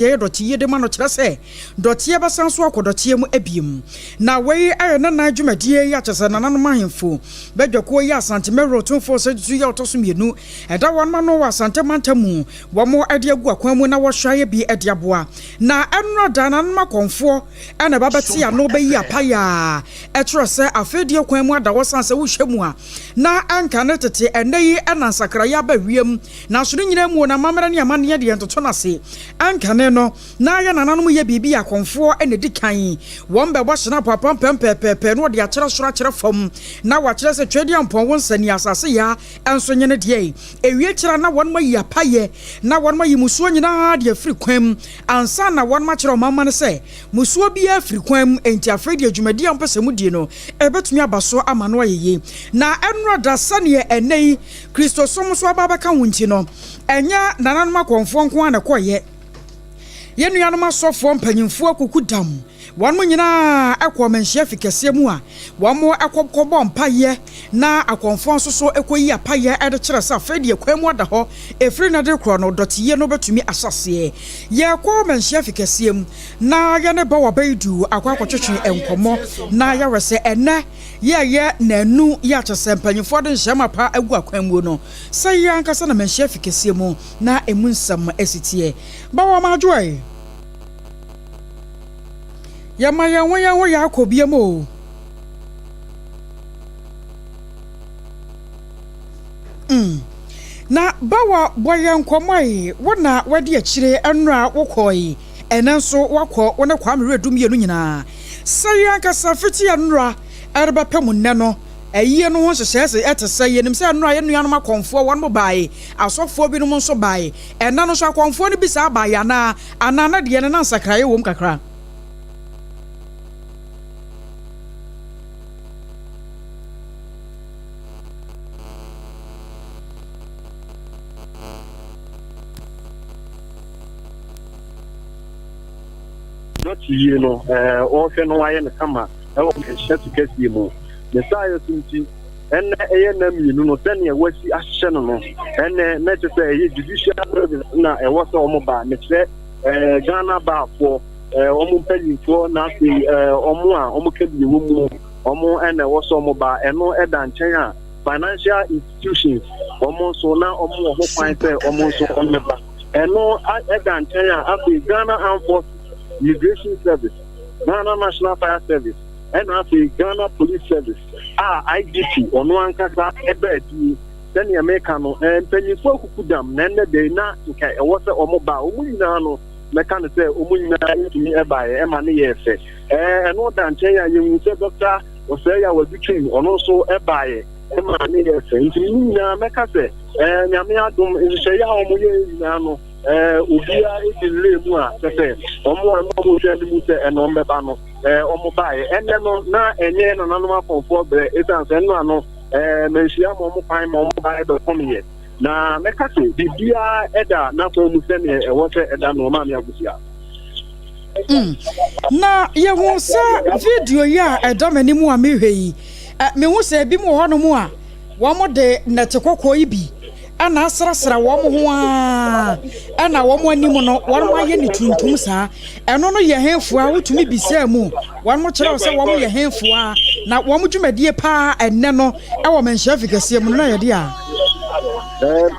Yɛyɛ dɔte yie de ma no kyerɛ sɛ dɔteɛ bɛsan so akɔ dɔteɛ mu bio. Na wei ayɛ nana dwumadie yi akyɛ sɛ nananom ahemfo badwakuo yi Asante Mɛwerɛ Otumfoɔ Osei Tutu yi a ɔtɔ so mmienu ɛda wɔn ano wɔ Asante mantam mu wɔn de agu akwan mu na wɔhwɛ ayɛ bi de aboa. Na ɛnora da nananom akɔmfoɔ na ɛba bɛte ano bɛyi apaeɛ a ɛkyerɛ sɛ afei deɛ kwan mu ada hɔ sane sɛ wohwɛ mu a na ɛnka ne tete ɛnnɛ yi na nsakraeɛ aba wiem. Nanso ne nyinaa mu no, amammerɛ ne amanneɛ deɛ ntoto no ase. Ɛnkane no, na yɛn nananom yɛ biribi a akɔmfoɔ na ɛdi kan. Wɔbɛbɔ hyena apampam pɛpɛɛpɛ na wɔde akyerɛ soro akyerɛ fam, na wɔakyerɛ sɛ Tweaduampɔn wo nsa ni, asase yaa nso nye ne deɛ. Ɛwie kyerɛ a na wɔayi apaeɛ, na wɔayi mmusuo nyinaa de afiri kwan mu ansa na wɔakyerɛ ɔmamma no sɛ mmusuo biara firi kwan mu, enti afei deɛ dwumadie a mopɛ sɛ modie no, ɛbɛtumi aba so ama no ayɛ yie. Na ɛnnora da sɛdeɛ ɛnnɛ yi Kristosom nso aba abɛka ho nti no, ɛnyɛ nananom akɔmfoɔ nko ara na ɛkɔeɛ. Yɛn nuanom asɔfoɔ mpanyimfoɔ akukudam, wɔn nyinaa kɔɔ manhyia fi kɛseɛ mu a wɔkɔbɔɔ mpaeɛ na akɔmfoɔ nso so kɔyi apaeɛ de kyerɛ sɛ afei deɛ kwan mu ada hɔ, ɛfiri nnɛ de rekorɔ no dɔteyie no bɛtumi ahyɛ aseɛ. Yɛrekɔ manhyia fi kɛseɛ mu na yɛne Bawa Baidu akɔ akɔtwetwe nkɔmmɔ na yɛahwɛ sɛ ɛnnɛ Yɛɛyɛ nnanu yi a kyerɛ sɛ mpanyimfoɔ de nhyɛ mapa agu akwan muo no, sɛ yɛ ankasa na manhyia fi kɛseɛ mu na emu nsɛm asi teɛ. Bawa Madwoa ei. Yɛma yɛn ho yɛn ho yɛ akɔ biam o. Mm. Na Bawa bɔ yɛn nkɔmmɔ ei, wo na wadi akyire nnora wokɔe, ɛnɛ nso woakɔ, wo ne Kwame Wiredu mmienu nyinaa. Sɛ yɛn ankasa fiti yɛn nnora rebɛpɛ mu nnɛ no, ayie no ho nhyehyɛe se ɛte sɛ? Yɛnim sɛ nnora yɛn nuanom akɔmfoɔ wɔn bae, asɔfoɔ binom nso bae. Ɛnnɛ no nso akɔmfoɔ no bi saa baeɛ anaa? Anaa na deɛ no na nsakraeɛ wom kakra? Dɔkye yie no, ɔrehwɛ na wayɛ no kama wɔ nhyɛso kɛseɛ mu. Ne saayɛ so nti, ɛnnɛ ɛyɛ nna mmienu no, sɛdeɛ wɔasi ahyehyɛ no no, ɛnnɛ na ɛkyɛ sɛ ɛyɛ judicial service na ɛwɔ sɛ wɔn ba, mekyerɛ Ghana baafoɔ, wɔn mpanyinfoɔ na afei wɔn a wɔka bi wɔ mu, wɔn na ɛwɔ sɛ wɔn ba. Ɛno ɛda nkyɛn a financial institutions wɔn nso na wɔn wɔ ho kwan sɛ wɔn nso wɔn bɛba. Ɛno da nkyɛn a, afei Ghana Armed Forces, Immigration Service, Ghana National Fire Service, ɛna afei Ghana Police Service a IGP ɔno ankasa ɛba adie. Sɛnea meka no, mpanyinfoɔ akuku dam na ɛnnɛ da yi na nka ɛwɔ sɛ wɔn ba. Wɔn nyinaa no, mɛka no sɛ wɔn nyinaa ntumi ɛbaeɛ ɛma ne yɛɛ fɛ. Ɛno da nkyɛn a, yɛhu sɛ Dɔkta Osei Awadu Twum ɔno nso ɛbaeɛ ɛma ne yɛɛ fɛ. Nti ne nyinaa mɛka sɛ Ɛɛ Nyame adom, nhyehyɛeɛ a wɔn yɛɛ nyinaa no, ɛɛ obiara di nlee mu a, kyɛ sɛ wɔn a na wɔn hwɛ anim sɛ ɛna wɔn bɛba no, ɛɛ wɔn baeɛ. Ɛnɛ no, na ɛnyɛ nananom akɔmfoɔ brɛ, ɛsiane sɛ ɛno ano, ɛɛ manhyia ma wɔn kwan ma wɔn baeɛ bɛkɔmeɛ. Na mɛka sɛ biribiara ɛda n'akwan mu sɛdeɛ ɛwɔ sɛ ɛda no, Maame Akosua. Mm. Na yɛhu sɛ video yi a ɛda m'anim a mehwɛ yi, mehu sɛ ebi mu wɔ hɔnom a wɔde nnɛte kɔkɔɔ yi bi na asrasra wɔn ho ara ɛna wɔn anim no wɔn ayɛ ne tuntum saa. Ɛno no yɛ henfoa? Wotumi bisaa mu, wɔn kyerɛw sɛ wɔn yɛ henfoa na wɔn dwumadie paa ɛnnɛ no ɛwɔ manhyia fi kɛseɛ mu no na yɛde a.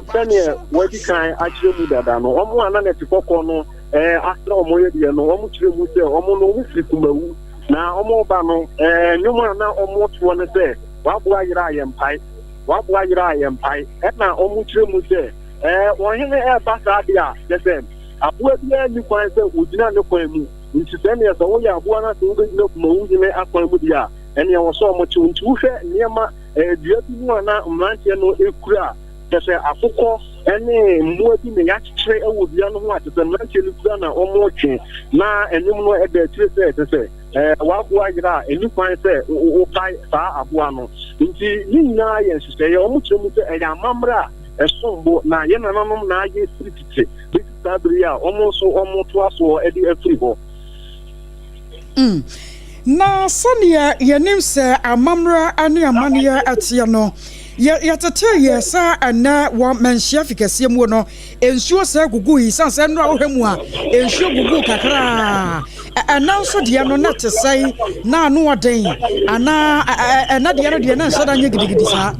Sɛdeɛ wɔadi kan akyerɛ mu dada no, wɔn a na nɛte kɔkɔɔ no asra wɔn yɛ deɛ no, wɔn kyerɛ mu sɛ wɔn no wɔn firi Kumawu na wɔn ba no nnwom a na wɔn toɔ no sɛ W'aboa yera a yɛmpae, W'aboa yera a yɛmpae. Ɛna wɔn kyerɛ mu sɛ, ɛɛ ɔhene ɛreba saa deɛ a, kyerɛ sɛ aboa biara nni kwan sɛ ɔgyina ne kwan mu. Nti sɛ ɛneɛ sɛ woyɛ aboa no sɛ wobɛgyina Kumawu hene akwan mu deɛ a, ɛneɛ wɔ sɛ wɔn kye wo. Nti wohwɛ nneɛma, ɛɛ dua bi mu a na mmeranteɛ no kura a, kyerɛ sɛ akokɔ ne mmoa bi na yɛakyekyere wɔ dua no ho a, kyerɛ sɛ mmeranteɛ no kura na wɔretwe. Na nnwom no ɛda akyire sɛ, kyerɛ sɛ. W'aboa yera a, ɛnni kwan sɛ wopae saa aboa no. Nti ne nyinaa yɛ nhyehyɛeɛ. Wɔkyerɛ mu sɛ ɛyɛ amammerɛ a ɛsom bo na yɛn nananom na ayɛ firi tete bɛsi saa bere yi a wɔn nso wɔtoa soɔ de afiri hɔ. Mm. Na sɛdeɛ yɛnim sɛ amammerɛ ne amanneɛ teɛ no, Yɛtetee yɛ sɛ ɛnnɛ wɔ Manhyia fi kɛseɛ muo no, nsuo sɛɛ gugui, sane sɛ nnora wohwɛ mu a, nsuo guguu kakraa. Ɛnna nso deɛ no na te sɛn, na ano ɔden, anaa ɛnna deɛ no deɛ na nhyɛ da nyɛ gidigidi saa?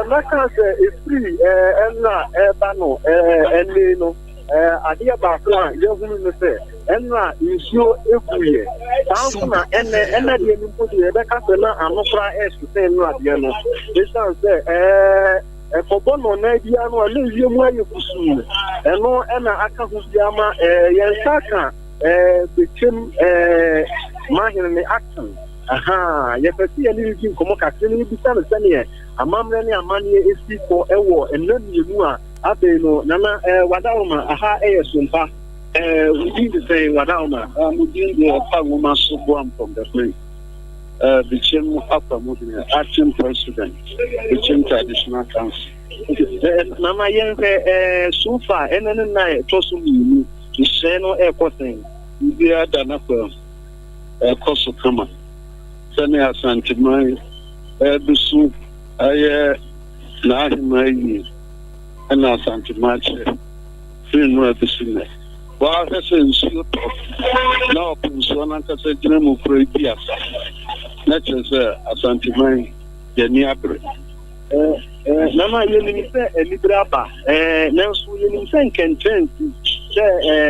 Mɛka sɛ ɛfiri ɛnna ɛreba no ɛnne no, adeɛ baako a yɛhunu no sɛ ɛnna nsuo guiɛ. Saa nso na ɛnɛ ɛnɛ deɛ no mpo deɛ yɛbɛka sɛ na ano koraa ɛhye sɛ nnora deɛ no, ɛsiane sɛ ɛkɔbɔ nnɔnnan biara no a na wiem ayɛ kusuu. Ɛno ɛna aka ho biara ma yɛn nsa ka bɛkyɛm mahene ne action. Aha, yɛpɛ sɛ yɛne no di nkɔmmɔ kakra na yɛbisa no sɛneɛ amammerɛ ne amanneɛ ɛsi kɔ ɛwɔ nna mmienu a afei no. Nana Wadaroma, aha ɛyɛ sompa. Wo din de sɛn, Wadaroma? Mo din de Ɔpa Nwoma so Boa Mpɔmpɛpere, Bikyem Akwamuhene, Acting President, Bikyem Traditional Council. Nana, yɛnhwɛ, so far ɛnɛ ne nna a ɛtɔ so mmienu, nhyehyɛeɛ no ɛrekɔ sɛn? Biribiara da n'akwan, ɛkɔ so kama sɛnea Asanteman ɛbɛsu ayɛ n'ahema yie, ɛna Asanteman kyerɛ firi nnora bɛsi nnɛ. Wɔahwɛ sɛ nsuo tɔ na ɔpo nsuo no ankasa gyina mu kora di asa, na kyerɛ sɛ Asanteman yɛni abere. Nana, yɛnim sɛ anibere aba, nanso yɛnim sɛ nkɛntɛnsi sɛ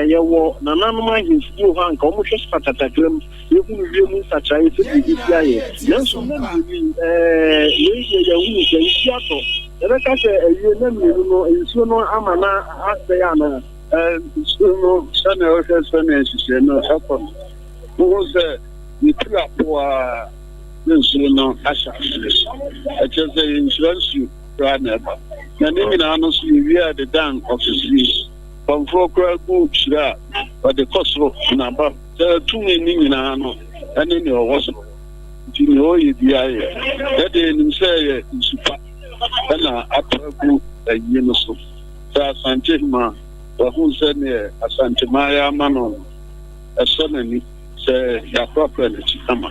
yɛwɔ nananom ahemfo bi wɔ hɔ a nka wɔhwɛ satatakra mu yɛhunu wiem nsakyeraeɛ sɛ biribi si ayɛ, nanso na mmienu yi, wei deɛ yɛhunu sɛ nsuo atɔ. Yɛbɛka sɛ awie na mmienu no nsuo no ama na asɛe anaa? Nsuo no, sɛnea wohwɛ sɛnea nhyehyɛe no ɛkɔ no, wohu sɛ yɛtiri apo a na nsuo no ahyɛ aseɛ. Ɛkyerɛ sɛ yɛnhyira nsuo koraa na ɛba. Na ne nyinaa no so yɛwie a de dan ɔfesie. Kɔmfoɔ koraa gu hyira a ɔde kɔ soro na aba. Sɛ tumi ne nyinaa no ɛne nea ɔwɔ soro. Nti nea ɔyɛ biara yɛ. Yɛde yɛnim sɛ ɛyɛ nsu pa ɛna atɔ agu ayie no so. Sɛ Asantehema wahu sɛ neɛ Asanteman yɛ ama no no, ɛsɔ n'ani sɛ yɛaprapra n'akyi kama.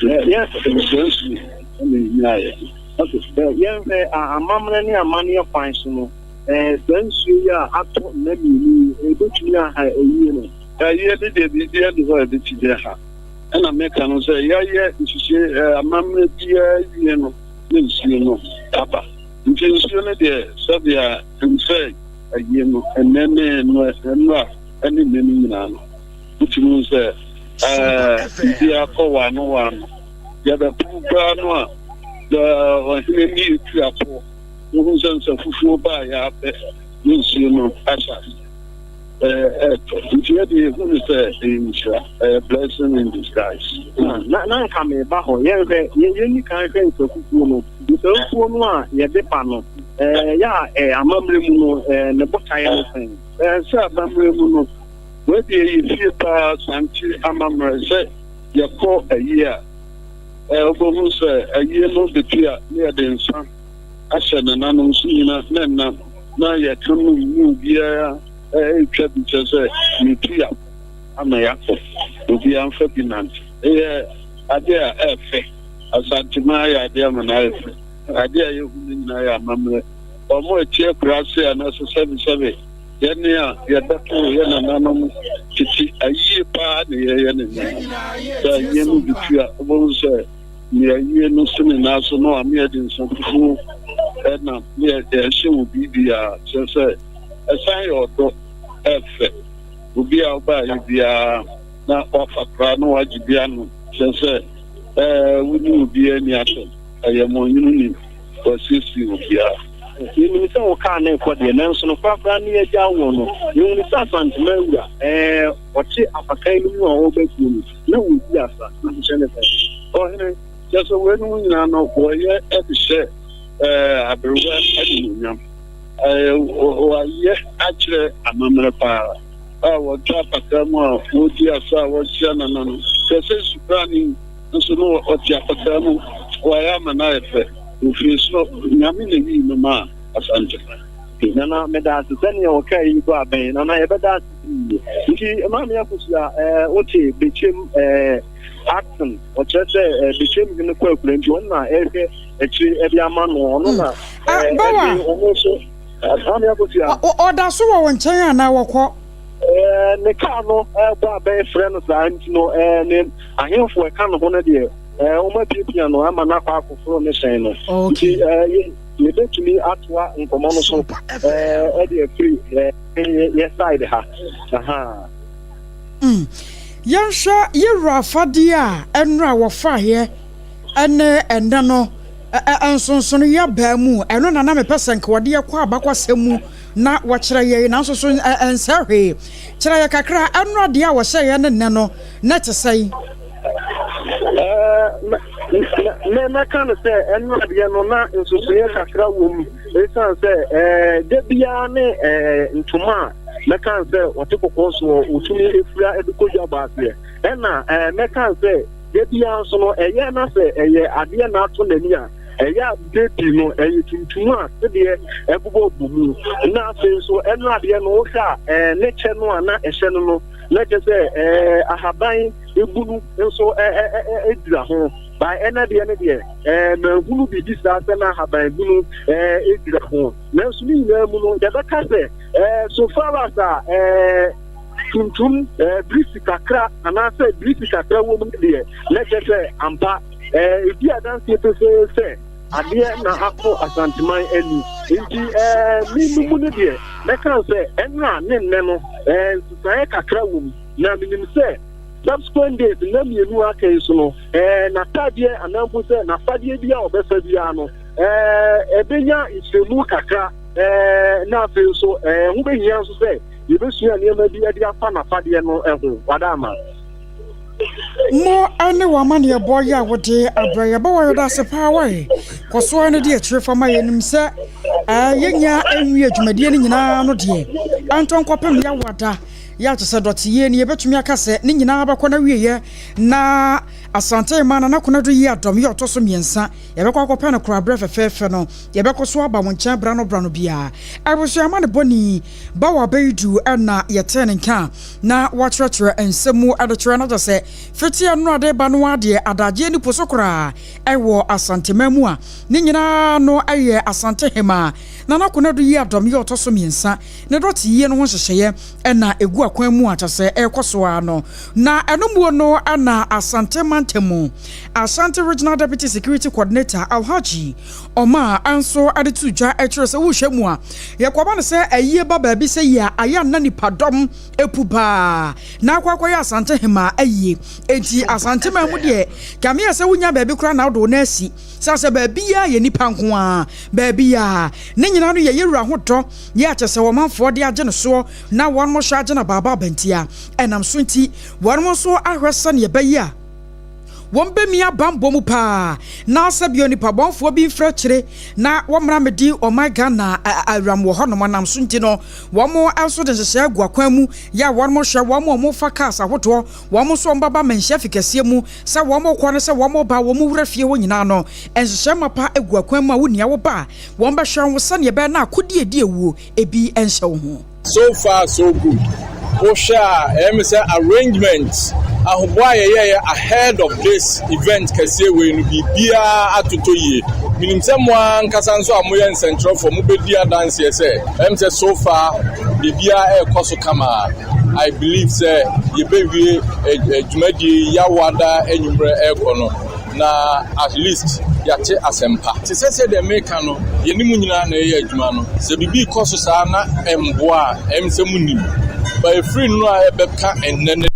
Nhyira nsuo ɛna ɛnyaeɛ. Yɛnhwɛ amammerɛ ne amanneɛ kwan so no, saa nsuo yi a atɔ nna mmienu yi, ɛbɛtumi aha ayie no? Ayie no deɛ, biribiara nni hɔ a ɛbɛtumi aha. Ɛna meka no sɛ yɛayɛ nhyehyɛ amammerɛ biara wie no ne nsuo no aba. Nti nsuo no deɛ, sɛdeɛ nsɛ ayie no ɛnɛ ne nnora ne nnɛ no nyinaa no, wotumi hu sɛ biribiara kɔ waano waano. Yɛbɛpo koraa no a, ɔhene ne yɛtu apoɔ, wohu sɛ nsa fufuo baa yɛapɛ ne nsuo no ahyɛ ase ɛɛtɔ. Nti yɛde yɛhu no sɛ ɛyɛ nhyira, ɛyɛ blessing in disguise. Na nka meba hɔ, yɛnhwɛ, yɛnni kan hwɛ nsa fufuo no. Nsa fufuo no a yɛde ba no, yɛ a amammerɛ mu no, ne botaeɛ no sɛn? Sɛ amammerɛ mu no, wɔde yɛ fie paa Sante amammerɛ sɛ yɛkɔ ayie a, wobɛhu sɛ ayie no bɛtu a ne yɛde nsa ahyɛ nananom so nyina na ɛnam na yɛka no mu obiara ɛretwa bi, kyerɛ sɛ yɛtu yɛ ama yɛakɔ obiara mfa bi nante. Ɛyɛ adeɛ a ɛɛfɛ. Asanteman ayɛ adeɛ ama no ayɛ fɛ. Adeɛ a yɛhu no nyinaa yɛ amammerɛ. Ɔmo a ɛte akuraase anaasɛ sɛbesɛbe yɛne a yɛbɛto yɛ nananom tete ayie paa ne yɛyɛ ne nnɛ. Sɛ ayie no bi tu a, wobɛhu sɛ nea ayie no sene naa so no a ne yɛde nsa fufuo ɛnam ne yɛhyɛ wɔ biribiara, kyerɛ sɛ ɛsan yɛ ɔdɔ ɛfɛ. Obi a wobaayɛ biara na wafa koraa na wagye bi anom, kyerɛ sɛ wone obiara ni asɛm, ɛyɛ mɔnwene nim wasiesie obiara. Yɛnim sɛ wo kaa ne kɔ deɛ, nanso no korakora ne agya wɔ no, yɛhunu sɛ Asantema awura ɔte apakan no mu a ɔreba kuo no na wɔdi asa na hyehyɛ ne sɛ ɔhene, kyerɛ sɛ weinom nyinaa no wɔyɛ de hyɛ aberewa animuonyam. Wɔayɛ akyerɛ amammerɛ paa a wɔtɔ apata mu a wɔdi asa a wɔhyia nana no, kyerɛ sɛ subrane nso no ɔte apata mu, wɔayɛ ama no ayɛ fɛ. Ofiri soro Nyame na yii no maa Asantema. Nana, meda ase sɛnea wɔkaa yi bɔ abɛn. Nana, yɛbɛda ase pii. Nti, Maame Akosua, ɛɛ, wote Bekyem ɛɛ, Atsen, ɔkyerɛ sɛ ɛɛ, Bekyem hene kɔ akura nti ɔno na ɛrehwɛ akyire ɛde ama no. Ɔno na ɛɛ, ɛde ɔno nso. Maame Akosua. Ɔda so wɔ wo nkyɛn anaa wɔkɔ? Ɛɛ, ne kaa no ɛrebɔ abɛn frɛ no saa nti no, ɛɛ, ne ahemfo ɛka ne ho no deɛ, ɛɛ, wɔapiapia no ama no akɔ akɔforo ne hyɛn no. Nti, ɛɛ, Yɛbɛtumi atoa nkɔmmɔ no so de afiri yɛ side ha. Ahaa. Mm. Yɛnhwɛ yɛwura afadeɛ a ɛnora wɔfaeɛ ɛne ɛnɛ no nsonsonoeɛ abaa mu. Ɛno na na mepɛ sɛ nka wɔde yɛkɔ abakwasɛm mu na wɔkyerɛ yɛn, nanso so ɛnsɛ hwee. Kyerɛ yɛ kakra, ɛnora deɛ a wɔhyɛeɛ ne nnɛ no, na ɛte sɛn? Me mɛka no sɛ ɛno adeɛ no na nsusuiɛ kakra wɔ mu ɛsiane sɛ ɛɛ da biara ne ɛɛ ntoma a mɛka sɛ ɔte kɔkɔɔ soɔ ɔtumi efura de kɔ dwa bɔ aseɛ ɛna ɛɛ mɛka sɛ da biara nso no ɛyɛ na sɛ ɛyɛ adeɛ na ato n'ani a ɛyɛ a bebi no ɛyɛ tuntum a sedeɛ ɛbobɔ bɔ mu na afei nso ɛno adeɛ no wohwɛ a ɛɛ ne kyɛ no a na ɛhyɛ no no na kyɛ sɛ ɛɛ ahaban ebunu nso dura ho. By ɛnɛ deɛ no deɛ manhunu biribi saa sɛ na ahaban bunu dura ho. Nanso ne nyinaa mu no yɛbɛka sɛ so far as a tuntum birisi kakra anaasɛ birisi kakra wɔ mu no deɛ na kyerɛ sɛ ampa ɛdi adanseɛ pefee sɛ adeɛ na akɔ Asanteman ani. Nti me no mu no deɛ mɛka sɛ ɛnra ne nnɛ no nsesaeɛ kakra wɔ mu. Na menim sɛ subsequent days, nna mmienu a aka yi so no, ɛɛ n'ataadeɛ anaa mpo sɛ n'afadeɛ bi a ɔbɛfa biara no, ɛɛ ɛbɛnya nkyerɛmu kakra, ɛɛ na afei nso ɛɛ ho bɛhia nso sɛ yɛbɛsua nneɛma bi de afa n'afadeɛ no ho. Wada ama. Mo ne w'amanneɛbɔ yi a wode abrɛ yɛn bɔ wɔ yɛda ase paa wae. Kɔ so ara na di akyire fa ma yɛn nim sɛ ɛɛ yɛnya nwie dwumadie no nyinaa no deɛ ɛntɔ nkɔpem yɛawada. Yɛ a kyerɛ sɛ dɔteyie no yɛbɛtumi aka sɛ ne nyinaa bɛkɔ n'awieɛ na Asante mmaa Nana Konadu yi adɔm yɛ ɔtɔ so mmiɛnsa yɛbɛkɔ akɔpɛ no koraberɛ fɛfɛɛfɛ no yɛbɛkɔ so aba wo nkyɛn berano berano biara Abusua amanebɔni Bawa Baidu na yɛtee ne nka na wakyerɛkyerɛ nsɛm mu de kyerɛ no kyerɛ sɛ fiti ɛno ade ba no ara deɛ adagyeɛ ni po so koraa ɛwɔ Asanteman mu a ne nyinaa no yɛ Asantehemaa Nana Konadu yi adɔm yɛ ɔtɔ so mmiɛnsa Ne dɔte yie no ho nhyehyɛeɛ na ɛgu akwan mu a kyerɛ sɛ ɛrekɔ so ara no. Na ɛno muo no na Asante mantam mu Ashanti Regional Deputy Security Coordinator Alhaji Omar nso de too dwa kyerɛ sɛ wohwɛ mu a yɛkɔba no sɛ ayie ba baabi sɛ yie a ayɛ a na nipadɔm pu paa na akɔ akɔyɛ Asante hemaa ayie. Enti Asante man mu deɛ kame yɛ sɛ wonya baabi koraa na wode wo nan asi sane sɛ baabiara yɛ nipa nko ara baabiara ne nyinaa no yɛ yɛwura ho dɔ Yɛ a kyerɛ sɛ ɔmanfoɔ de agye no soɔ na wɔn hwɛ agye no abaaba abantia. Ɛnam so nti, wɔn nso ahwɛ sɛdeɛ ɛbɛyɛ a wɔbɛmia banbɔ mu paa na sɛ bia onipa bɔnfoɔ bi mfiri akyire na wɔmmra mmɛdi ɔman Ghana awuram wɔ hɔnom. Ɛnam so nti no, wɔn nso de nhyehyɛɛ agu akwan mu yɛ a wɔn hwɛ wɔn a wɔfa cars ahodoɔ, wɔn nso wɔn bɛba manhyia fi kɛseɛ mu sɛ wɔn rekɔ ne sɛ wɔn reba wɔn wura fie hɔ nyinaa no, nhyehyɛɛ mapa agu akwan mu a wo nua wo ba a Wɔbɛhwɛ wo sɛnea ɛbɛyɛ na akodi a edi awuo ebi nhyɛ wo ho. So far so good, wohwɛ a ɛyɛ me sɛ arrangement, ahoboa a yɛyɛeɛ ahead of this event kɛseɛ wei no biribiara atotɔ yie. Menim sɛ mo ara ankasa nso a moyɛ nsɛnkyerɛwfoɔ mobɛdi adanseɛ sɛ ɛyɛ me sɛ so far biribiara ɛrekɔ so kama. I believe sɛ yɛbɛwie dwumadie yi Yawoada anwummerɛ ɛrekɔ no. Na at least yɛate asɛmpa. Te sɛ sɛdeɛ meka no, yɛne mo nyinaa na ɛyɛ adwuma no. Sɛ biribi rekɔ so saa na ɛmboa a, ɛyɛ me sɛ monim. But ɛfiri nnora a ɛbɛka ɛnnɛ no deɛ,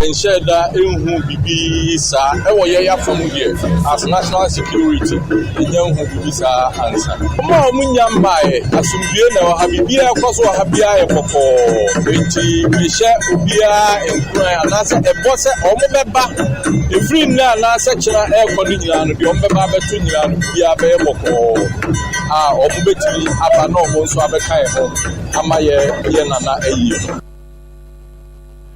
yɛnhyɛɛ da nhuu biribi saa. Ɛwɔ yɛn afa mu deɛ, as national security, yɛnnya nhuu biribi saa ansa. Wɔn a wɔnnya mmaeɛ, asomdwoeɛ na ɛwɔ ha, biribiara a ɛkɔ so wɔ ha biara yɛ bɔkɔɔ. Enti mehyɛ obiara nkuran anaasɛ ɛbɔ sɛ wɔbɛba. Ɛfiri nnɛ anaasɛ kyena ɛrekɔ no nyinaa no, deɛ wɔbɛba abɛto nyinaa no, biribiara bɛyɛ bɔkɔɔ a wɔbɛtumi aba na wɔn nso abɛka yɛn ho ama yɛ yɛ nana ayie no.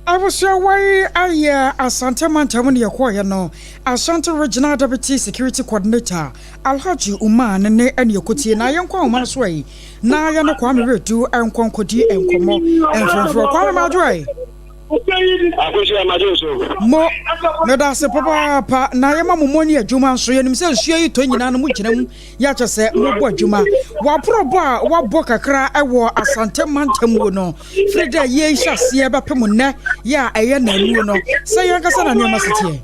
Abusua wei ayɛ Asante mantam ne yɛkɔɔyɛ no Ashanti Regional Deputy Security Coordinator Alhaji Umar ne ne ɛne ɛkɔtie na yɛnkɔ ahoma no so yi na yɛne Kwame Redu nkɔ nkɔdi nkɔmmɔ mfrɛmfrɛ. Kwame Madwo ɛ. Akosua Madwo so. Mo meda ase papaapa na yɛma mo mmɔ ne adwuma nso. Yɛnim sɛ nsuo yi tɔ nyinaa no mo gyina mu yɛakyɛ sɛ mobɔ adwuma. Waporɔbɔ a wabɔ kakra ɛwɔ Asante mantam mu no firi dɛ yei hyɛ aseɛ bɛpem nnɛ yɛ a ɛyɛ nanuo no sɛ yɛnkasa na nneɛma si teɛ.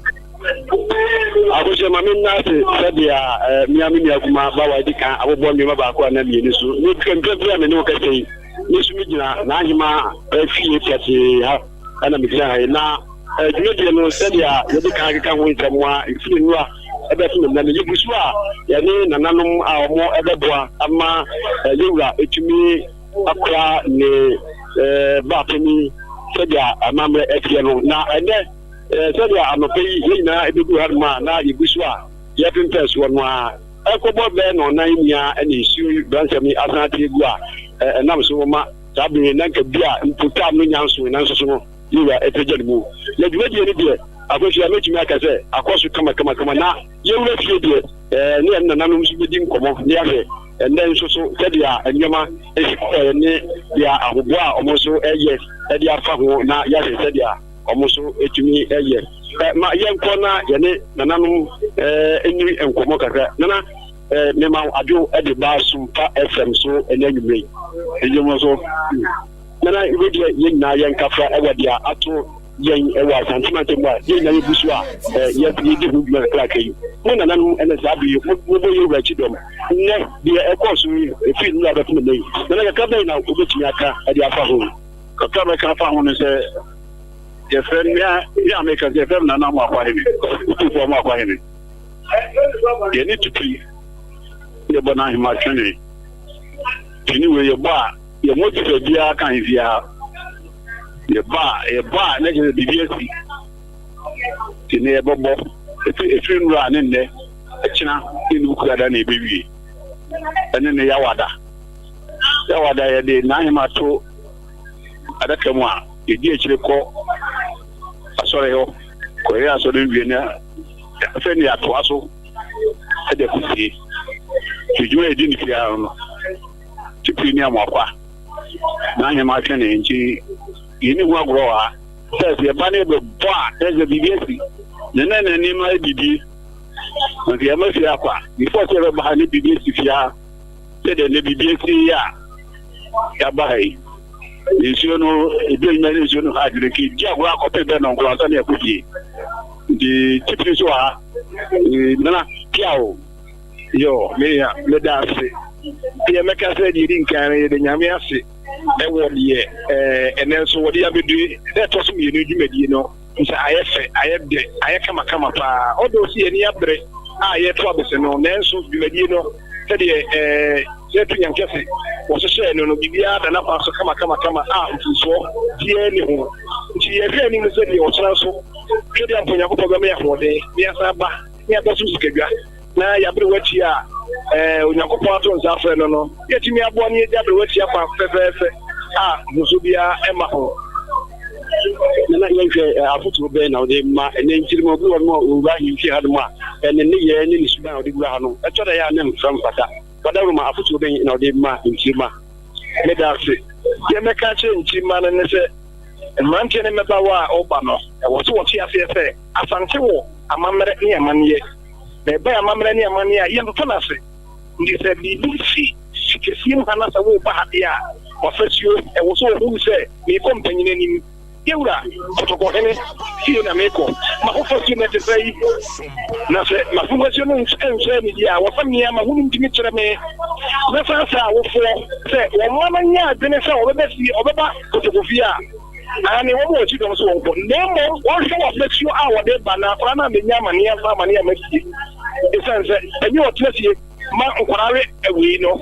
Akosua, ma me nna ase sɛdeɛ mmea me nua kuma bawa di kan abobɔ nneɛma baako a na mmienu so. Ne mprempren a me ne wo kasa yi, me nso megyina n'ahema fie pɔtee ha ɛna megyina ha yi. Na dwumadie no, sɛdeɛ yɛde kan keka ho nsɛm a ɛfiri nnora ɛbɛto nnɛ no, yɛgu so a yɛne nananom a wɔn ɛbɛboa ama yɛwura ɛtumi akora ne baapani sɛdeɛ amammerɛ ɛteɛ no. Na ɛnɛ, sɛdeɛ anɔpɛ yi yɛn nyinaa ɛbɛdu hanom a na yɛgu so a yɛpempɛn soɔ no a, ɛkɔbɔ bɛɛ na ɔnan nia ɛna nsuo bransɛm yi asan ate egu a ɛnam so ma saa bere na nka bi a mpo tam no nya nso nanso so no yɛwura ɛpagya ne mu. Na dwumadie no deɛ, Akosua, mɛtumi aka sɛ akɔ so kama na yɛwura fie deɛ, ne yɛn nananom nso bɛdi nkɔmmɔ ne yɛahwɛ ɛnnɛ nso so sɛdeɛ nneɛma esi kɔɛ ne deɛ ahoboa a wɔn nso ɛyɛ ɛde afa ho na yɛahwɛ sɛdeɛ wɔn nso ɛtumi ɛyɛ. Ma yɛnkɔ na yɛne nananom ɛni nkɔmmɔ kakra. Nana, mema adwo ɛde ba Sompa FM so ɛnɛ anwummerɛ yi. Ɛdwuma so. Nana, wedeɛ yɛn nyinaa yɛnkafra ɛwɔ deɛ ato yɛn ɛwɔ Asante mantam mu a yɛn nyinaa yɛgu so a yɛdi ho dwuma kakraka yi. Mo nananom ɛnɛ saa bere mobɔ yɛ wura akyi dɔm. Nnɛ deɛ ɛkɔɔ so yi ɛfiri nnura bɛpem nnɛ yi, nana, kakra bɛn na wobɛtumi aka ɛde afa ho? Kakra bɛka afa ho no sɛ yɛfrɛ me a meka sɛ yɛfrɛ me Nana Amoakwahene, Otumfoɔ Amoakwahene. Yɛne tupi yɛbɔ no ahema twene. Twene wei yɛbɔ a yɛmmɔ te sɛ biara ka ahemfie ha. Yɛbɔ a yɛbɔ a na kyerɛ sɛ biribi asi. Nti ne yɛbɛbɔ ɛfiri nnura ne nnɛ ɛkyena ne ne wukurada na ɛbɛwie. Ɛne ne yawada. Yawada yɛde n'ahema to adaka mu a yɛdi akyire kɔ asɔre hɔ kɔyɛ asɔre wie na afei ne yɛatoa so ɛde akɔ fie. Nti dwuma yɛdi ne fie ara no tipiri ne Amoakwa n'ahema twene, nti yɛni ho agorɔ wɔ ha sɛ sɛ yɛba ne yɛbɛbɔ a sɛ sɛ biribi asi ne ne ne nneɛma yɛ biribi nti yɛma fie akɔ a before sɛ yɛbɛba ha ne biribi asi fie ha sɛdeɛ ne biribi asi yi a yɛaba ha yi nsuo no ebi enyima ne nsuo no ha adwene ki di agorɔ akɔpɛ bɛn nɔnkoro ansa ne yɛkɔ fie. Nti tipiri nso wɔ ha. Nana pia o. Yo, me meda ase. Deɛ mɛka sɛ deɛ ɛdi nkan no, yɛde Nyame ase ɛwɔ deɛ ɛnɛ nso wɔde abɛdu na ɛtɔ so mmienu dwumadie no nsa ayɛ fɛ, ayɛ dɛ, ayɛ kamakama paa. Ɔdɔ si yɛni abere a yɛto abɛsɛ no, nanso dwumadie no sɛdeɛ yɛto nyankɛse wɔhyehyɛɛ no no, biribiara da n'akwan so kamakamakama a mfomsoɔ biara ni ho. Nti yɛhwɛ anim sɛ deɛ ɔkyena nso hwɛ deɛ mpo Onyankopɔn bɛma yɛ ahoɔden ne yɛasan aba ne yɛabɛsom sikadwa na yɛabere wakyi a Onyankopɔn ato nsa afrɛ no no, yɛtumi aboa ne yɛdi abere wakyi akwa fɛfɛɛfɛ a mfomsoɔ biara ɛma ho. Nana, yɛnhwɛ afotuo bɛn na wode ma ɛnɛ nkyirima obi wɔ no a ɔwura ahemfie ha nom a ɛne ne yɛ ne ne suban a wɔde wura ha no ɛtɔ da yɛ a ne mfra mfata wadawuruma, afotuo bɛn na wode ma nkyirima? Meda ase. Deɛ mɛka kyerɛ nkyirima no ne sɛ mmeranteɛ ne mmabaawa a ɔba no, ɛwɔ so wɔte aseɛ sɛ Asante wɔ amammerɛ ne amanneɛ, na ɛbɛn amammerɛ ne amanneɛ a yɛntoto no ase. Nti sɛ biribi si sikɛsie mu ha na sɛ woba ha deɛ a, wafasuo ɛwɔ so wɔhunu sɛ meekɔ mpanyin anim, yɛwura Kɔtɔkɔhene fie na meekɔ, m'ahofasuo no ɛte sɛ yi, na sɛ m'ahofasuo no nkyerɛ me bi a, wɔsɛ mmea m'ahonim tumi kyerɛ me. Mɛsan sɛ awofoɔ sɛ wɔn mma no nyɛ adwene sɛ wɔbɛba fie, wɔbɛba Kɔtɔkɔ fie a, ane wɔn wɔ akyi dɔm so wɔn kɔ, na mmom wɔnhwɛ wɔ afasuo a wɔde ba na akwadaa no a menya amaneɛ afa amaneɛ ama fie, ɛsiane sɛ ɛnyɛ ɔtena fie ma nkwadaa we awei no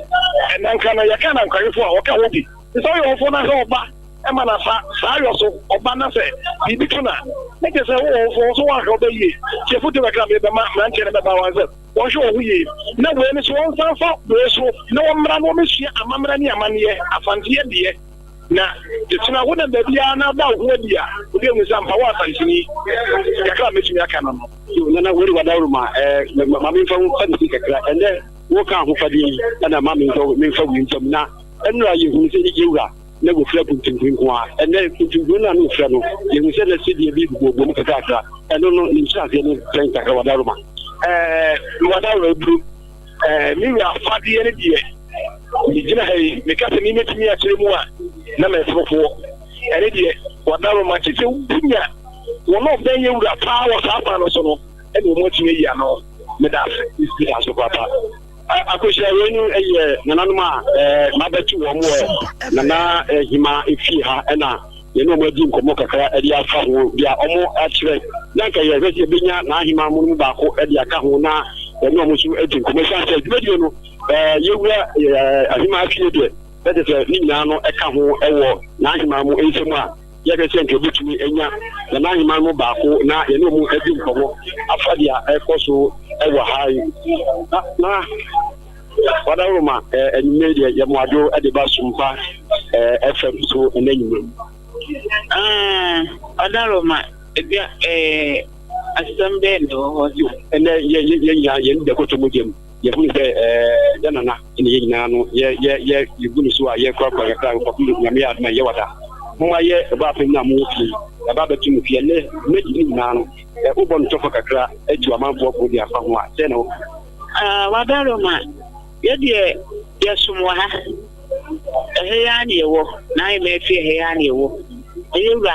ɛnanka no yɛka na nkwawefoɔ a wɔka ho bi sɛ ɔyɛ ɔfoɔ no sɛ ɔba ɛma na sa saa yɔ so ɔba na sɛ biribi to na ne kyɛ sɛ wowɔ wofoɔ so wɔahwɛ ɔbɛ yie. Nti afotuo kakra mebɛma mmeranteɛ no bɛba wɔn sɛ wɔnhwɛ wɔn ho yie na wei no so wɔnsan fa wei so na wɔmmra na wɔmmɛsua amammerɛ ne amanneɛ Asanteɛ deɛ. Na tete wonam baabiara na ada wo ho adi a, obi ahu sɛ ampa wo Asanteni. Kakra a mɛtumi aka no no. Yo, Nana, wei de w'adaworoma, eh, ma memfa wo mfa ne kakra. Ɛnnɛ, woka ahofadeɛ yi, ɛna ma memfa memfa wei mfa mu. Na ɛnora yɛhunu sɛ yɛwura na wɔfira kuntunkuni nko ara. Ɛnnɛ, kuntunkuni no a na wɔfira no, yɛhu sɛ na sedeɛ bi bobɔbɔ mu kakrakra. Ɛno no, ne nkyerɛaseɛ ne sɛn kakra, w'adaworoma? Eh, w'adaworoma aburu. Eh, me wura afadeɛ no deɛ, megyina ha yi, meka sɛ me mɛtumi akyerɛ mu a, na mɛsorofoɔ. Ɛne deɛ, w'adaworoma, kye sɛ wonya wɔn a ɔbɛn yɛ wura paa wɔ saa kwan no so no, ɛna wɔn atumi ayi ano. Meda ase. Meda ase papa. Akosua, wei no yɛ nananom a mabɛto wɔn wɔ Nana Hima efie ha, ɛna yɛne wɔn adi nkɔmmɔ kakra de afa ho deɛ wɔn akyerɛ na nka yɛhwɛ sɛ yɛbɛnya n'ahema mu no mu baako de aka ho na yɛne wɔn nso adi nkɔmmɔ. Ɛsiane sɛ dwumadie no yɛwura ahema afie deɛ, na kyerɛ sɛ ne nyinaa no ɛka ho wɔ n'ahema mu nsɛm a yɛhwɛ sɛ nka yɛbɛtumi anya Nana ahema mu baako na yɛne wɔn adi nkɔmmɔ afa deɛ ɛkɔ so wɔ ha yi. Na Wadaworoma, anwummerɛ yi deɛ yɛmo adwo de ba Sumpa FM so ɛnɛ anwummerɛ mu. Ɔdaroma, ebia asɛm bɛn na ɛwɔ hɔ saa? Ɛnɛ yɛ yɛ yɛ nyinaa yɛn da kɔtɔ mogya mu. Yɛhunu sɛ yɛ nana ɛna yɛ nyinaa no yɛ yɛ yɛ yɛgu ne so a yɛkurakura kakra kɔpem Nyame yɛ adom a yɛ wada. Momma yɛ ɛbɔ apem no a mowɔ fie ɛba abɛto mo fie ɛnɛ dwumadi no nyinaa no wobɔ no tɔfɔ kakra atu amanfoɔ fo de afa ho a sɛn na woka? Ah, Wadaroma, yɛ deɛ yɛsom wɔ ha. Ɛha yi ara na yɛwɔ. N'ahemmaa fie ha yi ara na yɛwɔ. Ɛyɛ wura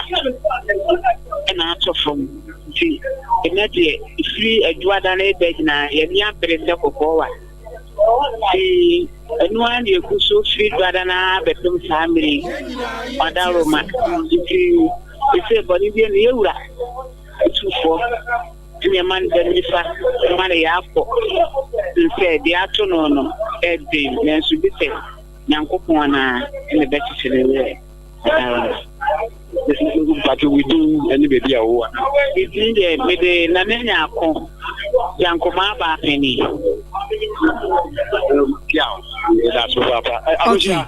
na atɔ fam. Nti ɛnɛ deɛ, ɛfiri Adwuada no reba nyinaa, yɛn ani abere sɛ kɔkɔɔ wa. Nti ɛno ara na yɛgu so firi Dwuada no ara bɛpem saa mmerɛ yi. Wadaroma. Nti ɛsɛ bɔne bi no, yɛ wura atufoɔ. Nneɛma no da nifa ma no yɛ akɔ nsɛ deɛ ato no no ɛden nanso gye sɛ Nyankopɔn na ɛna ɛbɛkyekye ne werɛ daa. Mpakyɛ wo din ɛne baabi a wowɔ anaa? Me din deɛ mede Nana Nyarko Gyankomaa Baapani. Piaw, yɛda ase papaapa. Abusua.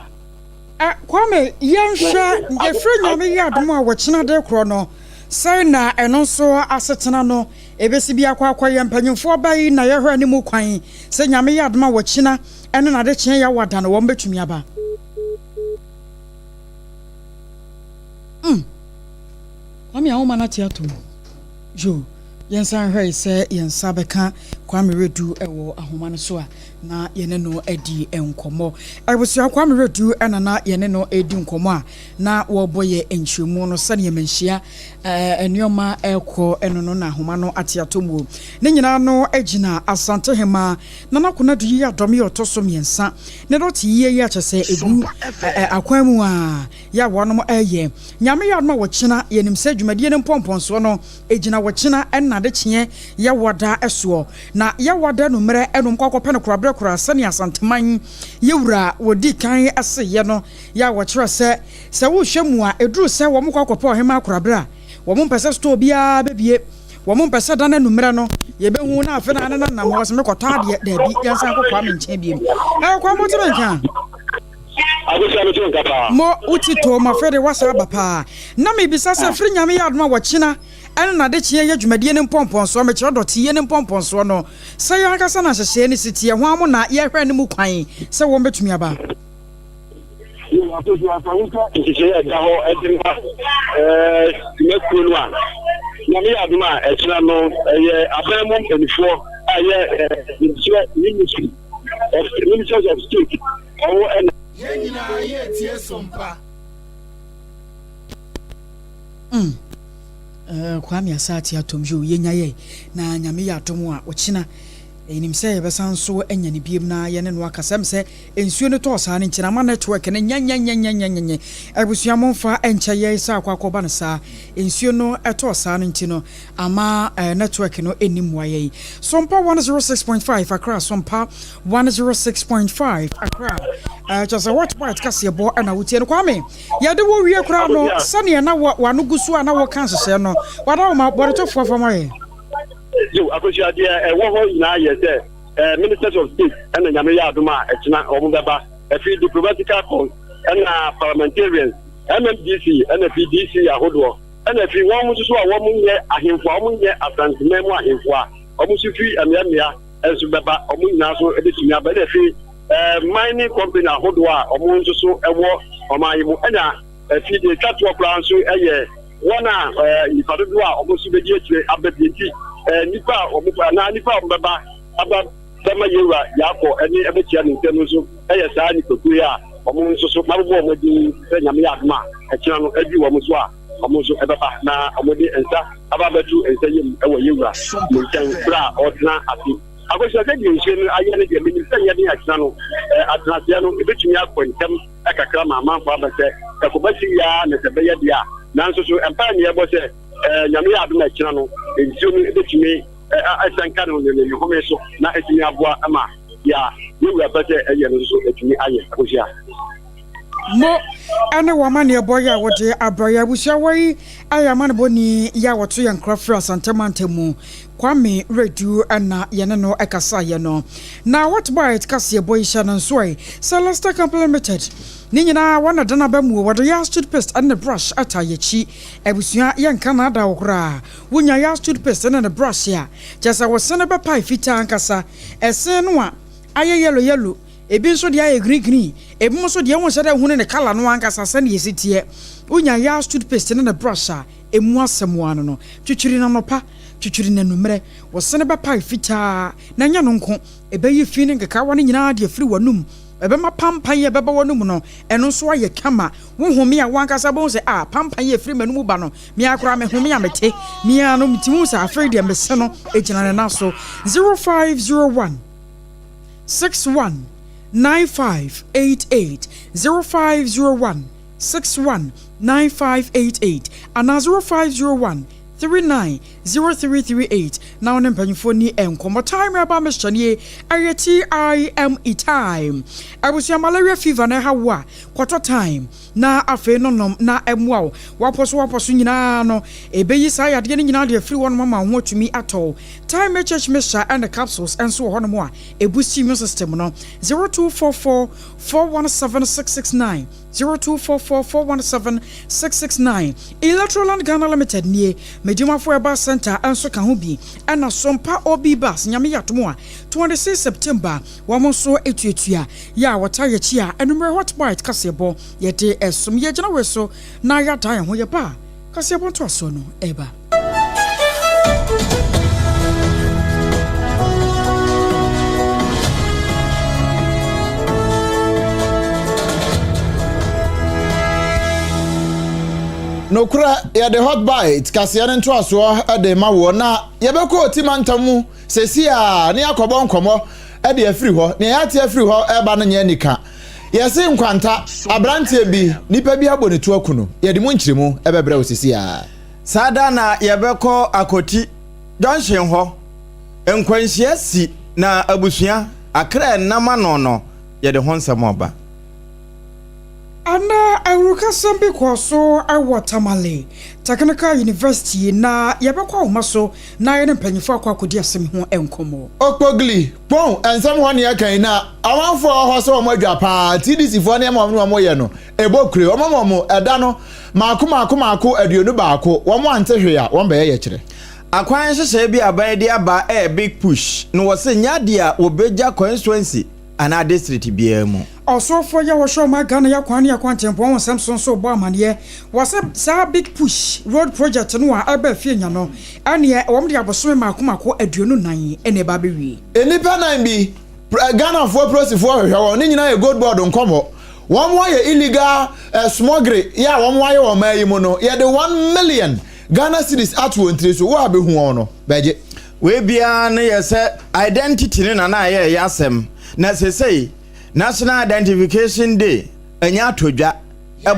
Eh, Kwame, yɛnhwɛ, ɛfiri Nyame yɛ adom a wɔkyena de korɔ no, sɛn na ɛno nso asetena no ɛbɛsi bi akɔ akɔyɛ? Mpanyimfoɔ ba yi na yɛhwɛ anim kwan sɛ Nyame yɛ adom a wɔkyena ɛne n'adekyeɛ yawada no wɔn bɛtumi aba. Mm. Kwame ahoma no ate atom. Yo, yɛnsan hwɛe sɛ yɛn nsa bɛka Kwame Redu wɔ ahoma no so a, na yɛne no adi nkɔmmɔ. Abusua, Kwame Redu na na yɛne no redi nkɔmmɔ a na wɔrebɔ yɛ nkyerɛmu no sɛdeɛ manhyia nneɛma rekɔ no no na ahoma no ate atɔ mu. Ne nyinaa no gyina Asantehemaa Nana Konadu Yiadom yɛ ɔtɔ so mmiɛnsa ne dɔte yie yi a kyerɛ sɛ ɛgu akwan mu a yɛ a wɔnom reyɛ. Nyame yɛ adom a wɔkyena, yɛnim sɛ dwumadie no mpɔmpɔnsoɔ no ɛgyina wɔkyena ɛna adekyeɛ Yawada soɔ. Na Yawada anummerɛ ɛna wɔkɔ akɔpɛ no koraberɛ koraa sɛdeɛ Asanteman yɛwura a wɔdi kan seeɛ no yɛ a wɔkyerɛ sɛ sɛ wohwɛ mu a ɛduru sɛ wɔkɔ akɔpɛ ɔhemaa koraberɛ a wɔn mpɛ sɛ store biara bɛbie. Wɔn mpɛ sɛ da no anummerɛ no yɛbɛhu na afe no ane no nam hɔ sɛ mekɔtɔ adeɛ daabi yɛnsan kɔ Kwame nkyɛn biem. Ɛɛ Kwame wote me nka? Akosua me te wo nka paa. Mo wo ti too ma afei de wasa aba paa. Na me bisa sɛ firi Nyame yɛ adom a wɔkyena ɛne nadekyeɛ yɛ dwumadie no mpɔmpɔnsoɔ mekyerɛ dɔteyie no mpɔmpɔnsoɔ no sɛ yɛn ankasa na nhyehyɛeɛ no si teɛ hwan mo na yɛhwɛ no mu kwan sɛ wɔn bɛtumi aba. Yo Akosua sɛ wohwɛ nhyehyɛeɛ a ɛda hɔ de ma dwumakuo no a Nyame yɛ adom a ɛkyena no ɛyɛ aban mu mpanifoɔ a ɛyɛ ministry of ministers of state Ɔwo ɛna. Yɛn nyinaa yɛ tie sompa. Mm eh, Kwame Asante atom yo yɛnya yɛ na Nyame yɛ adom a ɔkyena yɛnim sɛ yɛbɛsan nso anya no biom na yɛne no akasa ɛm sɛ nsuo no tɔɔ saa no nti na ama network no nyɛnyɛnyɛnyɛnyɛnyɛ abusua momfa nkyɛ yɛn sɛ akɔ akɔba no saa nsuo no tɔɔ saa no nti no ama network no ɛnni mmoa yɛn. Sompa 106.5 Accra Sompa 106.5 Accra kyerɛ sɛ Hot White kaseɛbɔ na wotie no. Kwame, yɛde wo wie koraa no, sɛdeɛ na w'ano gu so a na woka nhyehyɛɛ no, wada wo ma bɔdetɔfoɔ fa ma yɛn. Yo, Akosua, deɛ ɛwɔ hɔ nyinaa yɛ sɛ eh, Ministers of State ɛna Nyame yɛ adom a ɛkyena wɔn bɛba, ɛfiri diplomatical corps ɛna parliamentarians. MMDC ɛna fi DC ahodoɔ ɛna fi wɔn nso so a wɔn nyɛ ahemfo a wɔn nyɛ Asanteman mu ahemfo a wɔn nso fi mmeammea nso bɛba wɔn nyinaa nso bɛtumi aba ɛna fi ɛɛ mining company ahodoɔ a wɔn nso so ɛwɔ ɔman yi mu ɛna ɛfi deɛ etwa toɔ koraa nso ɛyɛ wɔn a ɛɛ nipa dodoɔ a wɔn nso bɛdi akyire aba bi nti ɛɛ nipa a wɔn anaa nipa a wɔn bɛba aba bɛma yɛwura yɛakɔ ɛne ɛbɛkyia ne nsam nso ɛyɛ saa nipakuo yi a wɔn nso so mabobɔ wɔn din sɛ Nyame yɛ adom a ɛkyena no aduru wɔn so a wɔn nso ɛbɛba na wɔde nsa aba abɛto nsa yam wɔ yɛwura ne nkyɛn berɛ a ɔretena ase. Akosua, sɛdeɛ nsuo no ayɛ no deɛ menim sɛ nyɛ den akyena no atenaseɛ no ɛbɛtumi akɔ ntɛm kakra ma amanfoɔ aba sɛ ɛkɔba si yia na sɛ ɛbɛyɛ deɛ a nanso so mpaeɛ ne yɛbɔ sɛ Nyame yɛ adom a ɛkyena no nsuo no ɛbɛtumi ɛsɛnka no ne ne home so na ɛtumi aboa ma deɛ yɛn wura pɛ sɛ ɛyɛ no nso atumi ayɛ. Akosua. Mo ne wɔ amanneɛbɔ yi a wɔde abrɛ yɛ abusua wɔ yi ayɛ amanebɔni yi a wɔto yɛn nkra firi Asante mantam mu Kwame Redu na yɛne no kasaeɛ no. Na What Bite kaseɛbɔ yi hyɛ no nso ɛ sɛ Lester Company Limited ne nyinaa wɔn na dan aba mu wɔde Yas toothpaste ne brush taa yɛakyi. Abusua yɛnka naadaa wo koraa wonya Yas toothpaste ne ne brush a kyerɛ sɛ wo se no bɛpae fitaa ankasa. Ɛsen no a ayɛ yellow yellow, ebi nso deɛ ayɛ green green, ebinom nso deɛ wonhyɛ da nhunu ne colour no ankasa sɛnea esi teɛ. Wonya Yas toothpaste ne ne brush a, emu asɛm ara no no. Twitwiri no anɔpa, twitwiri no anwummerɛ. Wo se no bɛpae fitaa, na ɛnyɛ ɛno nko, ɛbɛyi fi ne nkekaawa no nyinaa de afiri w'anom. Ɛbɛma pampan a ɛbɛba w'anom no, ɛno nso ayɛ kama. Wo home a, wo ankasa bɛhu sɛ, ah, pampan yi a ɛfiri m'anom ba no, me ara koraa me home a mete, me ara no, metumi hu sɛ afei deɛ me se no gyina ne nan so. 0501 61 9588, 0501 61 9588 anaa 0501 39 0338 na wo ne mpanyimfoɔ nni nkɔmmɔ. Time Herbal Mixture nie, ɛyɛ TIME time. Abusua malaria fever na ɛha wo a, kɔtɔ thyme na afei no nom na ɛmmoa wo. Wapɔ so wapɔ so nyinaa no, ɛbɛyi saa yadeɛ no nyinaa de afiri hɔnom ama wo ho atumi atɔ wo. Thyme HH Mixture ne capsules nso wɔ hɔnom a ɛbusti immune system no. 0244 417 669. 0244 417 669 Electroland Ghana Limited nie, Medimafo Herbal Centre nso ka ho bi, ɛna Sompa OB Bus, Nyame yɛ adom a, 26 September wɔn nso tuatua yɛ a wɔtaa yɛ akyi a, anwummerɛ Hot Bite kaseɛbɔ yɛde som. Yɛgyina wei so na yɛadan yɛn ho, yɛba a kaseɛbɔ ntoasoɔ no ɛreba. Nokorɛ, yɛde Hot Bite kaseɛ no ntoasoɔ de rema woɔ, na yɛbɛkɔ Oti mantam mu seesei ara na yɛakɔbɔ nkɔmmɔ de afiri hɔ. Nea yɛate afiri hɔ reba no nyɛ anika. Yɛse Nkwanta, aberanteɛ bi, nipa bi abɔ ne tuo aku no. Yɛde mu nkyerɛmu bɛbrɛ wo seesei ara. Saa da na yɛbɛkɔ Akoti junction hɔ. Nkwanhyia si na abusua, akra a ɛnam ano no, yɛde ho nsɛm reba. Ɛnnɛ awurukasɛm bi kɔɔ so wɔ Tamale Technical University na yɛbɛkɔ ahoma so na yɛne mpanyimfo akɔ akɔdi asɛm yi ho nkɔmmɔ. Okpogli, Kpong, nsɛm hɔ ne yɛka yi na amanfoɔ a ɛwɔ hɔ sɛ wɔn adwa paa, TDC foɔ nneɛma a wɔn ne wɔn yɛ no, ɛbɔ kure, wɔn ama wɔn ɛda no maako maako maako 21, wɔn ante hwee a, wɔn bɛyɛ yɛkyerɛ. Akwan nhyehyɛe bi a aban de aba ɛyɛ Big Push no wɔse nyɛ adeɛ a wɔbɛgya constituency anaa district biara mu. Ɔsɔfoɔ yi a ɔhwɛ ɔman Ghana yi akwan ne akwantempɔn ho nsɛm so nso rebɔ amaneɛ wɔ sɛ saa Big Push road project no a ɛreba afie nya no ɛneɛ wɔn de abosome mmaako mmaako 24 na ɛba abɛwie. Nnipa nan bi, Ghanafoɔ apolisifoɔ hwehwɛ wɔn, ne nyinaa yɛ Gold Board nkɔmmɔ. Wɔn ayɛ illegal smuggery yɛ a wɔn ayɛ wɔ ɔman yi mu no, yɛde 1 million Ghana cedis ato wɔn tiri so, wo a bɛhu wɔn no, bɛgye. Wei biara no yɛ sɛ identity no na na ɛyɛ ɛyɛ asɛm na sesei National Identification Day anya atɔ dwa.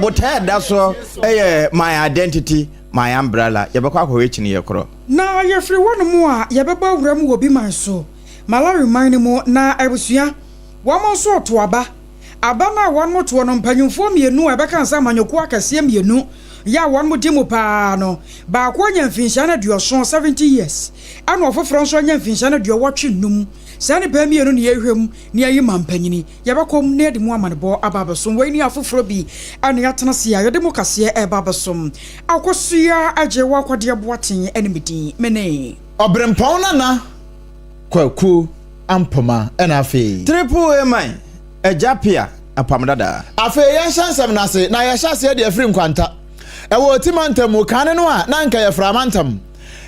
Botae a ɛda so yɛ My Identity, My Umbrella. Yɛbɛkɔ akɔhwɛ kyiniiɛ korɔ. Na yɛfiri hɔnom a, yɛbɛbɔ awura mu wɔ bi man so, Malawi man no mu, na abusua, wɔn nso reto aba. Aba no a wɔtoɔ no, mpanyimfoɔ mmienu a ɛbɛka sɛ amanyɔkuo akɛseɛ mmienu. Yɛ a wɔn di mu paa no, baako anya mfinhyia no 70, 70 years, ɛna ɔfoforɔ nso anya mfinhyia no 85. Saa nnipa mmienu na yɛhwɛ mu na yɛayi mampanyini. Yɛbɛkɔ mu na yɛde mu amanebɔ aba abɛsom. Wei ne afoforɔ bi ɛna yɛatena ase a yɛde mu kaseɛ ɛreba abɛsom. Akosua Agye Wakwadeɛ Boateng ɛne me din. Me ne. Ɔberempɔn Nana Kwaku Ampoma ɛna afei. Triple A man, Agya Pia, Apam Dada. Afei yɛnhyɛ nsɛm no ase, na yɛhyɛ aseɛ de afiri Nkwanta. Ɛwɔ Oti mantam mu, kane no a na anka yɛfrɛ amantam.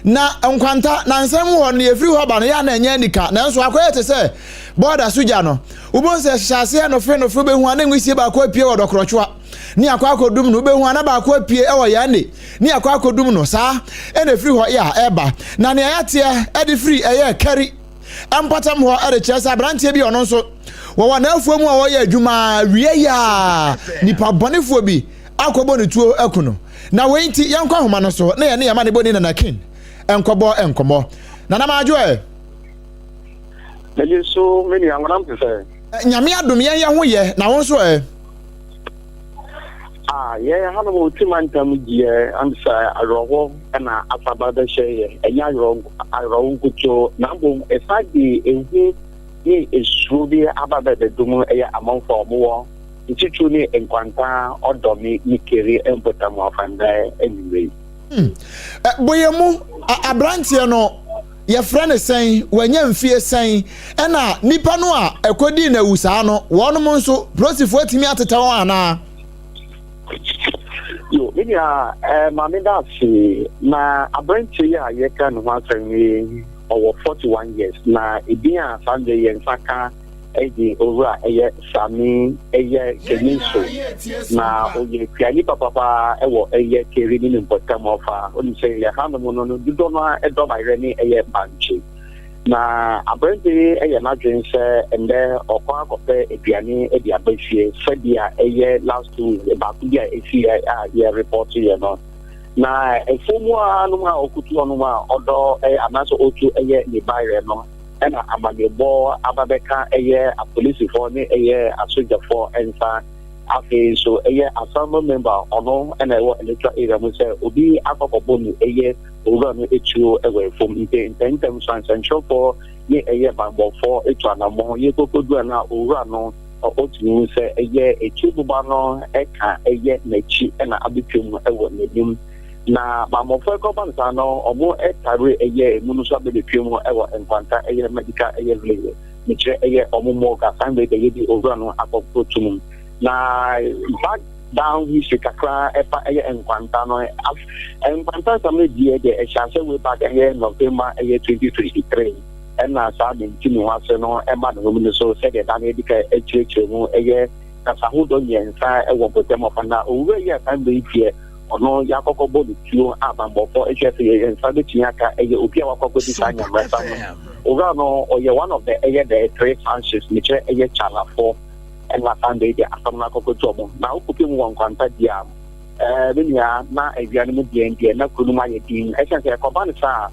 Na Nkwanta, nansa mu hɔ no, yɛfiri hɔ ba no, yɛ a na ɛnyɛ anika, nanso akɔyɛ te sɛ bɔɔda so gya no. Wobɛhu sɛ ɛhyehyɛ aseɛ nofe nofe, wobɛhu a na nwisie baako apue wɔ Dɔkorɔtwoa, ne akɔ akɔdum no, wobɛhu a na baako apue wɔ Yɛne, ne akɔ akɔdum no, saa ɛna ɛfiri hɔ yɛ a ɛba. Na nea yɛateɛ de firi ɛyɛ Kari mpɔtam hɔ de kyerɛ sɛ aberanteɛ bi ɔno nso wɔwɔ n'afuo mu a wɔyɛ adwuma wie yɛ a nipa bɔnefoɔ bi akɔbɔ ne tuo aku no. Na wei nti yɛnkɔ ahoma no so na yɛne yɛn amanebɔni Nana King nkɔbɔ nkɔmmɔ. Nana Madwo ɛ? Megye so me nua, ngonam te sɛ? Nyame adom yɛn yɛ ho yɛ, na wo nso ɛ? Ah, yɛn hanom Oti mantam deɛ amsa awerɛhɔ na asaba bɛhyɛ yɛ, ɛnyɛ awerɛho nkutoo na mmom ɛsa de ehu ne esuro bi aba bɛbɛdom ɛyɛ amanfoɔ a wɔwɔ Ntitiriw ne Nkwanta, Ɔdɔme ne Keri mpɔtam afandan anwummere yi. Hmm. Bɔ yɛn mu, aberanteɛ no, yɛfrɛ no sɛn, wanya mfie sɛn, ɛna nipa no a ɛkɔdii no awu saa no, wɔnom nso, polisifoɔ atumi atetɛ wɔn anaa? Yo, me nua, eh, maame da ase. Na aberanteɛ yi a yɛka ne ho asɛm yi, ɔwɔ 41 years, na edin a saa mmerɛ yɛn nsa ka Ɛde owura ɛyɛ Sami ɛyɛ Kenyiso na ɔyɛ kuani papapa ɛwɔ ɛyɛ Keri ne ne mpɔtam ɔfa. Wonim sɛ yɛ hanom no no dodɔ no ara ɛdɔ bayerɛ ne ɛyɛ bankye. Na aberante yi ɛyɛ n'adwene sɛ ɛndɛ ɔkɔ akɔpɛ aduane ɛde aba fie sɛdeɛ ɛyɛ last 2 weeks baako bi a ɛsiiɛ a yɛ report yɛ no. Na ɛfuo mu ara nom a ɔkutu hɔ nom a ɔdɔ anaasɛ ɔtu ɛyɛ ne bayerɛ no. Ɛna amanneɛbɔ aba bɛka ɛyɛ apolisifoɔ ne ɛyɛ asogyafoɔ nsa. Afei nso ɛyɛ assembly member ɔno na ɛwɔ electoral area mu sɛ obi akɔ akɔbɔ no ɛyɛ owura no tuo wɔ ɛfam. Nti ntɛmntɛm nso ansɛnkyerɛfoɔ ne ɛyɛ banbɔfoɔ tu anammɔn yɛkɔkɔduru a na owura no ɔtumi hu sɛ ɛyɛ etuo boba no ka ɛyɛ n'akyi na abɛtwam wɔ n'anim. Na mammɔfra kɔ ba no saa no, ɔmo tare ɛyɛ emu no nso abɛbɛpue mu wɔ Nkwanta ɛyɛ medical ɛyɛ village, mekyerɛ ɛyɛ ɔmo morgue a saa mmerɛ yi deɛ yɛde owura no akɔ kɔto mu. Na back down history kakra ɛfa ɛyɛ Nkwanta no, Nkwanta nsɛm no deɛ deɛ ɛhyɛ aseɛ way back ɛyɛ November ɛyɛ 2023 ɛna saa mente me ho ase no ɛma ne ho mu no so sɛdeɛ da no yɛdi ka ɛkyerɛkyerɛ mu ɛyɛ kasa ahodoɔ mmiɛnsa ɛwɔ mpɔtam ɔfa na owura yi a saa mmerɛ yi deɛ Ɔno yɛakɔkɔbɔ no tuo a banbɔfoɔ hwɛ sɛ yɛn nsa bɛtumi aka ɛyɛ obi a wakɔ akɔdi saa nyamrɛsa no. Owura no ɔyɛ one of the ɛyɛ the three functions mekyerɛ ɛyɛ Kyalafoɔ ɛna Sunday deɛ asɛm no akɔkɔtu ɔmo na wokɔpɛ mu wɔ Nkwanta deɛ a ɛɛ me nua na awia no mu deɛ deɛ na kuro no mu ayɛ din ɛsiane sɛ ɛkɔba no saa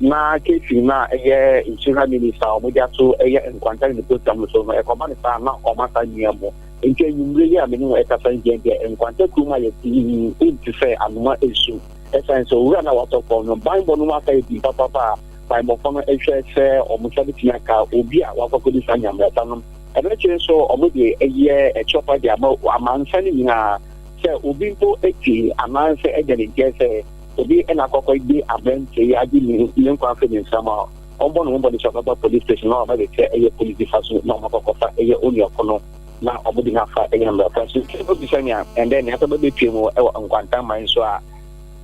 na kefin no a ɛyɛ interior minister a wɔde ato ɛyɛ Nkwanta ne ne program no so no ɛkɔba no saa na ɔma saa nua mu. Enti anwummere yi a me ne wo rekasa yi deɛ, deɛ nkwanta kurom ayɛ dinn te sɛ anoma resu. Ɛsiane sɛ owura no a watɔ fam no banbɔ no mu asa yɛ den papaapa a, banbɔfoɔ no hwɛ sɛ wɔn nsa bɛtumi aka obi a wakɔ akɔdi saa nyameasa no. Ɛno akyi nso, wɔde yɛ kyerɛwpa de ama amansan no nyinaa sɛ obi mpo te anaasɛ agya ne nteɛ sɛ obi na akɔ akɔdi aberanteɛ yi agye ne nkwa afiri ne nsam a, Wɔbɔ ne ho mmɔden sɛ ɔbɛba police station na waba abɛtua ɛyɛ polisi fa so na wɔakɔkɔfa ɛyɛ onua ko no na wɔde no afa ɛyɛ mmara kwan so. Nti obi sɛnea ɛndɛ nea asɛm bɛbɛpue mu wɔ Nkwanta man so a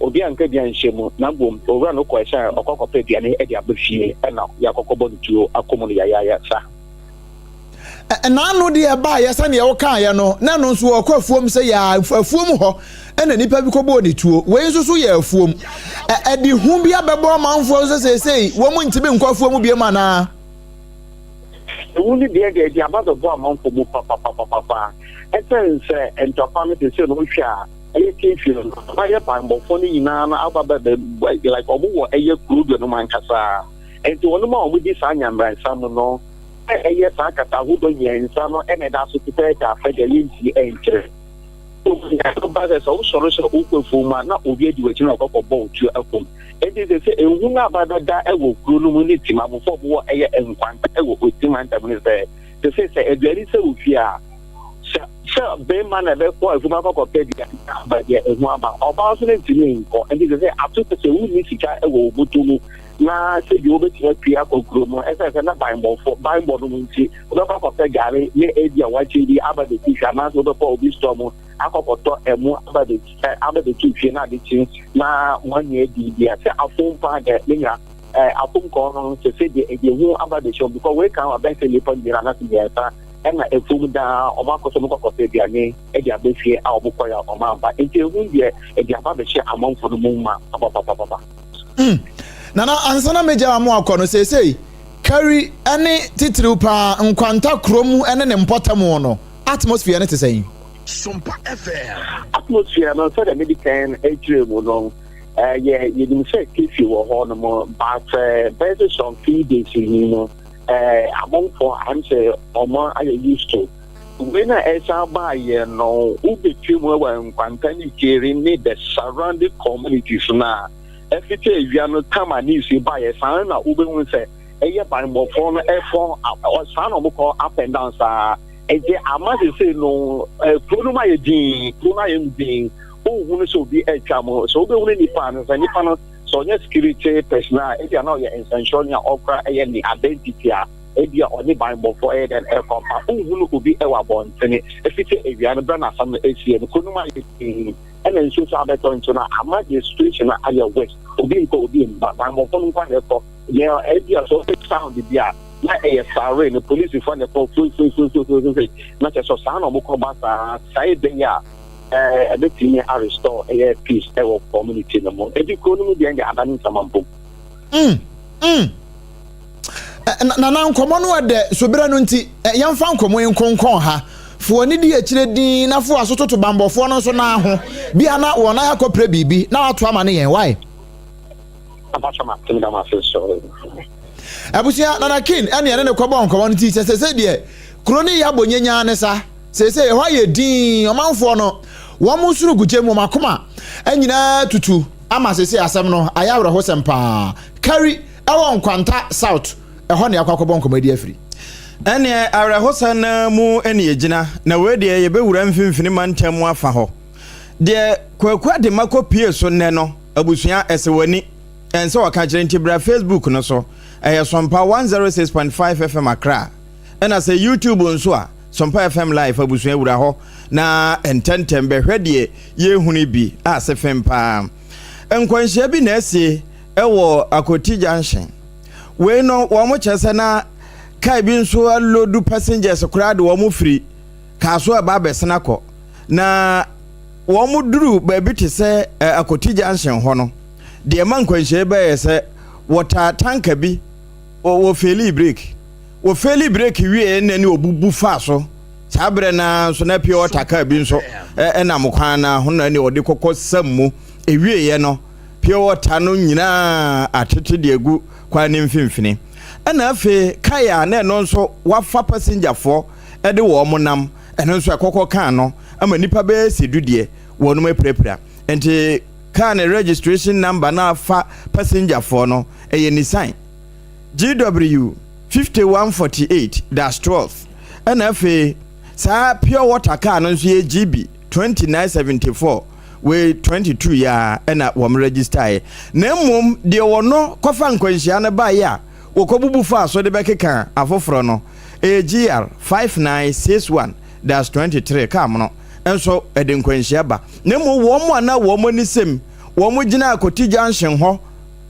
obi anka bi anhyɛ mu na mmom owura no kɔe sɛ ɔkɔ akɔpɛ aduane de aba fie ɛna yɛakɔkɔbɔ no tuo akɔ mu no yayaaya sa. N'ano deɛ ɛbaeɛ sɛdeɛ wokaeɛ no, na ɛno nso ɔkɔ afuom sɛ yɛ afuom hɔ ɛna nipa bi kɔbɔɔ ne tuo. Wei nso so yɛ afuom. Ɛde hu bi abɛbɔ amanfoɔ nso seesei wɔn ntumi nkɔ afuom biom anaa? Ehu no deɛ deɛ ɛde aba bɛbɔ amanfoɔ mu papapapapa. Ɛsɛn sɛ ntɔkwa no seesei no wohwɛ a ɛyɛ curfew no na yɛ banbɔfoɔ no nyinaa no aba bɛ like wɔn wɔ ɛyɛ kuro dua no mu ankasa. Nti wɔn a wɔdi saa nyamransa mu no a ɛyɛ saa kasa ahodoɔ mmiɛnsa no na ɛda so te sɛ ɛda afɛ deɛ yɛntumi nkyerɛ. Mmom nea ɛba sɛ, sɛ wosɔre sɛ wokɔ afuom a, na obi adi w'akyi na wakɔkɔbɔ wo tuo akum. Enti seesei ehu no aba abɛda wɔ kuro no mu ne Temamufo a wɔwɔ ɛyɛ Nkwanta wɔ Oti mantam no sɛ, seesei sɛ aduane sɛ wɔ fie a, sɛ sɛ barima na ɛbɛkɔ afuom akɔkɔpɛ aduane aba deɛ ehu aba. Ɔbaa nso no ntumi nkɔ. Enti seesei ato sɛ sɛ wonni sika wɔ wo bɔtɔ mu na sɛdeɛ wobɛtumi apue akɔ kuro mu ɛsiane sɛ na banbɔfo banbɔ no mu nti wobɛkɔ akɔpɛ gare ne ebi a wakye bi aba bɛsi fie anaasɛ wobɛkɔ obi store mu akɔkɔtɔ ɛmo aba bɛsi aba bɛtu fie na ade kye na wɔanya adi bi a sɛ afom paa dɛ ne nua afom kɔɔ no sɛ sɛ deɛ ɛdeɛ hu aba bɛhyɛ wɔn because wei kan abɛn sɛ nnipa mmienu anaasɛ mmiɛnsa ɛna ɛfom daa wɔn akɔ sɛ wɔn kɔkɔpɛ aduane ɛde aba fie a wɔn kɔɛ a wɔn amba nti ehu deɛ ɛde aba bɛhyɛ amanfo no mu ma papapapapa. Mm. Nana, ansa na megya mo akɔ no, seesei Kari ne titiriw paa Nkwanta kurom ne ne mpɔtam no, atmosphere no te sɛn? Sompa FM. Atmosphere no, sɛdeɛ medi kan kyerɛ mu no, yɛ yɛnim sɛ curfew wɔ hɔ nom, but bɛyɛ sɛ some few days ni no, amanfoɔ am sɛ wɔn ayɛ used to. Wei na ɛsan baayɛ no, wobɛtwa mu wɔ Nkwanta ne Keri ne the surrounding communities no a, ɛfiti awia no tam a news yi baeɛ saa na wobɛhu sɛ ɛyɛ banbɔfoɔ no ɛkɔ saa na wɔkɔ up and down saa nti ama sese no kuro no mu ayɛ din kuro no ayɛ din wohunu sɛ obi atwa mu sɛ wobɛhunu nipa no sɛ nipa no sɛ ɔnyɛ security person a ebi a na ɔyɛ nsɛnkyerɛwni a ɔkora ɛyɛ ne identity a ebi a ɔne banbɔfoɔ ɛyɛ dɛn ɛkɔ pa wohunu obi ɛwɔ abɔntene ɛfiti awia no berɛ na asɛm no ɛsie no kuro no mu ayɛ din ɛna nsuo nso abɛtɔ nti no ama the situation no ayɛ worse obi nkɔ obi mba banbɔfo no nkwa na ɛkɔ deɛ ɛbi a sɛ ɔbɛ sound bi a na ɛyɛ siren no polisifoɔ na ɛkɔ fofofofofofoe na kyɛ sɛ saa na ɔmo kɔ ba saa saa ɛbɛyɛ a ɛɛ ɛbɛtumi a restore ɛyɛ peace ɛwɔ community no mu eti kuro no mu deɛ ɛde ada ne nsama mpo. Mm, mm. Nana nkɔmmɔ no ɛdɛ soberɛ no nti yɛmfa nkɔmmɔ yi nkonkɔn ha. Fo w'ani di akyire dinn na fo w'aso toto banbɔfoɔ no nso nan ho. Bia na wɔn nan akɔpire biribi na wato ama ne yɛn. Why? Abusua Nana King ɛne ɛne ne kɔbɔ nkɔmmɔ no ti sɛ sɛsɛ deɛ kuro no yɛ abɔ nyenyaa ne sa. Sɛsɛ ɛhɔ ayɛ dinn ɔmanfoɔ no wɔn soro gu gya mu wɔn akoma nyinaa tutu ama sɛsɛ asɛm no ayɛ awerɛhosɛm paa. Kari Ɛwɔ Nkwanta South, ɛhɔ na yɛakɔ akɔbɔ nkɔmmɔ adi afiri. Ɛnneɛ awerɛhosɛm no ara mu na yɛgyina, na wei deɛ yɛbɛwura mfimfini mantam mu afa hɔ. Deɛ Kwaku Adema kɔpue so nnɛ no, abusua, ɛsɛ w'ani. Ɛnsɛ ɔka kyerɛ nti bra Facebook no so, ɛyɛ Sompa 106.5 FM Accra. Ɛna sɛ YouTube nso a, Sompa FM Live abusua wura hɔ na ntɛntɛm bɛhwɛ deɛ yɛrehunu bi a ase fem paa. Nkwanhyia bi na asie wɔ Akoti junction. Wei no wɔn kyerɛ sɛ na kaa bi nso alodu passengers koraa de wɔn firi kaa so ɛba abɛsena kɔ. Na wɔn duru baabi te sɛ Akoti junction hɔ no, deɛ ɛma nkwanhyia bɛyɛ sɛ wɔtaa tanka bi wɔ feeli brake. Wɔ feeli brake wie na ne obubu faa so. Saa berɛ no ara nso na pure water kaa bi nso ɛnam kwan no ho na ne ɔde kɔkɔ sam mu. Ewieɛ no Pure water no nyinaa atete de agu kwan no mfimfini. Ɛna afei kae a na ɛno nso wafa pasengyafoɔ de wɔn nam, ɛno nso ɛkɔkɔ kaa no ama nnipa bɛyɛ sɛ du deɛ wɔnom apirapira. Nti kaa ne registration number no afa pasengyafoɔ no ɛyɛ Nissan GW 5148-12. Ɛna afei saa pure water kaa no nso yɛ GB 2974. Wei 22 yi ara na wɔn registaeɛ. Na mmom deɛ wɔno kɔfa nkwanhyia no baeɛ a wɔkɔbubu faa so de bɛkeka afoforɔ no, ɛyɛ GR 5961-23 kaa mono nso ɛde nkwanhyia ba. Na mmom wɔn a na wɔn ani sɛm, wɔn gyina Akoti junction hɔ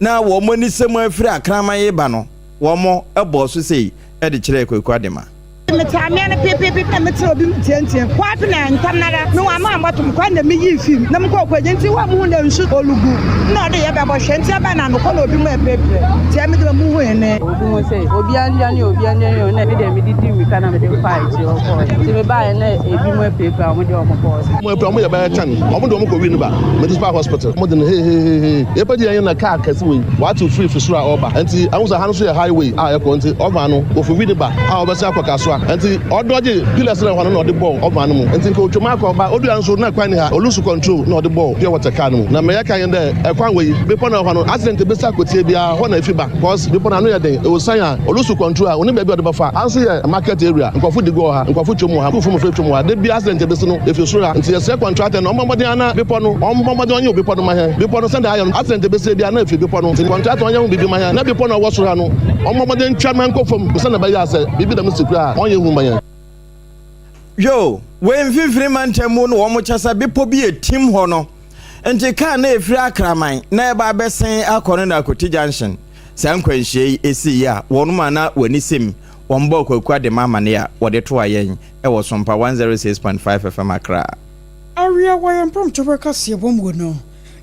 na wɔn ani sɛm afiri Akraman reba no, wɔn bɔɔ so sei de kyerɛɛ Kwaku Adema. Metsaa mmea no pepeepe na metsee obi mu tseatseam. Hɔ ara na ntsɛm noara me ama ambɔto me kwan na miyii fii mu na mokɔɔ kɔgye ntsi hɔ a muhun dɛ nsu olugu nna ɔde yɛbɛbɔhwɛ ntsi ɛbɛn na mokɔ na obi mu ɛpirepire ntsi emi dze muhui ne. Obi mu sɛ obiara ndwane o obiara ndwane o na me deɛ mede dii mirika na mede faa akyire hɔ kɔɔɛ nti mebaeɛ na ebi mu apirapira a wɔde wɔn kɔɔ. Wɔn apira wɔn yɛ bɛyɛ ten wɔn de wɔn kɔ Winneba Municipal Hospital wɔn de no hehehehe yɛpɛ deɛ yɛn na car kɛse wei wɔatew firi fi soro a ɔreba nti ahu sɛ ha no nso yɛ highway a ɛkɔ nti ɔva no wɔfi Winneba a wɔbɛsan akɔ Kasoa. ɔbɛfa. Ntsi ɔdɔgye pillars no a ɔwɔ hɔ no na ɔde bɔɔ ɔvan no mu. Ntsi nka otwa mu akɔ ba odu ha nso na kwan nni ha, olusu control na ɔde bɔɔ pure water car no mu. Na ma yɛka nye dɛ kwan wɔ yi, bepɔ no a ɔwɔ hɔ no accident besi akɔtsia biara hɔ na efi ba cause bepɔ no ano yɛ den, osian a olusu control a onnyi beebi a ɔde bɛfa. Ha nso yɛ market area, nkorɔfo di gua wɔ ha, nkorɔfo twa mu wɔ ha, skuulfo mbofra twa mu wɔ ha, da biara accident besi no efi sor ha. Ntsi yɛserɛ contractor no ɔmbɔ mbɔdzen ara na bepɔ no ɔmbɔ mbɔdzen ɔnyew bepɔ no ma hɛn. Bepɔ no sɛdeɛ ayɛ no accident besi biara na efi bepɔ no. Ntsi contractor ɔnyɛ ho biribi ma hɛn na bepɔ no a ɔwɔ sor ha no ɔmbɔ mbɔdzen ntwa ma nkɔ famu sɛdeɛ ɛbɛyɛ a sɛ biribi dɛm si koraa a ɔnnyɛ hu mma hɛn. Yo, wei mfimfini mantam mu na wɔn kyɛ sɛ bepɔ bi etim hɔ no nti kaa na efiri Akraman na ɛba abɛsen akɔ no na Akoti Junction. Saa nkwanhyia yi esii yi a wɔn a na wɔn ani sim wɔn bɔɔ Kwaku Adema amane a wɔde toa yɛn wɔ Sompa 106.5 FM Accra. Awia wɔ yɛn mpɔmtɔberɛ kaseɛbɔ mu no,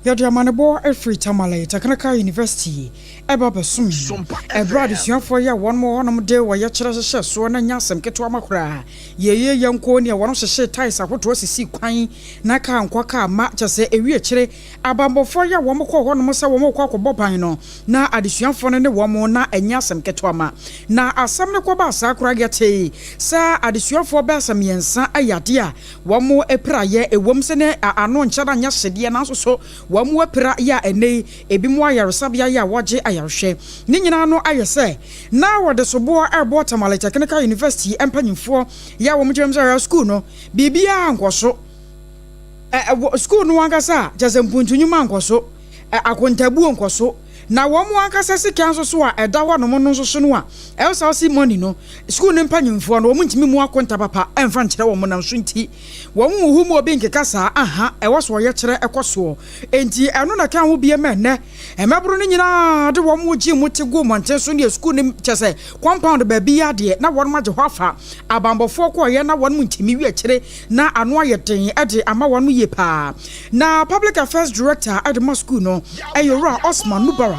yɛde amanebɔ firi Tamale Technical University ba bɛsom yɛn. Ɛberɛ a adesuafoɔ yi a wɔn wɔ hɔnom de ɔyɛkyerɛ hyehyɛɛ soɔ no nyɛ asɛm ketewa ma koraa. Yɛyɛ yɛn nko nea wɔn hyehyee tiles ahodoɔ sisii kwan na kaa nkɔ kaa mma, kyerɛ sɛ ɛwi akyire abanbɔfoɔ yi a wɔn kɔɔ hɔnom sɛ wɔn rekɔ akɔbɔ ban no na adesuafoɔ no ne wɔn na ɛnyɛ asɛm ketewa ma. Na asɛm no kɔbaa saa koraa yɛtee sɛ adesuafoɔ bɛyɛ sɛ mmiɛnsa yɛ adeɛ a wɔn apiraeɛ, ɛwom sɛ ne ano nkyɛ na anyɛ hye deɛ nanso so wɔn apira yɛ a ɛnnɛ yi ebinom wɔ ayaresabea yɛ a wɔgye ayarehwɛ. Ne nyinaa no ayɛ sɛ na wɔde soboɔ rebɔ Tamale Technical University mpanyimfoɔ yɛ a wɔkyerɛ mu sɛ hwɛ sukuu no biribiara nkɔ so. Ɛ wɔ sukuu no ankasa a kyerɛ sɛ mpuntu nnwuma nkɔ so, ɛ akontabuo nkɔ so. Na wɔn ankasa sika nso so a ɛda hɔnom no nso so no a LSRC money no, sukuu no mpanyimfoɔ no wɔntumi mmu akonta papa mfa nkyerɛ wɔn nam so nti wɔn nhuhu mu obi nkeka saa aha ɛwɔ so ɔyɛkyerɛ ɛkɔ soɔ. Enti ɛno na ɛka ho bie ma ɛnnɛ mmabunu no nyinaa de wɔn gye mu te gu mmɔnten so ne sukuu no kyɛ sɛ compound baabi yi adeɛ na wɔn agye hɔ afa. Abanbɔfoɔ kɔeɛ na wɔn ntumi wi akyire na ano ayɛ den de ama wɔn yie paa. Na Public Affairs Director de ma sukuu no yɛ Owura Osman Mubarak.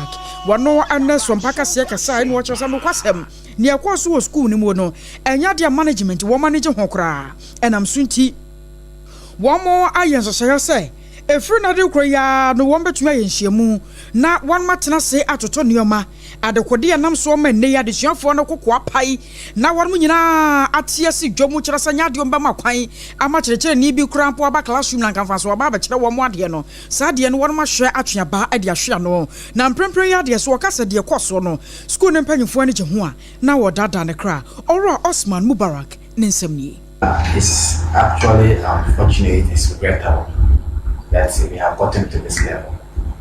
Wɔno ne Sompa kaseɛ kasaeɛ na ɔkyerɛ sɛ nokwasɛm nea ɛkɔɔ so wɔ sukuu no mu no ɛnyɛ adeɛ a management wɔn ani gye ho koraa. Ɛnam so nti wɔn ayɛ nhyehyɛeɛ sɛ ɛfiri nnɛ de rekorɔ yi ara no wɔbɛtumi ayɛ nhyiamu na wɔatena ase atoto nneɛma Adekodeɛ a ɛnam soɔ ma nnɛ yi adesuafoɔ no koko apae na wɔnom nyinaa ate asi dwa mu kyerɛ sɛ nyɛ adeɛ wɔbɛma kwan ama kyerɛkyerɛni bi koraa mpo aba classroom na nka mfasoɔ aba abɛkyerɛ wɔn adeɛ no. Saa adeɛ no wɔnom ahwɛ atwe aba de ahwe ano. Na mprempren yi adeɛ so wɔka sɛ deɛ ɛkɔ soɔ no sukuu no mpanyinfoɔ ani gye ho a na wɔredaadaa ne kra. Owura Osman Mubarak ne nsɛm nie. It's actually unfortunate, it's regrettable that we have gotten to this level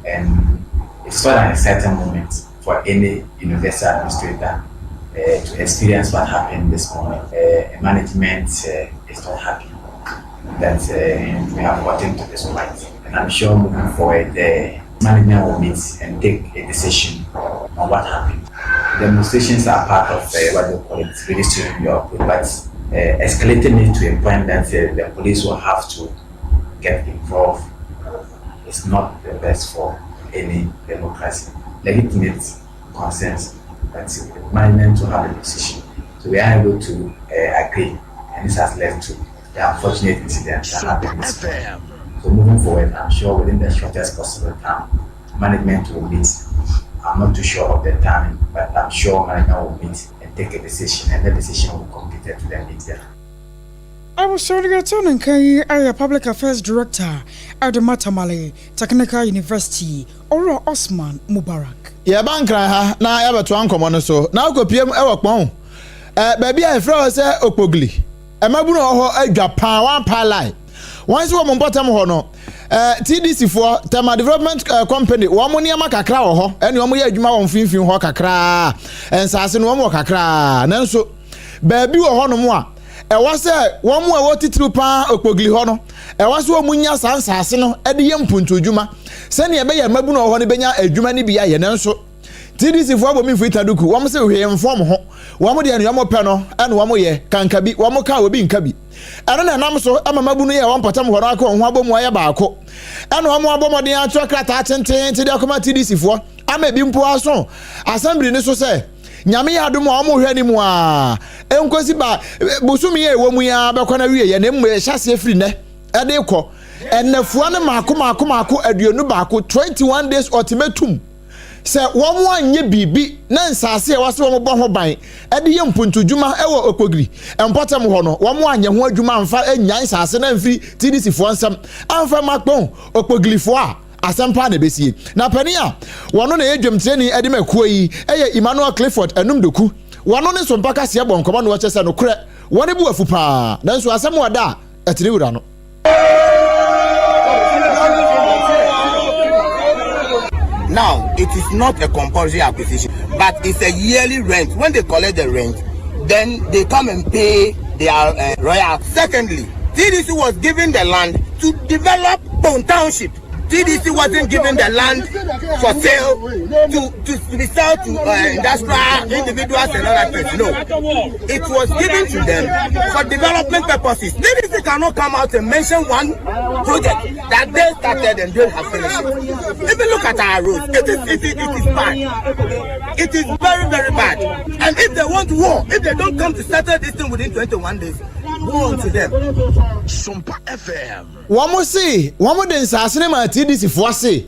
and it's not an exciting moment for any university administrator uh, to experience what happened this morning. Uh, management uh, is not happy that uh, we have gotten to this point. And I'm sure moving forward, the management will meet and take a decision on what happened. Demonstrations are part of uh, what they call it, registering your output, but uh, escalating it to a point that uh, the police will have to get involved is not the best for any democracy. Legitimate concerns that the management to have a position. So we are able to uh, agree, and this has led to the unfortunate incident that happened this morning. So moving forward, I'm sure within the shortest possible time, management will meet. I'm not too sure of the timing, but I'm sure management will meet and take a decision, and the decision will be communicated to the media. Abusua ne nka yi ayɛ Public Affairs Director de ma Tamale Technical University, Owura Osman Mubarak. Yɛba Nkran ha na yɛabɛtoa nkɔmmɔ no so na akɔpiem wɔ Kpɔn, baabi a yɛfrɛ hɔ sɛ Okpogli. Mmabunu a wɔwɔ hɔ adwa paa, wɔampa line. Wɔn nso wɔ mo mpɔtam hɔ no, TDC foɔ, Tema Development Company, wɔn nneɛma kakra wɔ hɔ, ɛne wɔn yɛ adwuma wɔ mfimfini hɔ kakraa. Nsaase no wɔn wɔ kakraa, nanso baabi wɔ hɔnom a ɛwɔ sɛ wɔn a ɛwɔ titiriw paa Okpogli hɔ no, ɛwɔ sɛ wɔn nya saa nsaase no de yɛ mpuntuodwuma sɛnea ɛbɛyɛ mmabunu a wɔwɔ hɔ no bɛnya adwuma no bi ayɛ. Nanso TDC foɔ abɔ mfiri taduku, wɔn sɛ hwee mfɔm ho, wɔn deɛ nea wɔn pɛ no ɛna wɔn yɛ, kanka bi wɔn ka obi nka bi. Ɛno na ɛnam so ama mmabunu yɛ wɔn mpɔtam hɔ no aka wɔn ho abɔ mu ayɛ baako, ɛna wɔn abɔ mmɔden atwerɛ krataa tententen de akɔma TDC foɔ ama ebi mpo aso assembly no so sɛ Nyame yɛ adom a wɔn hwɛ anim a nkosi ba bosome yɛ ɛwɔ mu yi ara bɛkɔ na wie yɛ, na mmom ɛhyɛ aseɛ firi nnɛ ɛde kɔ ɛnafua no maako maako maako 21, 21 days ultimatum. Sɛ wɔanyɛ biribi na nsaase a ɛwɔ sɛ wɔbɔ ho ban de yɛ mpuntudwuma wɔ Okpogiri mpɔtam hɔ no, wɔanyɛ ho adwuma amfa annyae nsaase no amfiri TDC foɔ nsam amfa mma Kpong Okpogirifoɔ a, asɛm paa na ɛbɛsie. Na panin a wɔno na ɛyɛ dwamtirani de ma kuo yi yɛ Emmanuel Clifford Anum Doku. Wɔno ne Sompa Kaseɛ bɔ nkɔmmɔ na ɔkyerɛ sɛ nokorɛ wɔn bo afu paa nanso asɛm wɔ da a ɛtene wura no. Now, it is not a compulsory acquisition, but it's a yearly rent. When they collect the rent, then they come and pay their uh, royal. Secondly, TDC was given the land to develop Bone Township. TDC wasn't given the land for sale to, to, to be sold to uh, industrial individuals and other things. No. It was given to them for development purposes. TDC cannot come out and mention one project that they started and they have finished it. If you look at our roads, it is, it, is, it is bad. It is very, very bad. And if they want war, if they don't come to settle this thing within 21 days, war to them. Sumpa FM. Wɔn se wɔn de nsaase no maa TDC foɔ se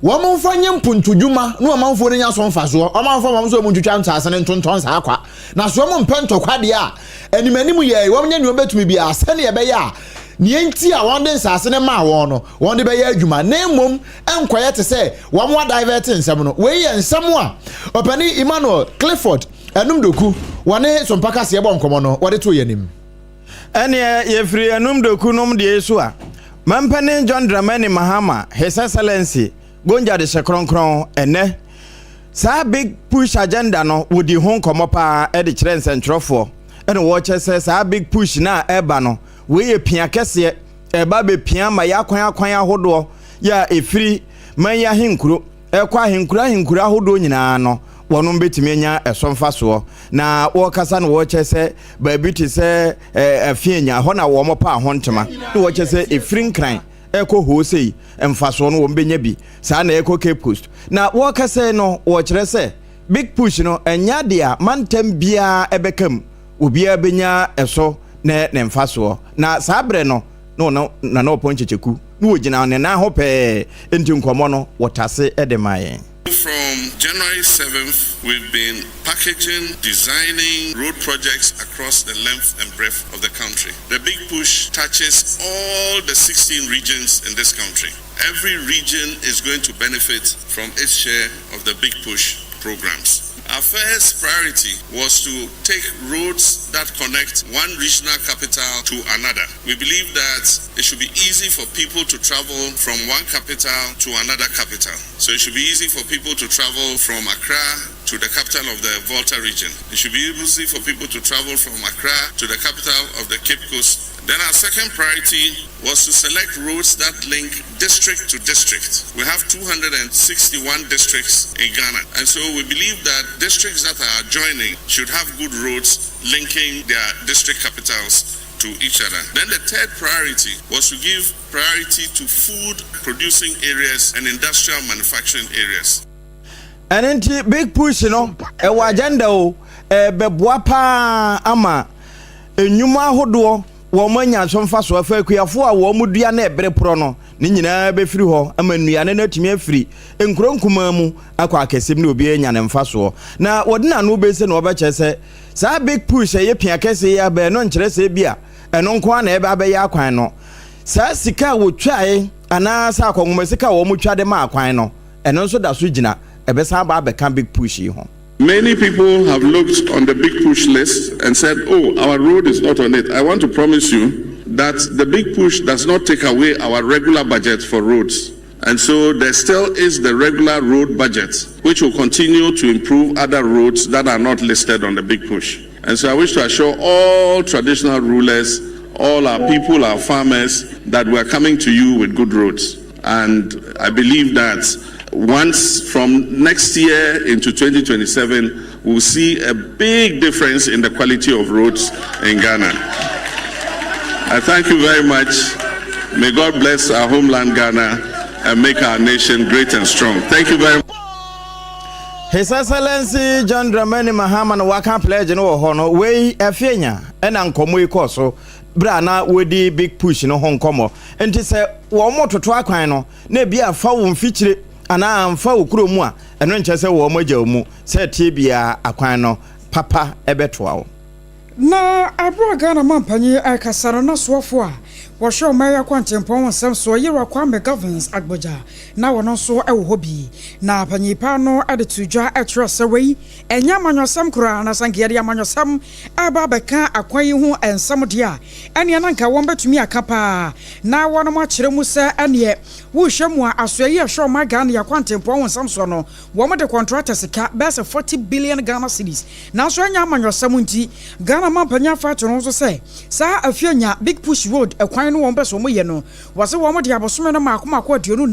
wɔn mfa nyɛ mpuntudwuma na ɔmanfoɔ no nya so mfasoɔ. Wɔn amfa wɔn sɛ wɔn ntwitwa nsaase no ntontɔn saa kwa. Na so wɔn mpɛ ntɔkwa deɛ a, anim anim yɛ wɔn nyɛ nea wɔbɛtumi biara sɛdeɛ ɛbɛyɛ a nea nti a wɔn de nsaase no maa wɔn no wɔn de bɛyɛ adwuma na mmom ɛnkɔyɛ te sɛ wɔn adivɛte nsɛm no. Wei yɛ nsɛm a ɔpanin Emmanuel Clifford Anum Doku wɔne Sompa Kaseɛ bɔ nkɔmmɔ no wɔde too yɛn anim. Ɛneɛ yɛfiri anum doku nom deɛ yi so a, Mampanin John Dramani Mahama, His Excellency, Gonja de hyɛ kronkron ɛnɛ. Saa big push agenda no wɔdi ho nkɔmmɔ paa de kyerɛ nsɛntwerɛfoɔ ɛna wɔkyɛ sɛ saa big push no a ɛba no wei yɛ pia kɛseɛ ɛba bɛpia ma yɛ akwan akwan ahodoɔ yɛ a ɛfiri man yi ahenkuro ɛkɔ ahenkuro ahenkuro ahodoɔ nyinaa no, wɔnom bɛtumi anya ɛso mfasoɔ. Na wɔkasa no wɔkyɛ sɛ baabi te sɛ Afianya, ɛhɔ na wɔn paa ho ntoma. Na wɔkyɛ sɛ ɛfiri Nkran ɛkɔ hoo sei, mfasoɔ no wɔn bɛnya bi. Saa na ɛkɔ Cape Coast. Na wɔkasa no wɔkyerɛ sɛ Big Push no ɛnyɛ adeɛ a mantam biara ɛbɛka mu, obiara bɛnya ɛso ne ne mfasoɔ. Na saa berɛ no, na ɔno Nana Ɔpɔn Kyekyeku na ɔgyina ne nan ho pɛɛ, enti nkɔmmɔ no wɔtase de maa yɛn. From January 7th, we've been packaging, designing road projects across the length and breadth of the country. The Big Push touches all the 16 regions in this country. Every region is going to benefit from its share of the Big Push programs. Our first priority was to take roads that connect one regional capital to another. We believe that it should be easy for people to travel from one capital to another capital. So it should be easy for people to travel from Accra to the capital of the Volta region. It should be easy for people to travel from Accra to the capital of the Cape Coast. Then our second priority was to select roads that link district to district. We have 261 districts in Ghana. And so we believe that districts that are joining should have good roads linking their district capitals to each other. Then the third priority was to give priority to food producing areas and industrial manufacturing areas. Ɛno nti big push no ɛwɔ agenda o, ɛbɛboa paa ama nnwuma ahodoɔ wɔn anya so mfasoɔ afa akuafoɔ a wɔn dua na ɛbere porɔ no ne nyinaa bɛfiri hɔ ama nnuane no atumi afiri nkuro nkumaa mu akɔ akɛseɛ mu na obiara anya ne mfasoɔ. Na wɔde n'ano bɛsi na wɔbɛkyerɛ sɛ saa big push a ɛyɛ pia kɛseɛ yi aba ɛno nkyerɛ sɛ bi a ɛno nko ara na ɛbɛ abɛyɛ akwan no. Saa sika a wɔtwae anaasɛ akɔnhoma sika a wɔtwa de ma akwan no ɛno nso da so gyina, ɛbɛsan aba abɛka big push yi ho. Many people have looked on the big push list and said, oh, our road is not on it. I want to promise you that the big push does not take away our regular budget for roads. And so there still is the regular road budget, which will continue to improve other roads that are not listed on the big push. And so I wish to assure all traditional rulers, all our people, our farmers, that we are coming to you with good roads. And I believe that once from next year into 2027, we'll see a big difference in the quality of roads in Ghana. I thank you very much. May God bless our homeland, Ghana, and make our nation great and strong. Thank you very much. His Excellency John Dramani Mahama no waka pledge no wɔ hɔ no wei ɛfeɛ nya ɛna nkɔmmɔ yi kɔɔ so berɛ a na wɔdi big push no ho nkɔmmɔ nti sɛ wɔn mo toto akwan no na ebi afa wo mfikyire. anaa amfa wo kuro mu a, ɛno nkyerɛ sɛ wɔn agya wo mu. Sɛ ɛteɛ biara, akwan no papa bɛtoa wo. Na bere a Ghana mampanyin rekasa no, na soafo a wɔhwɛ ɔman yi akwantempɔn ho nsɛm soɔ, Yewura Kwame Governs Agbodza, na ɔno nso wɔ hɔ bi. Na panyin pa no de too dwa kyerɛɛ sɛ wei ɛnyɛ amanyɔsɛm koraa, na sɛ anka yɛde amanyɔsɛm reba abɛka akwan yi ho nsɛm deɛ a, ɛnneɛ na anka wɔbɛtumi aka paa na wɔnom akyerɛ mu sɛ ɛnneɛ wohwɛ mu a asoɛeɛ yi a ɛhwɛ ɔman Ghana yi akwantempɔn ho nsɛm soɔ no, Wɔde kɔntrata sika bɛyɛ sɛ 40 billion Ghana cedis. Nanso ɛnyɛ amanyɔsɛm nti, Ghana manpanyin afa ato ne ho so sɛ saa Afianya Big Push Road kwan no wɔn pɛ sɛ wɔyɛ no. Wɔse wɔn de abosome no mmaako mmaako 24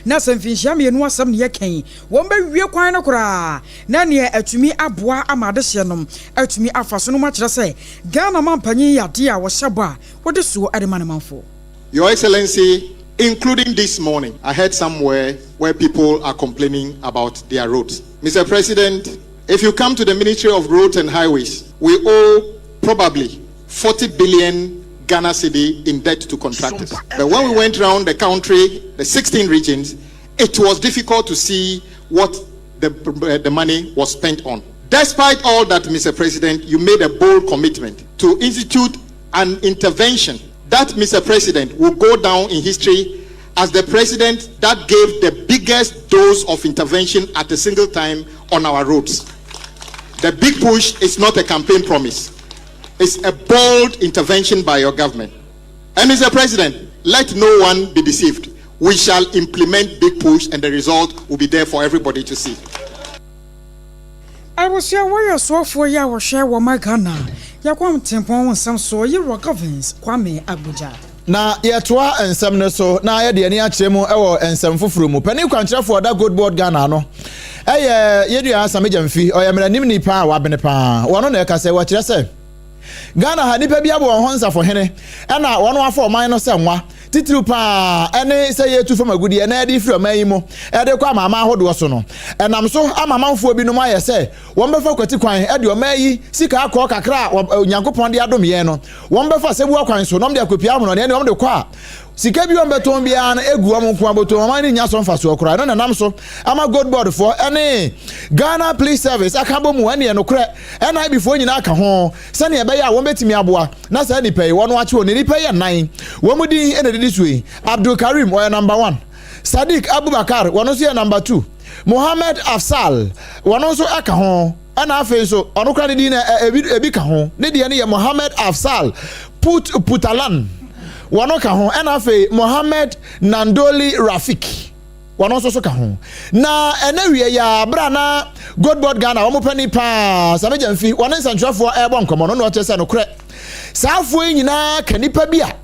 na sɛ mfinhyia mmienu asɛm na yɛka yi, wɔn bɛwie kwan no koraa na neɛ atumi aboa ama adehyeɛ nom atumi afa so no mu akyerɛ sɛ Ghana manpanyin yɛ adeɛ a wɔhyɛ bɔ a wɔde soɔ de ma ne manfoɔ. Your Excellency, including this morning, I heard somewhere where people are complaining about their roads. Mr. President, if you come to the Ministry of Roads and Highways, we owe probably 40 billion Ghana cedi in debt to contractors. But when we went around the country, the 16 regions, it was difficult to see what the, the money was spent on. Despite all that, Mr. President, you made a bold commitment to institute an intervention that, Mr. President, will go down in history as the president that gave the biggest dose of intervention at a single time on our roads. The big push is not a campaign promise. It's a bold intervention by your government. And Mr. President, let no one be deceived. We shall implement big push and the result will be there for everybody to see. Abusua wɔyɛ soafoɔ yi a wɔhwɛ wɔ ma Ghana yɛkwantempɔn ho nsɛm soɔ Yewura Governs Kwame Agbodza. Na yɛtoa nsɛm no so na yɛde ani akyerɛ mu wɔ nsɛm foforɔ mu. Panin kwankyerɛfoɔ ɔda Gold Board Ghana ano yɛ yɛn nua Sami Gyamfi. Ɔyɛ mmaranimni paa a wabene paa. Wɔno na ɛka sɛ wɔkyerɛ sɛ Ghana ha nnipa bi abɔ wɔn ho nsafohene na wɔn afa ɔman no sɛ nwa, titiriw paa ne sɛ yɛretu fam agudeɛ na yɛde firi ɔman yi mu de kɔ amanaman ahodoɔ so no. Ɛnam so ama amanfoɔ binom ayɛ sɛ wɔbɛfa kwati kwan de ɔman yi sika akɔɔ kakra a Onyankopɔn de adom yɛn no, wɔbɛfa sɛbua kwan so na wɔde akɔpia amono na ɛne wɔn de kɔ a sika bi wɔbɛtɔn biara no egu wɔn nko ara bɔtɔm, ɔman no nnya so mfasoɔ koraa. Ɛno na ɛnam so ama Gold Board foɔ ne Ghana Police Service aka abɔ mu ɛne ɛnokorɛ NIB foɔ nyinaa ka ho sɛdeɛ ɛbɛyɛ a wɔbɛtumi aboa na saa nnipa yi wɔn akye wɔn. Nnipa yi yɛ nnan, wɔn din na ɛdidi soɔ yi, Abdul Karim ɔyɛ number one, Sadiq Abubakar wɔn nso yɛ number two, Mohammed Afsal wɔn nso ka ho. Ɛna afei nso, ɔno koraa ne din no ebi ebi ka ho. Ne deɛ no yɛ Mohammed Afzal Put Putalan. Wɔn ka ho. Ɛna afei Mohammed Nandoli Rafik. Wɔn nso so ka ho. Na ɛnɛ wie yi ara, bere a na Goldboard Ghana wɔn panin paa, Sami Gyamfi, wɔne nsɛntwerɛfoɔ rebɔ nkɔmmɔ no, na ɔkyerɛ sɛ nokorɛ, saa afoɔ yi nyinaa ka nnipa bi a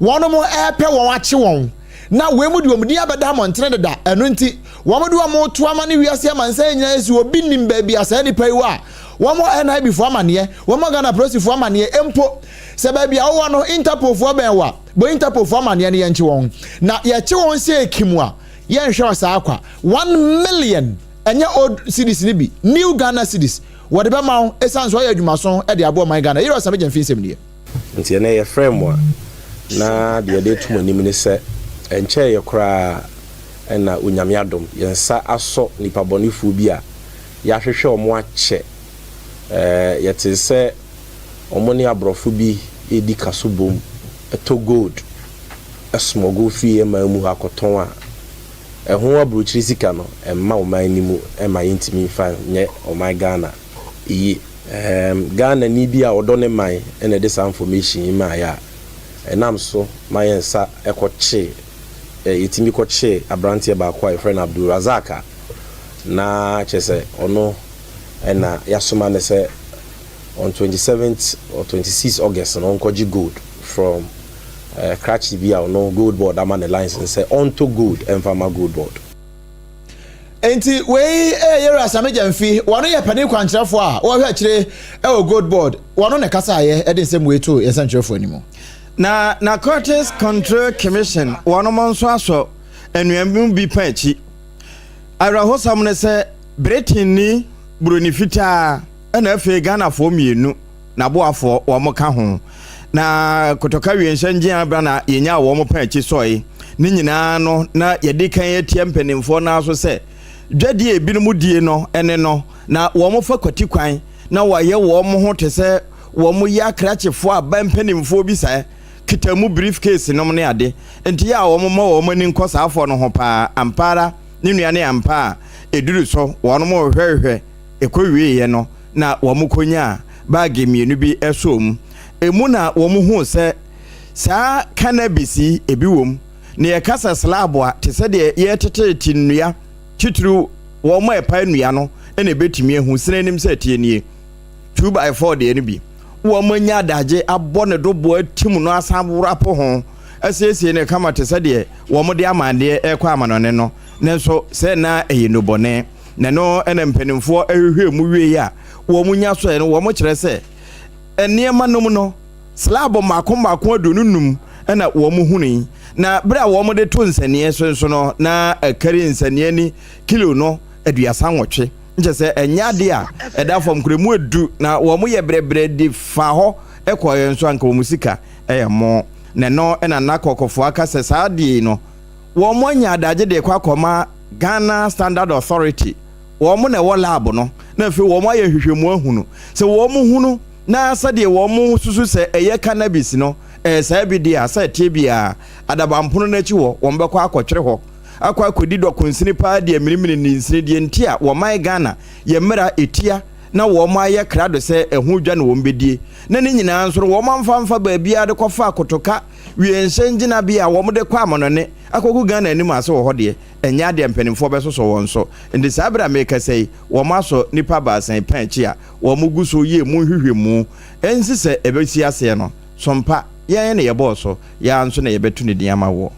wɔn repɛ wɔn akye wɔn. Na wei mu de wɔn din abɛda mmɔntene deda, ɛno nti wɔn de wɔn reto ama ne wiase amansan nyinaa esi obi nim baabi a saa nnipa yi wɔ a, wɔmmɔ NIB foɔ amaneɛ, wɔmmɔ Ghana polisifoɔ amaneɛ, mpo sɛ baabi a wowɔ no Interpol foɔ bɛn wo a, bɔ Interpol foɔ amaneɛ na yɛnkye wɔn. Na yɛkye wɔn sɛ kim a, yɛnhwɛ wɔ saa kwa. 1,000,000, ɛnyɛ old cedis no bi, new Ghana cedis, wɔde bɛma wo ɛsiane sɛ woayɛ adwumaso de aboa ɔman Ghana. Yɛwura Sami Gyamfi nsɛm nie. Nti ɛnnɛ yɛfrɛɛ mo a, na deɛ yɛde reto mo anim ne sɛ, ɛnkyɛeɛ koraa na Onyame adom, yɛn nsa asɔ nnipa bɔnefoɔ bi a yɛahwehwɛ wɔn akyɛ. Ɛɛ, yɛtee sɛ wɔn ne aborɔfo bi redi kaso bom tɔ gold smɔgo firi yɛn man mu ha kɔtɔn a, ɛho aburokyire sika no, ɛmma ɔman no mu mma yɛntumi mfa nyɛ ɔman Ghana yie. Erm Ghanani bi a ɔdɔ ne man na ɛde saa information yi maeɛ a ɛnam so ma yɛn nsa kɔ kyee eh, yɛtumi kɔ kyee abranteɛ baako a yɛfrɛ no Abdul Razak a na kyerɛ sɛ ɔno na yɛasoma no sɛ on 27th or 26 August no ɔnkɔgye gold from eh, krakye bi a ɔno gold board ama ne license sɛ ɔntɔ gold ɛmfa ma gold board. Enti wei yɛ Yewura Sami Gyamfi, wɔno yɛ panin kwankyerɛfoɔ a wɔhwɛ akyire wɔ Gold Board, wɔno na ɛkasaeɛ de nsɛm wei too yɛn nsɛntwerɛfoɔ anim. Na Narcotics Control Commission wɔnom nso asɔ anuanom bi pa akyi. Awerɛhosɛm ne sɛ Britainni buroni fitaa ɛna afei Ghanafoɔ mmienu n'aboafoɔ wɔn ka ho. Na Kotoka Wienhyɛ Ngyea bra na yɛnyaa wɔn pa akyi sɔe. Ne nyinaa no, na yɛde kan atia mpanimfoɔ no ara so sɛ, dwadie a ebinom die no ne no, na wɔfa kwati kwan na wɔayɛ wɔn ho te sɛ wɔyɛ akrakyefoɔ aba mpanimfoɔ bi saa, kita mu brief case nom ne ade. Nti yɛ a wɔmma wɔn ani nkɔ saa afoɔ no ho paa. Ampa ara, ne nua ne ampa a ɛduru so, wɔn rehwɛhwɛ ɛkɔwieeɛ no na wɔkɔnyaa baage mmienu bi sɔɔ mu. Ɛmu na wɔhuu sɛ saa cannabis yi ebi wɔ mu. Na yɛka sɛ slab a, te sɛ deɛ yɛretetete nnua, titiriw wɔn a ɛpae nnua no na ɛbɛtumi ahu sene anim sɛ ɛteɛ nie. 2x4 deɛ no bi. Wɔanya adagye abɔ ne doboɔ atim no asan wrapo ho asiesie no kama te sɛ deɛ wɔde amanneɛ rekɔ amanɔne no. Nanso sɛ na ɛyɛ nnubɔne. Na ɛno na mpanimfoɔ hwehwɛɛ mu wieeɛ a wɔnya sɔeɛ no, wɔkyerɛ sɛ nneɛma nom no, slab mmaako mmaako 25 na wɔhunui. Na berɛ a wɔde to nsɛnniiɛ so nso no, na ɛkari nsɛnniiɛ ni kilo no 38. Nkyɛ sɛ ɛnyɛ adeɛ a ɛda fam koraa, emu edu na wɔyɛ brɛbrɛ de fa hɔ kɔeɛ nso anka wɔn sika yɛ mo. Na ɛno na na kɔkɔfoɔ aka sɛ saa adeɛ yi no, wɔanya adagye de rekɔ akɔma Ghana Standard Authority, wɔn na ɛwɔ lab no, na afei wɔn ayɛ nhwehwɛmu ahunu sɛ wɔn hunu na sɛdeɛ wɔn susu sɛ ɛyɛ cannabis no ɛyɛ saa bi deɛ a, sɛ ɛteɛ biara adabampono no akyi hɔ wɔn bɛkɔ akɔtwere hɔ akɔ akɔdi dɔkonsini paa deɛ mirimiri ne nsini deɛ nti a wɔman Ghana yɛ mmara ɛtia na wɔn ayɛ krado sɛ ɛho dwa na wɔn bɛdie na ne nyinaa nso no wɔn amfa amfa baabiara de kɔfa kotoka wienhyɛn gyinabea a wɔn de kɔ amanɔne akɔgu Ghana anim ase wɔ hɔ deɛ, ɛnyɛ adeɛ a mpanimfoɔ bɛsosɔ wɔn so. Enti saa berɛ a merekasa yi, wɔasɔ nnipa baasa yi pɛn akyi a wɔgu so reyɛ emu nhwehwɛmu. Ɛnsi sɛ ɛbɛsi aseɛ no, Sompa, yɛn na yɛbɔɔ so, yɛn ara nso na yɛbɛto ne din ama woɔ.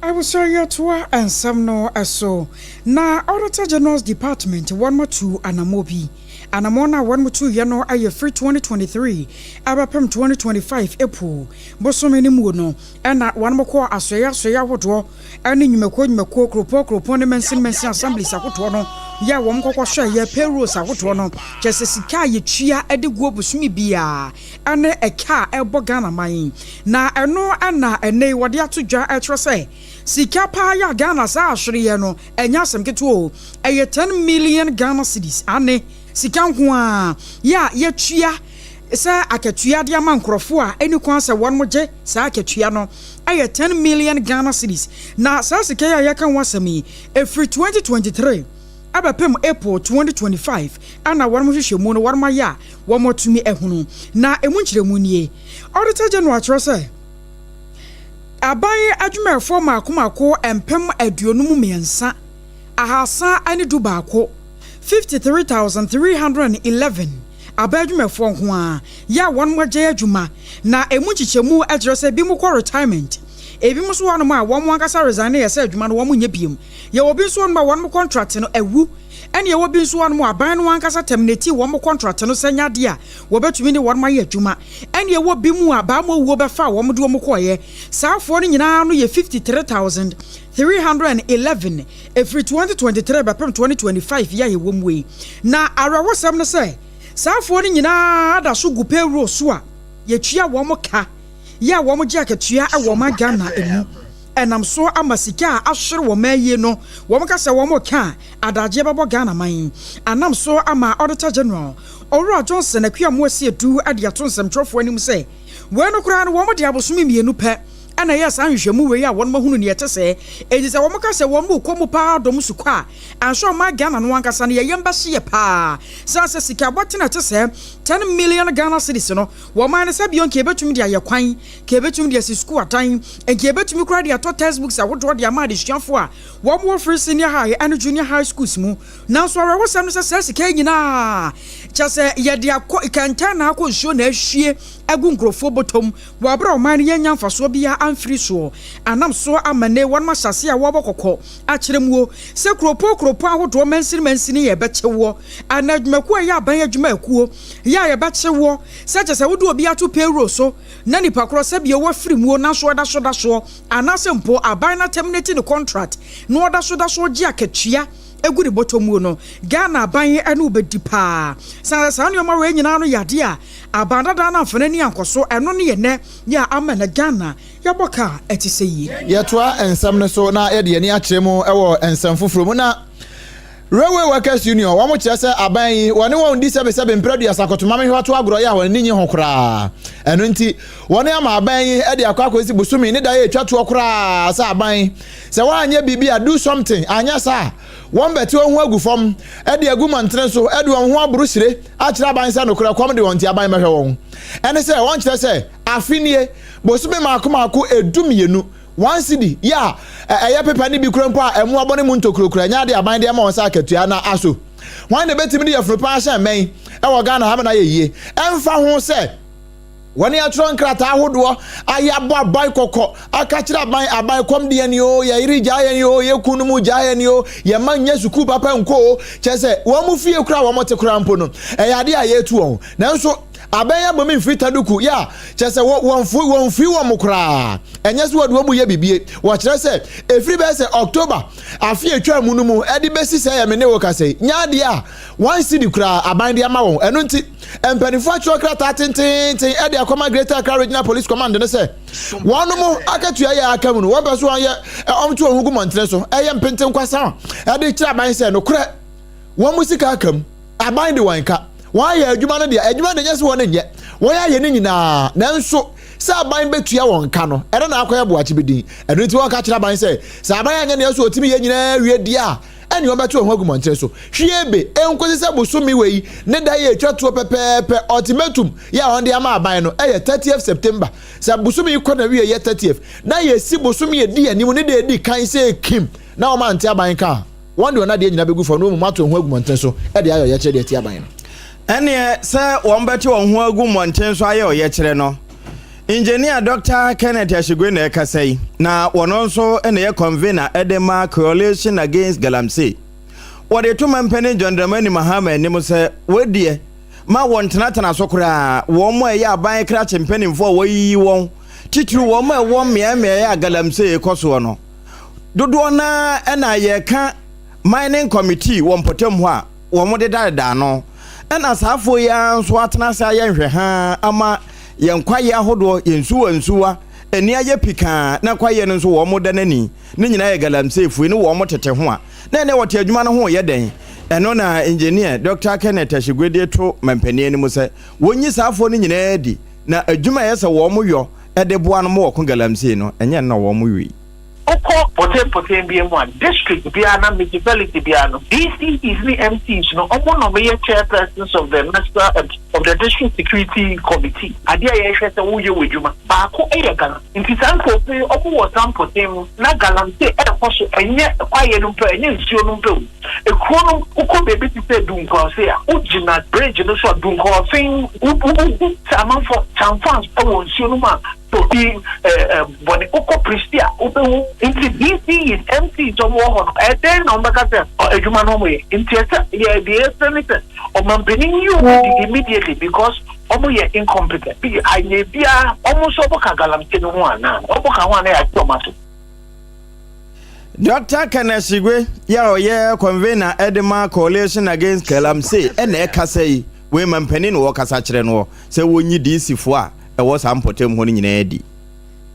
Abusua yɛtoa nsɛm no so. Na Auditor General's Department wɔn atu anamɔ bi. Anamɔn no a wɔn tuiɛ no yɛ firi 2023 ɛbɛpem 2025 April bosome no muo no. Ɛna wɔn kɔɔ asoɛeɛ asoɛeɛ ahodoɔ ne nnwumakuo nnwumakuo, kuropɔn kuropɔn ne mansin mansin assemblies ahodoɔ no yɛ wɔn kɔkɔ hwɛeɛ payrolls ahodoɔ no, kyerɛ sɛ sika a yɛtua de guo bosome biara ne ɛka a ɛbɔ Ghana man. Na ɛno na ɛnnɛ yi wɔde ato dwa ɛkyerɛ sɛ sika paa yɛ a Ghana saa ahwereɛ no ɛnyɛ asɛm ketewa o, ɛyɛ 10 million Ghana cedis, aane sika nko ara yɛ a yɛtua sɛ akatua de ama nkurɔfoɔ a ɛni kwan sɛ wɔn gye saa akatua no yɛ 10 million Ghana cedis. Na saa sika yi a yɛka ho asɛm yi, ɛfiri 2023 ɛbɛpem April 2025 ɛna wɔn nhwehwɛmu no wɔn ayɛ a wɔn atumi ahunu. Na ɛmu nkyerɛmu nie. Auditor General kyerɛ sɛ aban adwumayɛfoɔ mmaako mmaako 53,311, 53,311, Aba adwumayɛfoɔ nko ara yɛ a wɔnom agyae adwuma, na ɛmu nkyekyɛmu kyerɛ sɛ binom kɔ retirement, ebinom nso wɔ hɔnom a wɔn ankasa resigne yɛ sɛ adwuma no wɔn nyɛ biom, yɛwɔ bi nso wɔ hɔnom a wɔnom contract no awu, ɛna yɛwɔ bi nso wɔ hɔnom a aban no ankasa terminate wɔn contract no sɛ nyɛ adeɛ a wɔbɛtumi ne wɔnom ayɛ adwuma, ɛna yɛwɔ binom a bammɔ wuo bɛfaa wɔn de wɔn kɔeɛ. Saa afoɔ no nyinaa no yɛ 53,311. Ɛfiri 2023 bɛpem 2025 yi a yɛwɔ mu yi. Na awerɛhosɛm ne sɛ, saa afoɔ no nyinaa da so gu payroll so a yɛtua wɔn ka yɛ a wɔgye akatua wɔ ɔman Ghana mu. Ɛnam so ama sika a ahwere wɔ man yi no, wɔka sɛ wɔreka a, adagyeɛ bɛbɔ Ghana man. Anam so ama Auditor General, Owura Johnson Akuamoah Asiedu de ato nsɛmtwerɛfoɔ anim sɛ, wei no koraa no wɔde abosome mmienu pɛ na ɛyɛɛ saa nhwehwɛmu wei a wɔn ahunu nea ɛte sɛɛ. Enti sɛ wɔn ka sɛ wɔn rekɔ mu paa dɔm sukɔ a, anhwɛ ɔman Ghana no ankasa no yɛn yam bɛhye yɛ paa. Sane sɛ sika abɔten a ɛte sɛɛ, 10 million Ghana cedis no, wɔ ɔman no sɛ bio nka yɛbɛtumi de ayɛ kwan, nka yɛbɛtumi de asi sukuu adan, nka yɛbɛtumi koraa de atɔ textbooks ahodoɔ de ama adesuafoɔ a wɔn wɔ free senior high ne junior high schools mu. Nanso awerɛhosɛm ne sɛ saa sika yi nyinaa kyerɛ sɛ yɛde akɔ kɛntɛn na akɔ nsuo na ahwie agu nkurɔfoɔ bɔtɔm Wɔ bere a ɔman no yɛnnya mfasoɔ biara amfiri soɔ, anam soɔ ama nnɛ wɔnom ahyɛaseɛ a wɔrebɔ kɔkɔ akyerɛ muo sɛ kuropɔn kuropɔn ahodoɔ mansini mansini yɛ bɛkye woɔ anaa adwumakuo a ɛyɛ aban adwuma akuo yɛ a yɛbɛkye woɔ sɛ kyɛ sɛ wode obi ato payroll so na nipa korɔ sɛ bio wafiri muo nanso ɔda so da soɔ anaasɛ mpo aban no aterminate ne contract na ɔda so da soɔ gye akatua. gu ne bɔtɔ muo no, Ghana aban ne wo bɛdi paa. Sane sɛ saa nnoɔma wei nyinaa no yɛ adeɛ a aban dada no amfa n'ani ankɔ so, ɛno ne ɛnnɛ yɛ a ama ɛnnɛ Ghana yɛabɔ ka a ɛte sɛ yie. Yɛtoa nsɛm no so na yɛde yɛn ani akyerɛ mu wɔ nsɛm foforɔ mu na Railway Workers Union wɔn kyerɛ sɛ aban yi wɔne wɔn di sɛbesɛbe mprɛ aduasa kɔtoma mehwɛ to agorɔ yɛ a wɔn ani nye ho koraa. Ɛno nti wɔne ama aban yi de akɔ akɔsi bosome ne da yɛ atwa toɔ koraa sɛ aban sɛ wɔanyɛ biribi a do something anyɛ saa wɔn bɛte wɔn ho agu fam de agu mmɔntene so de wɔn ho aboro hyire akyerɛ aban sɛ nokorɛ kɔm de wɔn nti aban mɛhwɛ wɔn. Ɛne sɛ wɔn kyerɛ sɛ afe nie bosome mmaako mmaako 12, one cedi, yɛ a ɛyɛ pepa no bi kura mpo a ɛmmoa bɔne mu ntokuro kura nyɛ adeɛ aban de ama wɔn sɛ akatua na aso hwan na ɛbɛtumi de yafunu paa ahyɛn mmɛn ɛwɔ Ghana ha ma no ayɛ yie ɛmfa ho sɛ wɔne atwerɛ nkrataa ahodoɔ ayɛ abɔ aban kɔkɔ aka kyerɛ aban aban kɔm de yɛn o yɛ yere gyaa yɛn o yɛ kunu mu gyaa yɛn o yɛ mma nyɛ sukuu papa nkɔ o kyerɛ sɛ wɔn mu fie kura wɔn te kora mpo no ɛyɛ adeɛ a yɛretu wɔn nanso Abɛn yɛ bom mfiri taduku yɛ a kyerɛ sɛ wɔmfiri wɔn koraa. Ɛnyɛ sɛ wɔde wɔn mu yɛ bibie. Wɔkyerɛ sɛ ɛfiri bɛyɛ sɛ October afe a ɛtwaa mu no mu de bɛsi sɛ yɛ me ne wo kasa yi, nyɛ adeɛ a one cedi koraa aban de ama wɔn. Ɛno nti, mpanimfoɔ atwerɛ krataa tenteenten de akɔma Greater Accra Regional Police Command no sɛ wɔnom akatua yɛ a aka mu no wɔmpɛ so wɔnyɛ wɔnto wɔn ho gu mmɔntene so ɛyɛ mpentenkwasa de kyerɛ aban sɛ nokorɛ wɔn mu sika aka mu. Aban de wɔn ka. Wɔn ayɛ adwuma no deɛ, adwuma deɛ nyɛ sɛ wɔn nyɛ. Wɔn ayɛ ne nyinaa. Nanso, sɛ aban bɛtua wɔn ka no, ɛno na akɔyɛ boakye bi din. Ɛno nti wɔka kyerɛ aban sɛ, sɛ aban anyɛ nea ɛsɛ ɔtumi yɛ nyinaa wie deɛ a, ɛne wɔn bɛto wɔn ho agu mmɔntene so. Hwie be, ɛnkosi sɛ bosome wei ne da yi a ɛtwa toɔ pɛpɛɛpɛ, ultimatum, yɛ a wɔn de ama aban no, ɛyɛ 30th September. Sɛ bosome yi kɔ n'awieɛ 30th, na yɛsi bosome a ɛdi anim ne da ɛdi kan sɛ kim, na wɔn ante aban ka a, Wɔn de wɔn adeɛ nyinaa bɛgu fam na wɔn ato wɔn ho agu mmɔntene so de ayɛ ɔyɛkyerɛ de atia aban no. Ɛnneɛ sɛ wɔbɛte wɔn ho agu mmɔnten so ayɛ ɔyɛkyerɛ no, Engineer Dɔkta Kenneth Ashigwe na ɛkasa yi, na wɔno nso na ɛyɛ convener de ma Coalition Against Galamsey. Wɔde to Mampanin John Dramani Mahama anim sɛ wɔdeɛ ma wɔntenatena so koraa, wɔn a ɛyɛ aban krakye mpanimfoɔ a wɔayiyi wɔn, titiriw wɔn a ɛwɔ mmeaemmeae a galamsey kɔ soɔ no. Dodoɔ no ara na yɛka mining committee wɔ mpɔtam hɔ a wɔn dedadeda ano. Ɛna saa afoɔ yi ara nso atena ase ayɛ nhwɛhaa ama yɛn kwaeɛ ahodoɔ, yɛn nsuwa nsuwa, ani ayɛ pikaa na kwaeɛ no nso wɔn da n'ani. Ne nyinaa yɛ galamseyfoɔ yi ne wɔn tete ho a na ɛnɛ wɔte adwuma no ho reyɛ dɛn? Ɛno na Engineer Dɔkta Kenneth Ashigwe de to mampanin anim sɛ wɔnyi saa afoɔ no nyinaa adi na adwuma a ɛyɛ sɛ wɔn yɔ de boa no ma wɔko galamsey no, ɛnyɛ ɛno na wɔwe. Wokɔ mpɔtam biara mu a, district biara anaa municipality biara no, DCEs ne MCs no, wɔn na wɔyɛ chairpersons of the national of the district security committee. Adeɛ a yɛhwɛ sɛ woyɛ w'adwuma. Baako yɛ galamsey. Nti saa nkurɔfoɔ yi, wɔn wɔ saa mpɔtam mu na galamsey ɛrekɔ so, ɛnyɛ kwaeɛ no mpo, ɛnyɛ nsuo no mpo o. Ekuro no, wokɔ baabi te sɛ Dunkuase a, wogyina bridge no so a, Dunkuasen, wohu sɛ amanfoɔ kyamfans wɔ nsuo no mu a, obi bɔne. Wokɔ Prestea a, wobɛhu. Nti DCEs, MCs a wɔwɔ hɔ no, ɛdɛn na wɔbɛka sɛ adwuma no wɔyɛ? Nti ɛsɛ yɛ deɛ yɛsrɛ ne sɛ, ɔmampanin yi wɔn adi immediately because wɔyɛ incompetent. Anyɛ biara, wɔn nso wɔka galamsey no ho anaa? Wɔka ho a na yɛate wɔn aso. Dɔkta Kenneth Shigwe yi a ɔyɛ convener de ma Coalition Against Galamsey na ɛkasa yi. Wei mampanin na wɔkasa kyerɛ noɔ sɛ wɔnyi DC foɔ a ɛwɔ saa mpɔtam hɔ no nyinaa adi.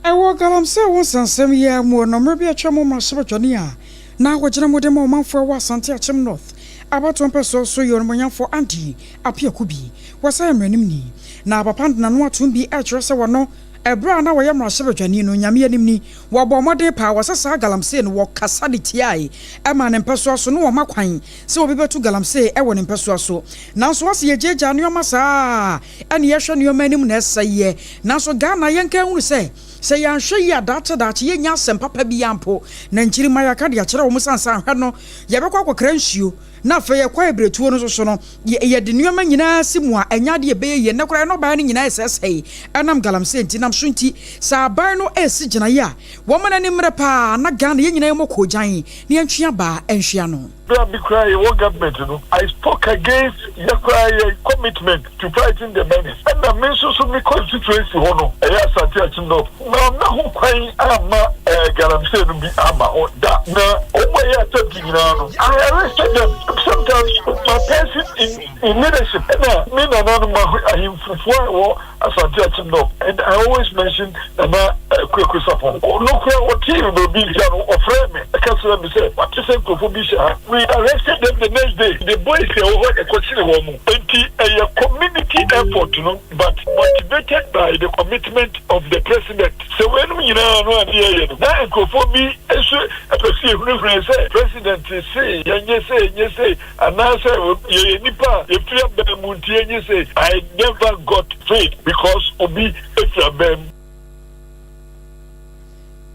Ɛwɔ Galamsey ho nsɛnsɛm yi ara mu no, mmerɛ bi atwam mmarahyɛbadwani a na ɔgyina mu de ma ɔmanfoɔ ɛwɔ Asante Akyem North abatoɔ mpɛsoɔ so yɛ Onimuonyamfoɔ Andy Appiah Kubi. Wasan yɛ mmaranimni. Na papa no de n'ano atom bi rekyerɛ sɛ wɔno Ɛberɛ a na ɔyɛ mmarahyɛbadwani no, Nyame anim ni, wɔbɔɔ mmɔden paa wɔ sɛ saa galamsey no wɔkasa de tiae maa ne mpɛsoa so na wɔma kwan sɛ obi bɛtu galamsey wɔ ne mpɛsoa so. Nanso ɔse yɛgyaagyaa nnoɔma saa a ɛne yɛhwɛ nnoɔma anim na ɛsɛeɛ. Nanso Ghana yɛnka nhunu sɛ, sɛ yɛanhwɛ yie a daakye daakye yɛnnya asɛm papa biara mpo. Na nkyirimma yɛaka de akyerɛ wɔn sane sɛ anhwɛ no yɛbɛkɔ akɔkra nsuo. Na afei ɛkwan a ɛbrɛtuo no nso so no, yɛde nneɛma nyinaa si mu a, ɛnyɛ adeɛ a ɛbɛyɛ yie. Nnɛ koraa nnɔbaeɛ no nyinaa resɛesɛe ɛnam galamsey nti. Nam so nti, sɛ aban no resi gyinaeɛ a, wɔmma no ani mmere pa ara na Ghana yɛn nyinaa yɛmmɔ koogyan na yɛntwe abaa nhwe ano. Bere a me koraa yɛwɔ government no, I spoke against yɛ koraa yɛ commitment to fighting the menace. Ɛna me nso so me constituency hɔ no, ɛyɛ Asante Akyem North, mamma ho kwan amma eh, galamsey no bi amma hɔ da. Na wɔn a ɛyɛ attempt nyinaa no, I arrested them. Sometimes my person in, in leadership, ɛna me nananom ahemfufoɔ a ɛwɔ Asante Akyem North and I always mention Nana Kweku Sarpong. Ɔno koraa ɔtee me baabi ntia no ɔfrɛɛ me ka kyerɛɛ me sɛ wate sɛ nkurɔfoɔ bi hyɛ ha. We arrested them the next day. The boys a ɛwɔ hɔ yɛkɔkyere wɔn mo. Enti ɛyɛ community effort no but motivated by the commitment of the president. Sɛ weinom nyinaa no a ne yɛyɛ no na nkurɔfoɔ bi nso pɛ sɛ yɛhunahuna sɛ president se yɛnyɛ sei nyɛ sei Anaasɛ yɛyɛ nnipa a yɛfiri aban mu nti yɛnyɛ sei. I never got paid because obi firi aban mu.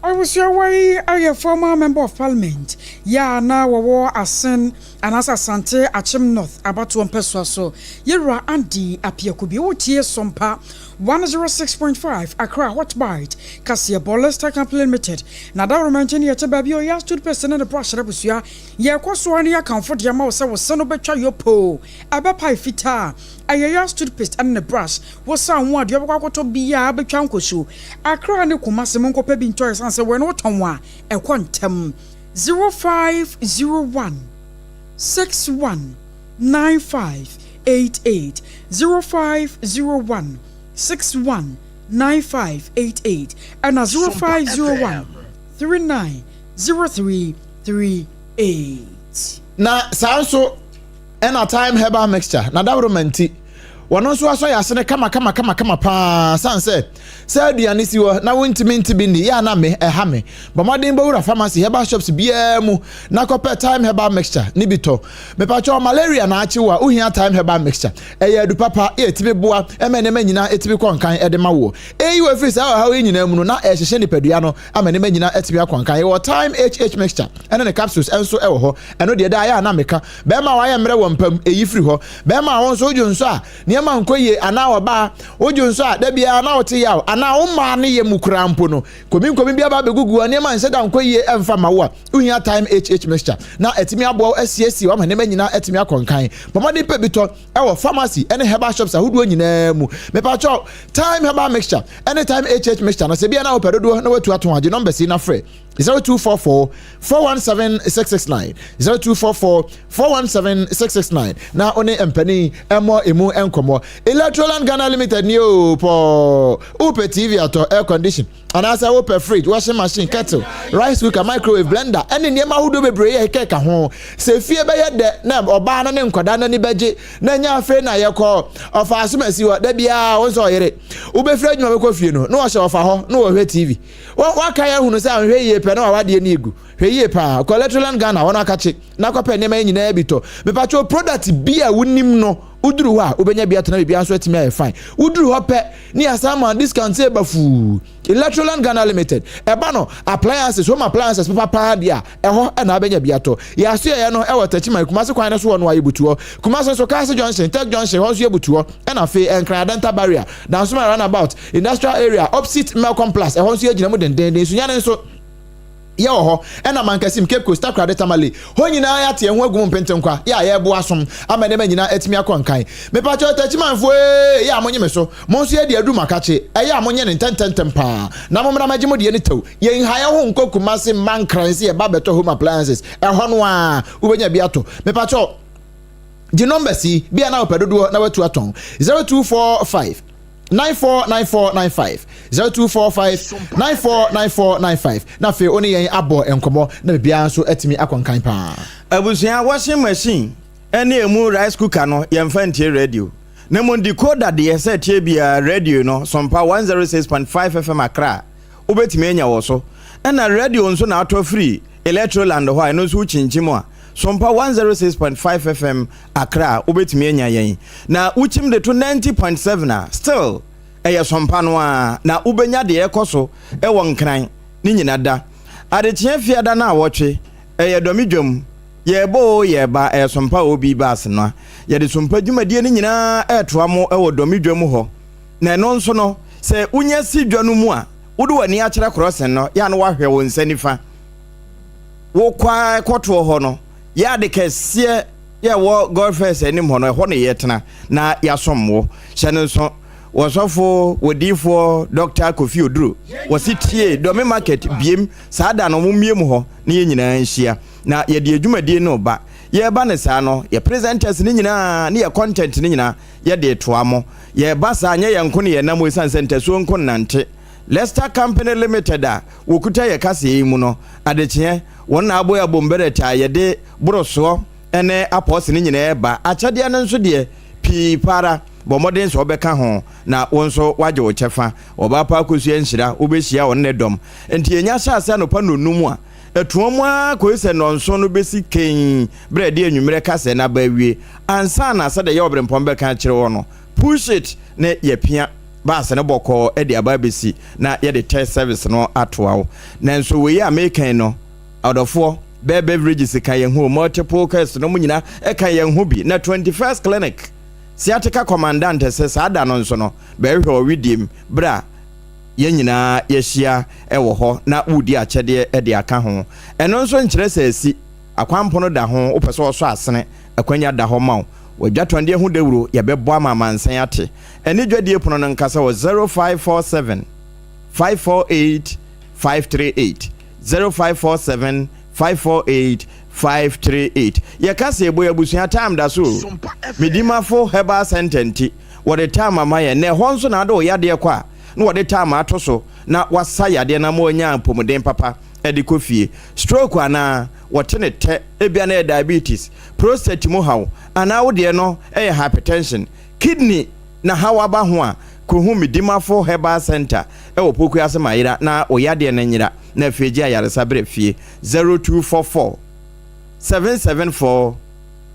Abusuawa yi yɛ former Member of Parliament yɛ a na wɔwɔ Asen anaasɛ Asante Akyem North abatoɔ mpɛsoa so, Yɛwura Andy Appiah-Kubi. Wotie Sompa 106.5 Accra Hot Bite kaseɛbɔ Lester Company Limited na dawuroma nkyɛn yɛkyɛ baabi a ɔyɛ toothpaste ne ne brush abusua Yɛkɔ so ara na yɛakamfo de ama wo sɛ wo se no bɛtwa yopoo, ɛbɛpae fitaa. Ɛyɛ Yas toothpaste ne ne brush. Wosan ho a, deɛ wobɛkɔ akɔtɔ biara bɛtwa nkɔsuo. Accra ne Kumasi monkɔpɛ bi ntɔ ɛsiane sɛ wei no wotɔn a, ɛkɔ ntɛm. 0501 61 95 88 0501 61 95 88 ɛna 0501 39 0338. Na saa nso ɛna Thyme Herbal Mixture na dawuroma nti wɔn nso asɔ yɛ asene kama kama kama kama paa san sɛ sɛ aduane si hɔ na wontumi nte bi nni yɛ ana me ɛha me bɔ mmɔden bɔwura pharmacy herbal shops biara mu na kɔpɛ Thyme Herbal Mixture ne bi tɔ mepakyɛw malaria na akye wo a wohia Thyme Herbal Mixture ɛyɛ adu papa yɛ ɛtumi boa ɛma nneɛma nyinaa ɛtumi kɔ nkan ɛde ma woɔ ɛyi wɔ ɛfiri saa ɔhaw yi nyinaa mu no na ɛhyehyɛ nipadua no ama nneɛma nyinaa atumi akɔ nkan. Yɛwɔ Thyme HH mixture ɛne ne capsules nso wɔ hɔ. Ɛno deɛ daa yɛ a na meka. Bɛrima a wayɛ mmerɛ wɔ mpa mu, ɛyi firi hɔ. Bɛrima a wo nso wodwo nsɔ a nneɛma nkɔ yie anaa ɔbaa wodwo nsɔ a da biara na wote yaw anaa wo mmaa ne yɛ mu koraa mpo no, kominkomi bi aba abɛgugu a nneɛma nhyɛ da nkɔ yie ɛmfa mma wo a, wohia Thyme HH mixture na atumi aboa wo asiesie wo ama nneɛma nyinaa atumi akɔ nkan. Bɔ mmɔden pɛ bi tɔ ɛwɔ pharmacy ɛne herbal shops ahodoɔ nyinaa mu. Mepakyɛw, Thyme herbal mixture ɛne Thyme HH mixture no sɛ bia na wopɛ dodoɔ na watu atɔn a, gye numbers yi na frɛ 0244 417 669 0244 417 669 na wo ne mpanin ɛmmɔ emu nkɔmmɔ. Electroland Ghana Limited ni o pɔɔ wopɛ TV atɔ, air condition anaasɛ wopɛ fridge, washing machine, kettle, rice cooker, microwave, blender ɛne nneɛma ahodoɔ bebree yɛ kɛka ho. Sɛ fie bɛyɛ dɛ na ɔbaa no ne nkwadaa no ani bɛgye na ɛnyɛ afei na yɛkɔ ɔfa asomasi hɔ da biara wo nso ɔyere wobɛfiri adwuma bɛkɔ fie no na ɔhyɛ ɔfa hɔ na wɔhwɛ TV waka yɛ ahunu sɛ ahwɛ yie pɛ na wawadeɛ no egu hwɛ yie paa kɔ Electroland Ghana wɔn akakye na akɔpɛ nneɛma yi nyinaa bi tɔ mepatwɛ product bi a wonim no woduru hɔ a wobɛnya bi atɔ na biribiara nso atumi ayɛ fine woduru hɔ pɛ ne yɛasan ma discount sɛ ɛba fuu Electroland Ghana Limited ɛba no appliances home appliances papa paa deɛ a ɛhɔ ɛna abɛnya bi atɔ yɛ asoɛeɛ no ɛwɔ Techiman Kumasi kwan no so hɔ no a yɛbutu hɔ Kumasi nso Kaase Junction Tech Junction hɔ nso yɛbutu hɔ ɛna afei Nkran Adenta Barrier Dansoman Runabout Industrial Area opposite Melcom Plus ɛhɔ nso yɛgyina mu dendenden Sunyani nso Yɛwɔ hɔ, ɛna Mankasim, Cape Coast, Takoradi, Tamale, hɔ nyinaa yɛate yɛn ho agu mu mpentenkwa, yɛ a yɛreboa som ama nneɛma nyinaa atumi akɔ nkan. Mepakyɛw Techimanfoɔ ee, yɛ a monye me so, mo nso yɛde aduru mo akakye, ɛyɛ a monyɛ no ntɛntɛntɛm paa, na mommra mmɛgye mo deɛ no tɛw. Yɛnha yɛn ho nkɔ Kumasi mma Nkran sɛ yɛba abɛtɔ home appliances, ɛhɔ no ara wobɛnya bi atɔ. Mepakyɛw gye numbers yi, bi a na wopɛ dodoɔ na woatu atɔn, 0245. 949495 0245 949495 na afei wo ne yɛn abɔ nkɔmmɔ na biribiara nso atumi akɔ nkan paa. Abusua washing machine ne emu rice cooker no yɛmfa ntie radio na mmom decoder deɛ sɛ ɛteɛ biara radio no Sompa 106.5 FM Accra wobɛtumi anya wɔ so ɛna radio nso na atɔ firi Electroland hɔ a ɛno nso wokyinkyim a Sompa 106.5 FM Accra a wobɛtumi anya yɛn na wokyim de to 90.7 a still ɛyɛ Sompa no ara na wobɛnya deɛ ɛkɔ so wɔ Nkran ne nyina da adekyeɛ fiada no awɔtwe ɛyɛ dɔme dwam yɛɛbɔ oo yɛɛba ɛyɛ Sompa OB bus no a yɛde Sompa dwumadie no nyinaa ɛɛtoa mo wɔ dɔme dwam hɔ na ɛno nso no sɛ wonya si dwa no mu a wode w'ani akyerɛ korɔsen no yɛ a na wahwɛ wo nsa nifa wokɔ ara kɔtoɔ hɔ no. Yɛ ade kɛseɛ yɛ ɛwɔ Godfest anim hɔ no, ɛhɔ na yɛtena na yɛasom wo. Hyɛ no nso, wɔsɔfo, wɔdiifoɔ Dɔkta Kofi Oduro, wɔse tie Dome Market biem saa da no, mommie mu hɔ na yɛn nyinaa nhyia. Na yɛde adwumadie no reba. Yɛreba no saa no, yɛ presenters no nyinaa ne yɛ content no nyinaa yɛde retoa mo. Yɛreba saa, nyɛ yɛn nko na yɛnam o, ɛsiane sɛ ntasuo nko nnante. Leicester Company Limited a wɔkuta yɛ kaseɛ yi mu no, adekyeɛ, wɔn na abɔ yɛ abomberet a yɛde borosoɔ ne apɔse no nyinaa reba. Akyɛdeɛ no nso deɛ, pii pa ara. Bɔ mmɔden sɛ wobɛka ho na wo nso woagye wo kyɛfa. Ɔbaa pa akosua nhyira, wobɛhyia ɔne ne dɔm. Enti yɛnya hyɛ aseɛ anɔpa nnɔnnum a, ɛtoa mu ara kɔsi sɛ nnɔnson no bɛsi kenn berɛ a ɛde anwummerɛ kasɛɛ no aba awie ansa na sɛdeɛ ɛyɛ ɔberempɔn bɛka akyerɛ wo no, push it ne yɛapia bus no bɔkɔɔ de aba abɛsi na yɛde test service no atoa wo. Nanso wei a mereka yi no, ɔdɔfoɔ, Bell Beverages ka yɛn ho o, Multiple Quest nom nyina ka yɛn ho bi, na 21st Clinic Sciatica Commandant sɛ saa da no nso no, bɛhwehwɛ wɔ wedeɛ berɛ a yɛn nyinaa yɛahyia wɔ hɔ na woredi akyɛdeɛ de aka ho. Ɛno nso nkyerɛ sɛ asi. Akwampono da ho, wopɛ sɛ wɔsɔ asene, akwanya da hɔ ma wo. W'adwatɔndeɛ ho dawuro, yɛbɛbɔ ama amansan ate. Ɛne dwadie pono no nkasa wɔ 0547 548 538, 0547 548 538. Yɛka sɛ yɛbɔ yɛn abusua time da so o. Medimafo Herbal Centre nti, wɔde time ama yɛn. Na ɛhɔ nso na wode wo yadeɛ kɔ a, na wɔde time ato so na wɔasa yadeɛ no ama woanya apɔmuden papa de kɔ fie. Stroke anaa? Wɔte no tɛ. Ebia na ɛyɛ diabetes, prostate mu haw, anaa wo deɛ no yɛ hypertension, kidney na haw aba ho a, kɔhu Medimafo Herbal Centre wɔ Pokuase Mayera na wo yadeɛ no nyera na afei gye ayaresa brɛ fie. 0244 774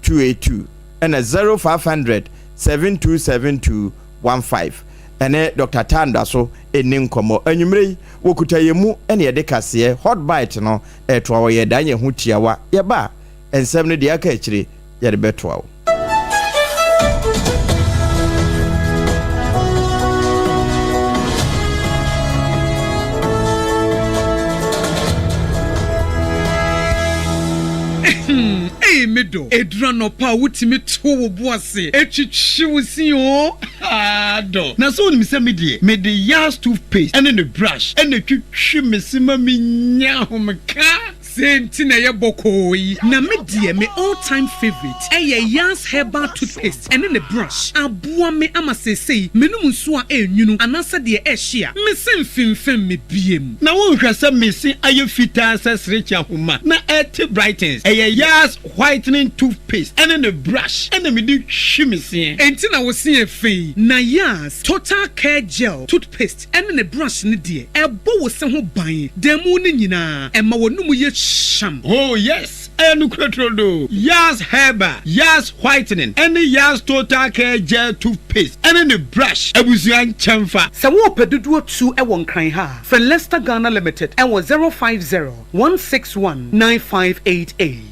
282 ɛna 0500 7272 15 ɛne Dr. Tanda so ɛni nkɔmmɔ. Anwummerɛ yi, wɔkuta yɛn mu ɛne yɛde kaseɛ Hot Bite no ɛtoa hɔ. Yɛdan yɛn ho tiawa. Yɛba a, nsɛm no deɛ aka akyire yɛde bɛtoa wo. Ei me dɔ, ɛduru anɔpa a wotumi to wo bo ase twitwi wo se oo, haa dɔ. Na sɛ wonim sɛ me deɛ, mede Yas toothpaste ne ne brush na ɛtwitwi me se ma menya ahomeka. Sei nti na ɛyɛ bɔkɔɔ yi. Na me deɛ me all time favourite ɛyɛ Yas herbal toothpaste ɛne ne brush. Aboa me ama seesei menom nsuo a ɛnwunu anaasɛ deɛ ɛhye a, me se mfimfim me biem. Na wonhwɛ sɛ me se ayɛ fitaa sɛ serekye ahoma na ɛte brightens. Ɛyɛ Yas whitening toothpaste ɛne ne brush ɛna mede twi me seɛ. Enti na wo se yɛ fɛ yi. Na Yas total care gel toothpaste ɛne ne brush no deɛ, ɛbɔ wo se ho ban da mu no nyinaa, ɛma w'anomu yɛ hyam. Oh yes, ɛyɛ nokorɛ turodoo. Yas Herbal, Yas Whitening ɛne Yas Total Care Gel Toothpaste ɛne ne brush abusua nkyɛnfa. Sɛ worepɛ dodoɔ tu wɔ Nkran ha a, frɛ Lester Ghana Limited wɔ 050 161 9588.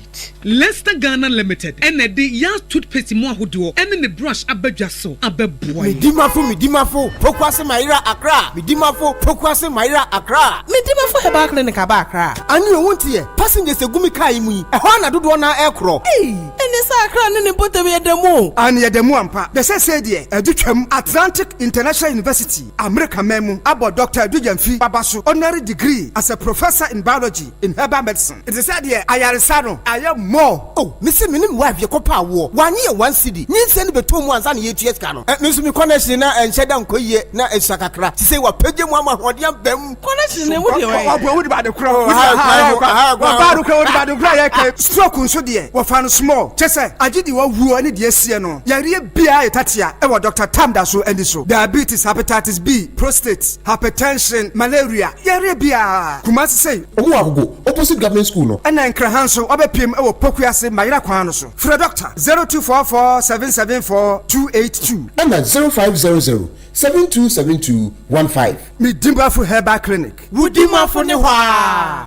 Lester Ghana Limited na ɛde Yas Toothpaste mu ahodoɔ ne ne brush aba dwa so abɛboa yɛn. Medimafo Medimafo Pokuase Mayera Accra Medimafo Pokuase Mayera Accra. Medimafo Herbal Clinic aba Accra. Ane o wonte yɛ passengers egu me car yi mu yi ɛhɔ ara na dodoɔ no ara ɛrekorɔ. Ei ɛneɛ sɛ Accra ne ne mpɔtam yɛ da mu o. Aane yɛda mu ampa. Dɛ sɛsɛɛ deɛ adu twam Atlantic International University, Amerika man mu abɔ Dɔkta Adu Gyamfi Baba so honorary degree as a Professor in Biology in Herbal Medicine. Nti sɛ deɛ ayaresa no ayɛ more. Oh me se me ne me wife yɛkɔ pɛ awoɔ wanye yɛ one cedi nyinsɛn no bɛtɔ mu ansa na yɛtua sika no eh me nso me connection na ɛnhyɛ da nkɔ yie na ɛsua kakra sisei wapagya mu ama ahoɔden aba mu. Connection no emu deɛ wɔyɛ. Ɔboa wodi baade korɔ wodi ba baade korɔ wodi baade korɔ yɛ kɛ stroke nso deɛ wɔfa no small kyɛ sɛ agye deɛ wawuo ne deɛ asie no yareɛ biara yɛ tatea ɛwɔ Doctor Tam da so ani so diabetes hepatitis B prostate hypertension malaria yareɛ biara Kumasi sei. Ɔmo wɔ Agogo, opposite government school no. Ɛna Nkraha nso wabɛpiem wɔ Pokuase Mayera kwan no so. Frɛ Dɔkta 0244 774 282. Ɛna 0500 7272 15. Medimafo Herbal Clinic. Wo dimafo ne hɔ aa.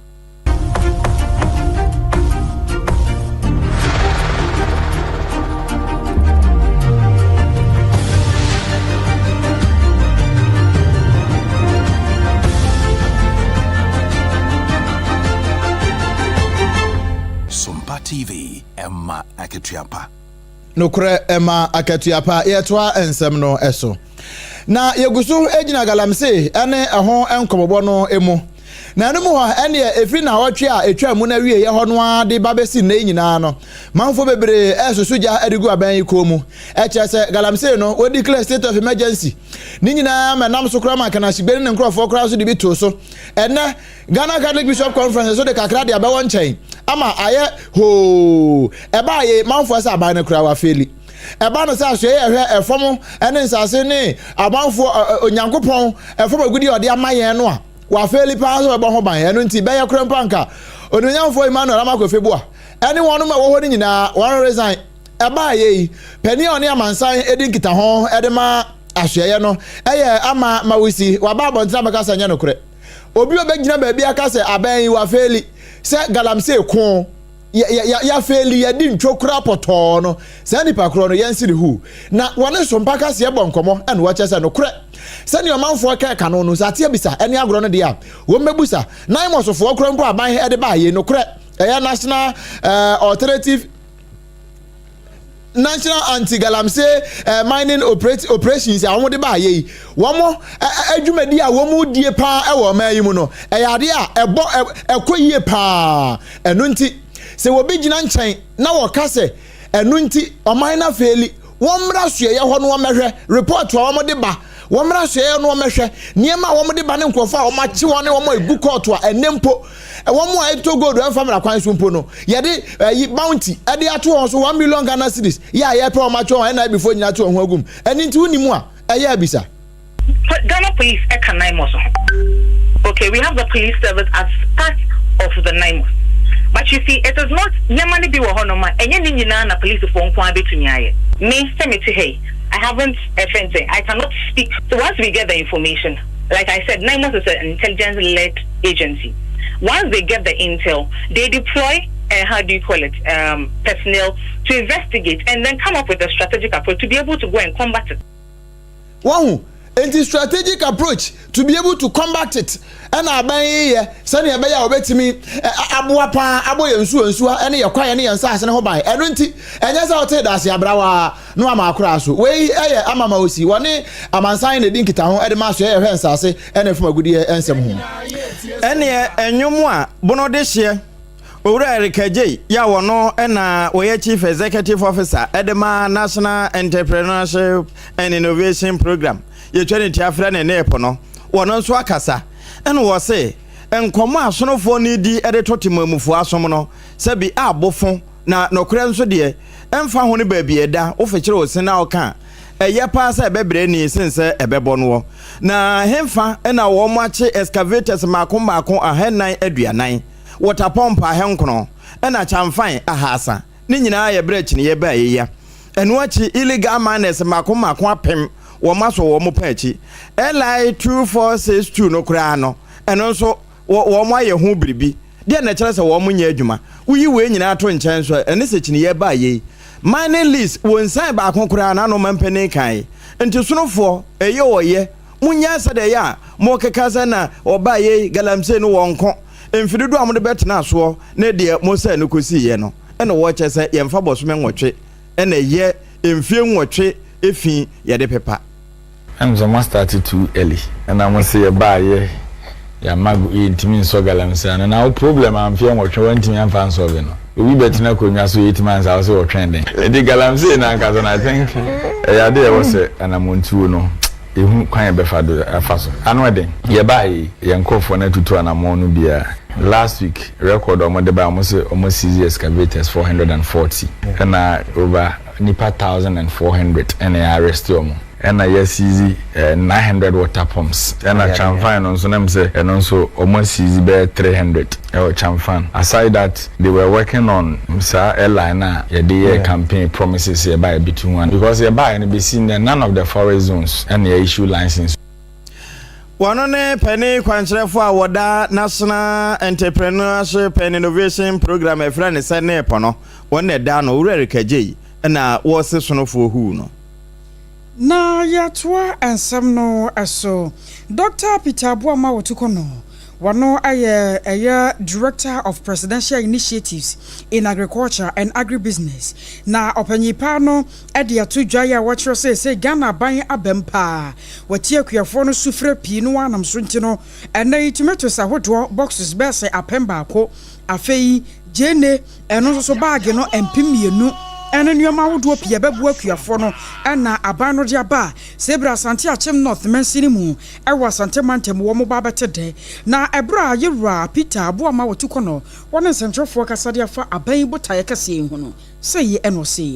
Sompa TV. akatua pa. Nokorɛ ɛma akatua pa. Yɛtoa nsɛm no so. Na yɛgu so gyina galamsey ne ɛho nkɔmmɔbɔ no mu. Na ɛno mu hɔ, ɛnneɛ ɛfiri nnawɔtwe a ɛtwaa mu no awieeɛ hɔ no ara de ba bɛsi nnɛ yi nyinaa no, manfoɔ bebree resoso gya de gu abɛn yi kɔn mu. Ɛkyerɛ sɛ galamsey no, wɔ declare state of emergency. Ne nyinaa ma ɛnam so koraa ma Kanashigbe ne ne nkurɔfoɔ koraa nso de bi too so. Ɛnnɛ, Ghana Catholic Bishop Conference nso de kakra de abɛwɔ nkyɛn ama ayɛ hoo. Ɛbaa yei, manfoɔ sɛ aban no koraa wafeeli. Ɛba no sɛ asoɛeɛ a ɛhwɛ ɛfam ne nsase ne amanfoɔ Onyankopɔn ɛfam agudeɛ a ɔde ama yɛn no a, wafeeli paa sɛ ɔbɛbɔ ho ban. Ɛno nti, bɛyɛ korɛ mpo anka Onuonyamfoɔ Emmanuel Armah Kofi Buah ne wɔnom a ɛwɔ hɔ no nyinaa wɔn resign. Ɛbaa yei, panin a ɔne amansan di nkitaho de ma asoɛeɛ no yɛ Ama Mawusi, waba abɔntene abɛka sɛ ɛnyɛ nokorɛ. Obi a ɔbɛgyina baabi aka sɛ abɛn yi wafeeli sɛ galamsey ko, yɛafeeli, yɛadi ntwo koraa pɔtɔɔ no, saa nipa korɔ no yɛnse ne huu. Na wɔne Sompa kaseɛ bɔ nkɔmmɔ ɛna wɔkyerɛ sɛ nokorɛ sɛdeɛ ɔmanfoɔ kɛka no no sɛ ate abisa ɛne agorɔ no deɛ a wɔmmɛbusa Naimɔsfoɔ korɔ mpo aban ɛde baa yei nokorɛ ɛyɛ National eh, Alternative National Anti-Galamsey eh, Mining Operate, Operations a wɔde baayɛ yi, wɔn adwumadi a wɔn die paa wɔ ɔman yi mu no, ɛyɛ adeɛ a ɛbɔ ɛkɔ yie paa. Ɛno nti, sɛ wɔbi gyina nkyɛn na wɔka sɛ ɛno nti ɔman no afeeli, wɔmmra soɛyɛ hɔ no wɔmmɛhwɛ report a wɔde ba, wɔmmra soɛyɛ no wɔmmɛhwɛ nneɛma a wɔde ba ne nkurɔfoɔ a wɔakye wɔn ne wɔn a ɛgu kɔɔto a ɛnɛ mpo Wɔn a ɛtɔ gold ɛmfa mmara kwan so mpo no, yɛde ɛyi bounty ɛde ato wɔn so 1 million Ghana cedis yɛ a yɛpɛ wɔn atwe wɔn NIB foɔ nyinaa to wɔn ho agum. Ɛno nti wonni mu a, ɛyɛ abisa. Ghana police ɛka NAIMOS ho. Okay, we have the police service as part of the NAIMOS. But you see, it is not nneɛma no bi wɔ hɔnom a ɛnyɛ ne nyinaa na polisifoɔ nko ara bɛtumi ayɛ. Me, sɛ mete ha yi, I haven't ɛfrɛ no sɛn, I cannot speak. So once we get the information, like I said, NAIMOS is an intelligence-led agency. Once they get the intel, they deploy, how do you call it, personnel to investigate and then come up with a strategic approach to be able to go and combat it. Wahu? Enti strategic approach to be able to combat it ɛna aban yi yɛ sɛnea ɛbɛyɛ a wɔbɛtumi aboa paa abɔ yɛn nsuo nsuwa ne yɛn kwaeɛ ne yɛn nsaase no ho ban. Ɛno nti, ɛnyɛ sɛ wotee daase abrawa na wama akora so. Wei yɛ ama ma osi wɔne amansan na edi nkitaho de ma asoɛe a ɛhwɛ nsase ne fam agudeɛ nsɛm ho. Ɛneɛ nnwom a Bono de hyeɛ Owura Eric Adjei yi a ɔno na ɔyɛ Chief Executive Officer de ma National Entrepreneurship and Innovation Programme, yɛtwa ne ti afrɛ no NEIP no, ɔno nso akasa ɛna ɔse nkɔmmɔ a asonofoɔ no redi de to temamufoɔ asom no sɛbi abofo na nɔkorɛ nso deɛ ɛmfa ho ne baabi a ɛda wofekyere wo se na woka a ɛyɛ paa sɛ ɛbɛbrɛ ani sen sɛ ɛbɛbɔ noɔ. Na henfa na wɔakye excavators mmaako mmaako 440, water pump ahankron, ɛna kyamfan ahaasa? Ne nyinaa yɛ berɛ a kyiniiɛ baeɛ yi a. Ɛno akyi illegal miners mmaako mmaako apem wɔasɔ wɔn paa akyi. LI 2462 no koraa no, ɛno nso wɔayɛ ho biribi. Deɛn na ɛkyerɛ sɛ wɔnyɛ adwuma? Woyi wei nyinaa to nkyɛn nso a, ɛne sɛ kyiniiɛ baeɛ yi, mining lease, wɔnsiane baako koraa na ano mampanin kaeɛ. Nti sonofoɔ, ɛyɛ o ɔyɛ, monnyae sɛdeɛ ɛyɛ a mokeka sɛ na wɔbaeɛ yi, galamsey no wɔnko. Mfe dodoɔ a mode bɛtenaa soɔ ne deɛ mosɛe no kɔsiiɛ no, ɛna wɔkyerɛ sɛ yɛmfa bɔsome nwɔtwe na ɛyɛ mfie nwɔtwe fi yɛde pepa. Ɛm sɛ mo start too early ɛna mo se yɛ baa yɛ yama yɛ ntumi nsɔ galamsey ano na wo problem a mfeɛ nwɔtwe wantumi amfa ansɔve no obi bɛtena akonwa so 8 months a wo se wɔtwɛn den nti galamsey no ankasa no I think ɛyɛ ade a ɛwɔ sɛ anamontuo no yɛhu kwan yɛbɛfa do afa so ano ɛden yɛ baa yɛ yi yɛn nkorɔfoɔ no atutu anamɔn no bi a last week record a wɔn de baa wɔn se wɔn seize excavators 440 ɛna over Nnipa 1,400 na yɛ arrest wɔn, ɛna yɛ seize 900 water pumps, ɛna Chanfan no nso na mesɛ ɛno nso wɔn aseize bɛyɛ 300 ɛwɔ Chanfan. Aside that, they were working on saa airline no a yɛde yɛɛ campaign promises yɛ baeɛ bɛtu ho ano because yɛ baeɛ no bɛsi nnɛ none of the forest zones ɛna yɛ issue license. Wɔno ne panin kwankyerɛfo a wɔda National Entrepreneurship and Innovation Programme a yɛfrɛ no sɛ NEIP no, wɔn na ɛda ano, Owura Eric Adjei na wɔse sonofoɔ huu no. Na yɛtoa nsɛm no so. Dɔkta Peter Aboama Otukono. Wɔno yɛ ɛyɛ Director of Presidential Initiatives in Agriculture and Agribusiness. Na ɔpanyin paa no de ato dwa yi a wɔkyerɛ sɛ seesei Ghana aban abam paa. Wɔatie akuafoɔ no sufrɛ pii no ara nam so nti no, ɛnnɛ yi tomatoes ahodoɔ boxes bɛyɛ sɛ 1000. Afei gyeene, ɛno nso so baage no 2000 ne nneɛma ahodoɔ pii a ɛbɛboa akuafoɔ no na aban no de aba a sɛ ebira Asante Akyem North mansini mu wɔ Asante mantam wɔn ba abɛte dɛ. Na ɛberɛ a Yewura Peter Aboama Otukɔnɔ wɔ ne nsɛntwerɛfoɔ kasa de afa aban yi botaeɛ kɛseɛ yi ho no, sei na ɔsee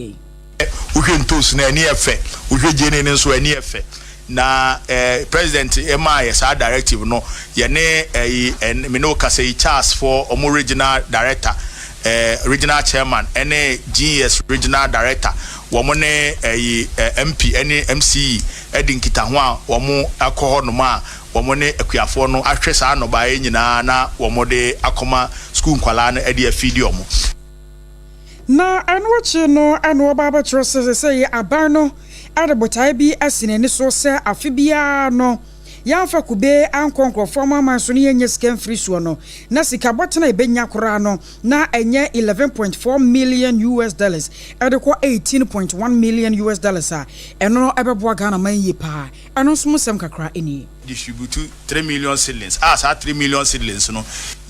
yɛn. Wohwɛ ntoosi no a, ani yɛ fɛ. Wohwɛ gyeene no nso a, ani yɛ fɛ. Na eh, president maa yɛ saa directive no, yɛne ɛyi, eh, me ne wo kasa yi, Charles foɔ, ɔmo regional director, eh, regional chairman, ɛne GES regional director, wɔn ne ɛyi, eh, MP ɛne MCE ɛdi nkitaho a wɔn akɔ hɔ nom a wɔn ne akuafoɔ no ahwɛ saa nnɔbaeɛ nyinaa na wɔn de akɔma sukuu nkwadaa no ɛde afiidi wɔn. Na ɛno akyi no na wɔba abɛkyerɛ sɛ seesei aban no de botae bi asi n'ani so sɛ afe biara no yɛamfa kube ankɔ nkurɔfoɔ amanaman so na yɛnnya sika mfiri soɔ no, na sika bɔtene a yɛbɛnya koraa no na ɛnyɛ 11.4 million US dollars de kɔ 18.1 million US dollars a ɛno no ɛbɛboa Ghana man yie paa. Ɛno nso mu nsɛm kakra nie. Distribute 3 million seedlings a saa 3 million seedlings no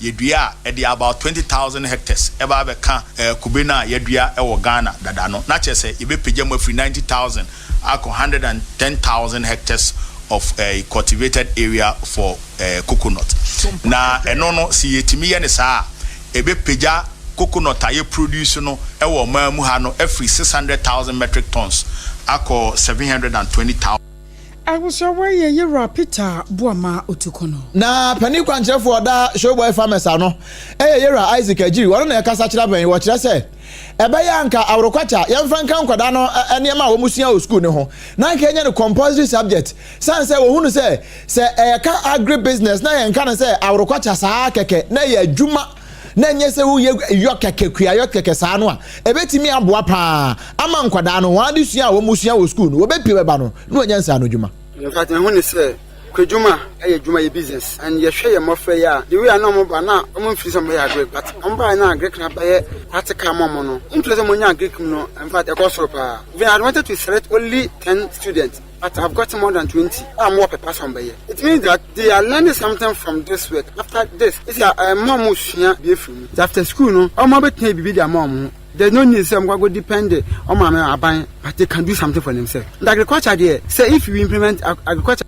yɛdua a, ɛde about 20,000 hectares ɛba abɛka kube no a yɛdua ɛwɔ Ghana dada no, na kyerɛ sɛ yɛbɛpagya mu afiri 90,000 akɔ 110,000 hectares of cultivated area for coconut. Na ɛno no, sɛ yɛtumi yɛ ne saa a, ɛbɛpagya coconut a yɛ produce no ɛwɔ ɔman mu ha no afiri 600,000 metric tons akɔ 720,000. Abusuawa yɛ Yewura Peter Boama Otukono. Na panin kwankyerɛfoɔ ɔda Showboy Farmers ano yɛ Yewura Isaac Agyiri. Ɔno na ɛkasa kyerɛ abɛn yi. Wɔkyerɛ sɛ ɛbɛyɛ anka aworokwakyɛ a yɛmfa nka nkwadaa no nneɛma a wɔsua wɔ sukuu no ho na anka ɛnyɛ no compulsory subject, sane sɛ wɔhunu sɛ sɛ ɛyɛka agri business na yɛnka no sɛ aworokwakyɛ saa kɛkɛ na ɛyɛ adwuma na ɛnyɛ sɛ woyɛ yɔ kɛkɛ, kuayɔ kɛkɛ saa no a, ɛbɛtumi aboa paa ama nkwadaa no wɔn adesua a wɔn sua wɔ sukuu no, wɔbɛpie bɛba no na wɔanya nsa ano adwuma. In fact, mehu ne sɛ kwadwuma yɛ adwuma, yɛ business, and yɛhwɛ yɛ mmɔfra yi a, the way a na ɔmo ba na ɔmo mfiri sɛ ɔmo bɛyɛ agric, but ɔmo ba na agric na bɛyɛ practical ma ɔmo no, interest ɔmo nya agric mu no, in fact, ɛkɔ soro paa. Even I wanted to select only 10 students, but I've gotten more than 20 a ɔmo wɔ pɛpa sɛ ɔmo bɛyɛ. It means that they are learning something from this work. After this, esi a ɛmo ɔmo sua bi efiri mu. After school no, ɔmo abɛtena bibi de ama ɔmo ho. There's no need sɛ ɔmo akɔ depend ɔmo maame, aban, but they can do something for themselves. The agriculture deɛ, sɛ if we implement agriculture.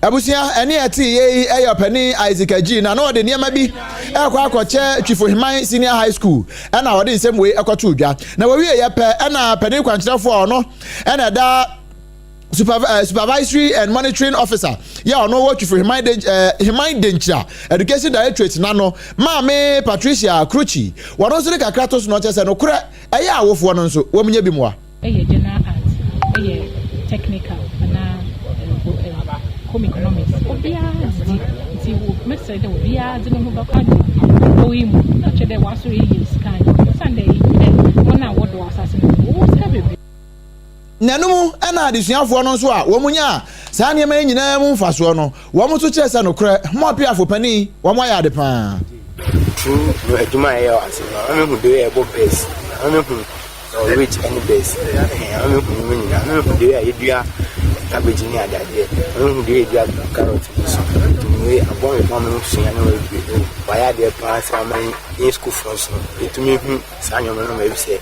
Abusua, ɛne ɛte yie yi ɛyɛ ɔpanin Isaac Agyi na na ɔde nneɛma bi ɛkɔ akɔkyɛ Twifo Heman Senior High School, ɛna ɔde nsɛm wei ɛkɔto dwa. Na wɔwie yɛ pɛ, ɛna panin kwankyerɛfoɔ a ɔno ɛna ɛda supervisory and monitoring officer yɛ ɔno wɔ Twifo Heman Den Heman Denkyira Education Directorate n'ano, Maame Patricia Kruchi, wɔn nso de kakra to so na ɔkyɛ sɛ nokorɛ ɛyɛ awofoɔ no nso wɔn nyɛ bi mua. Ɛyɛ general art, ɛyɛ technical anaa home economics, obiara didi nti mɛsrɛ dɛ obiara de ne ho bɛkɔ adi ɔwɔ yi mu na ɔkyerɛ dɛ wasɔre yie sika osiane dɛ enyim dɛ wɔn a wɔdɔ asase no wɔwɔ sika bebree. N'anum ɛna adesuafoɔ no nso a wɔn nya saa nneɛma yi nyinaa mu mfasoɔ no, wɔn nso kyerɛ sɛ nokorɛ mo apiafo panin wɔn ayɛ ade paa. Through no adwuma a ɛyɛ wɔ ase no, ama mehu de ɛbɔ bass, ama mehu rich ɛne bass, ama mehu nneɛma nyinaa, ama mehu de a yɛdua cabbage ne adeadeɛ, ama mehu de yɛdua carrot nso. Nti wei aboa me paa ma mesua nneɛma bebree. Wayɛ adeɛ paa sɛ ama yɛn sukuufoɔ nso yɛtumi hu saa nneɛma no ma ebi sɛ.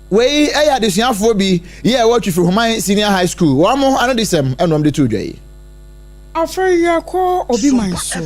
Wei yɛ adesuafoɔ bi yɛ ɛwɔ Twifo Human Senior High School, wɔn mo ano de sɛm ɛna wɔn de to dwa yi. Afei yɛkɔ obi man so.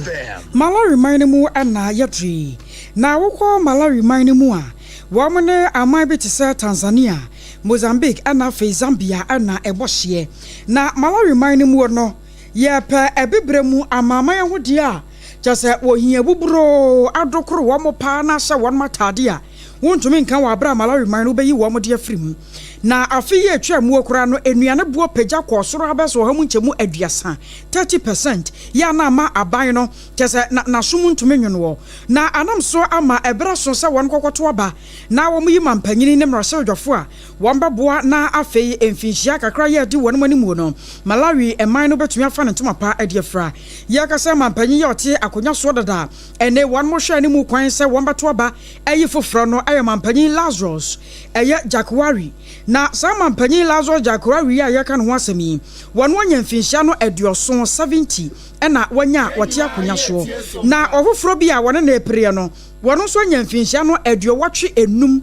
Malawi man no mu na yɛduru yi. Na wokɔ Malawi man no mu a, wɔn ne aman bi te sɛ Tanzania, Mozambique ɛna afei Zambia na ɛbɔ hyeɛ. Na Malawi man no muo no, yɛpɛ abibire mu amanaman ahodeɛ a kyerɛ sɛ wɔhia buburoo adokoro wɔn paa na ahyɛ wɔn atadeɛ a wontumi nka wɔ abere a Malawi man no wobɛyi wɔn de afiri mu. Na afe yi a ɛtwaa muo koraa no, nnuane boɔ pagya kɔɔ soro ara bɛyɛ sɛ ɔha mu nkyɛmu aduasa, 30 percent, yɛ a na ama aban no, kyerɛ sɛ, na n'asom ntumi nwonoɔ. Na anam so ama ɛberɛ aso sɛ wɔn kɔkɔto aba na wɔyi mampanyini ne mmarahyɛbadwafoɔ a wɔbɛboa na afei mfinhyia kakra yi a ɛdi wɔn animuo no, Malawi man no bɛtumi afa ne ntoma pa de afira. Yɛreka sɛ mampanyin yi a ɔte akonnwa soɔ dada a ɛnne wɔn hwɛ anim kwan sɛ wɔbɛto aba ayi foforɔ no yɛ mampanyin Lazarus ɛyɛ Jakwari. Na saa mampanyin Lazarus Jakwari yi a yɛreka ne ho asɛm yi, wɔn anya mfinhyia no aduɔson, 70, na wanya a ɔte akonnwa soɔ. Na ɔfoforɔ bi a wɔne no repereɛ no, wɔn nso anya mfinhyia no aduɔwɔtwe enum.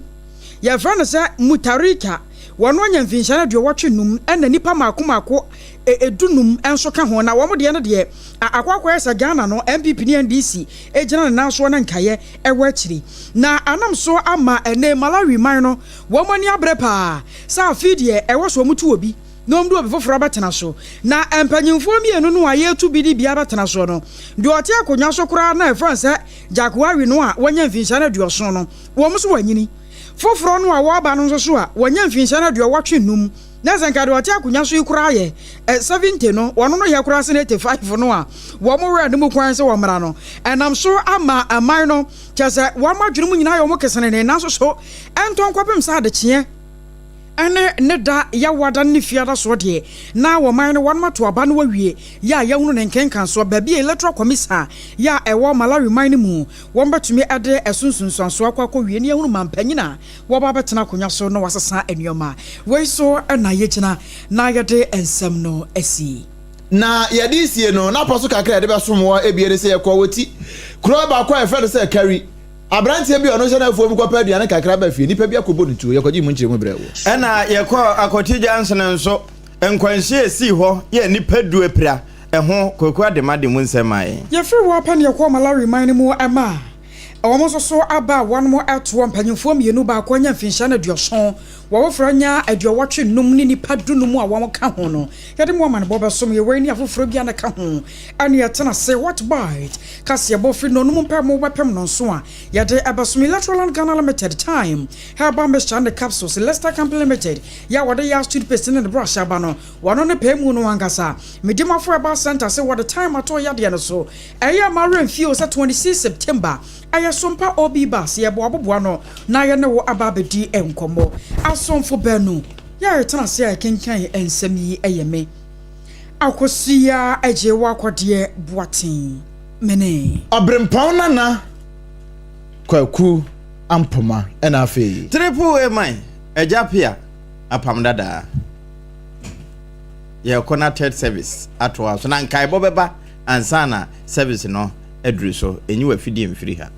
Yɛfrɛ no sɛ Mutharika. Wɔn anya mfinhyia no aduɔwɔtwe num, ɛna nnipa mmaako mmaako dunum nso ka ho. Na wɔn deɛ no deɛ, akɔ akɔyɛ sɛ Ghana no, NPP ne NDC gyina ne nan soɔ na nkaeɛ wɔ akyiri. Na anam so ama ɛnnɛ Malawi man no, wɔn ani abere paa sɛ afei deɛ ɛwɔ sɛ wɔtu obi na wɔde obi foforɔ abɛtena so. Na mpanyimfoɔ mmienu no a yɛretu bi de bi abɛtena soɔ no, deɛ ɔte akonnwa so koraa no a yɛfrɛ no sɛ Jack Wawi no a wanya mfinhyia no aduɔson no, wɔn nso wɔanyini. Foforɔ no a wɔreba no nso so a wanya mfinhyia no aduɔwɔtwe nnum, na sɛ nka deɛ ɔte akonnwa so yi koraa yɛ 70 no, wɔn no yɛ koraa sene 85 no a wɔn werɛ no mu kwan sɛ wɔmmra no. Ɛnam so ama aman no, kyerɛ sɛ wɔn adwene mu nyinaa yɛ wɔn kesenenee, nanso so ɛntɔ nkɔpem sɛ adekyeɛ ne ne da Yawoada ne ne Fiada soɔ deɛ, na wɔman no wɔnom ato aba no awie, yɛ a yɛahunu ne nkenkansoɔ, baabi a Electoral Commissa yɛ a ɛwɔ Malawi man no mu, wɔn bɛtumi de ɛso nsunsuansoɔ akɔ akɔwie na yɛahunu manpanyin a wɔba abɛtena akonnwa so na wɔasesa nnoɔma. Wei so na yɛgyina na yɛde nsɛm no asi. Na yɛde resie no, n'apɔ so kakra a yɛde bɛsom wɔ ebien ne sɛ yɛkɔɔ wɔ ti kurow baako a yɛfrɛ no sɛ Kari. Aberanteɛ bi a ɔno nso hyɛ n'afuom kɔpɛ aduane kakra ba fie, nnipa bi akɔbɔ no tuo. Yɛkɔgyee mu nkyerɛmu brɛɛ wo. Ɛnna yɛkɔɔ Akɔte Junction nso, nkwanhyia a esii hɔ yɛɛ nnipa du apira. Ɛho, Kwaku Adema de mu nsɛm maa yɛn. Yɛfiri hɔ pɛ na yɛkɔɔ Malawi man no mu ɛma wɔn nso so aba a wɔnom toɔ mpanyinfoɔ mmienu, baako anya mfinhyia no aduɔson, wɔfoforɔ anya aduɔwɔtwe nnum ne nnipa dunum a wɔn ka ho no. Yɛde mo amanebɔ bɛsom yɛ wei ne afoforɔ bi a na ka ho ɛne yɛtena ase What Bite kaseɛbɔ firi nnɔnum mpaemu bɛpem nnɔnson a yɛde ɛbɛsom Electroland Ghana Limited, Thyme Herbal Mixture ne Capsules, Lester Company Limited yɛ a wɔde Yas Toothpaste ne ne brush aba no. Wɔno ne pɛɛ mu no ankasa. Medimafo Herbal Centre se wɔde time ato yadeɛ no so. Ɛyɛ a ma werɛ mfie o sɛ 26 September ɛyɛ Sompa OB Bus yɛbɔ aboboa no na yɛne wo aba abɛdi nkɔmmɔ. Asomfo baanu yɛ a yɛtena ase a yɛkenkan nsɛm yi yɛ me, Akosua Agyewa Kɔdeɛ Boateng, me ne. Ɔberempɔn Nana Kwaku Ampoma ɛna afei. Triple A man, Agya Pia, Apam Dadaa. Yɛrekɔ na third service atoa so na nkaebɔ bɛba ansa na service no aduru so. Enyi w'afidie mfiri ha.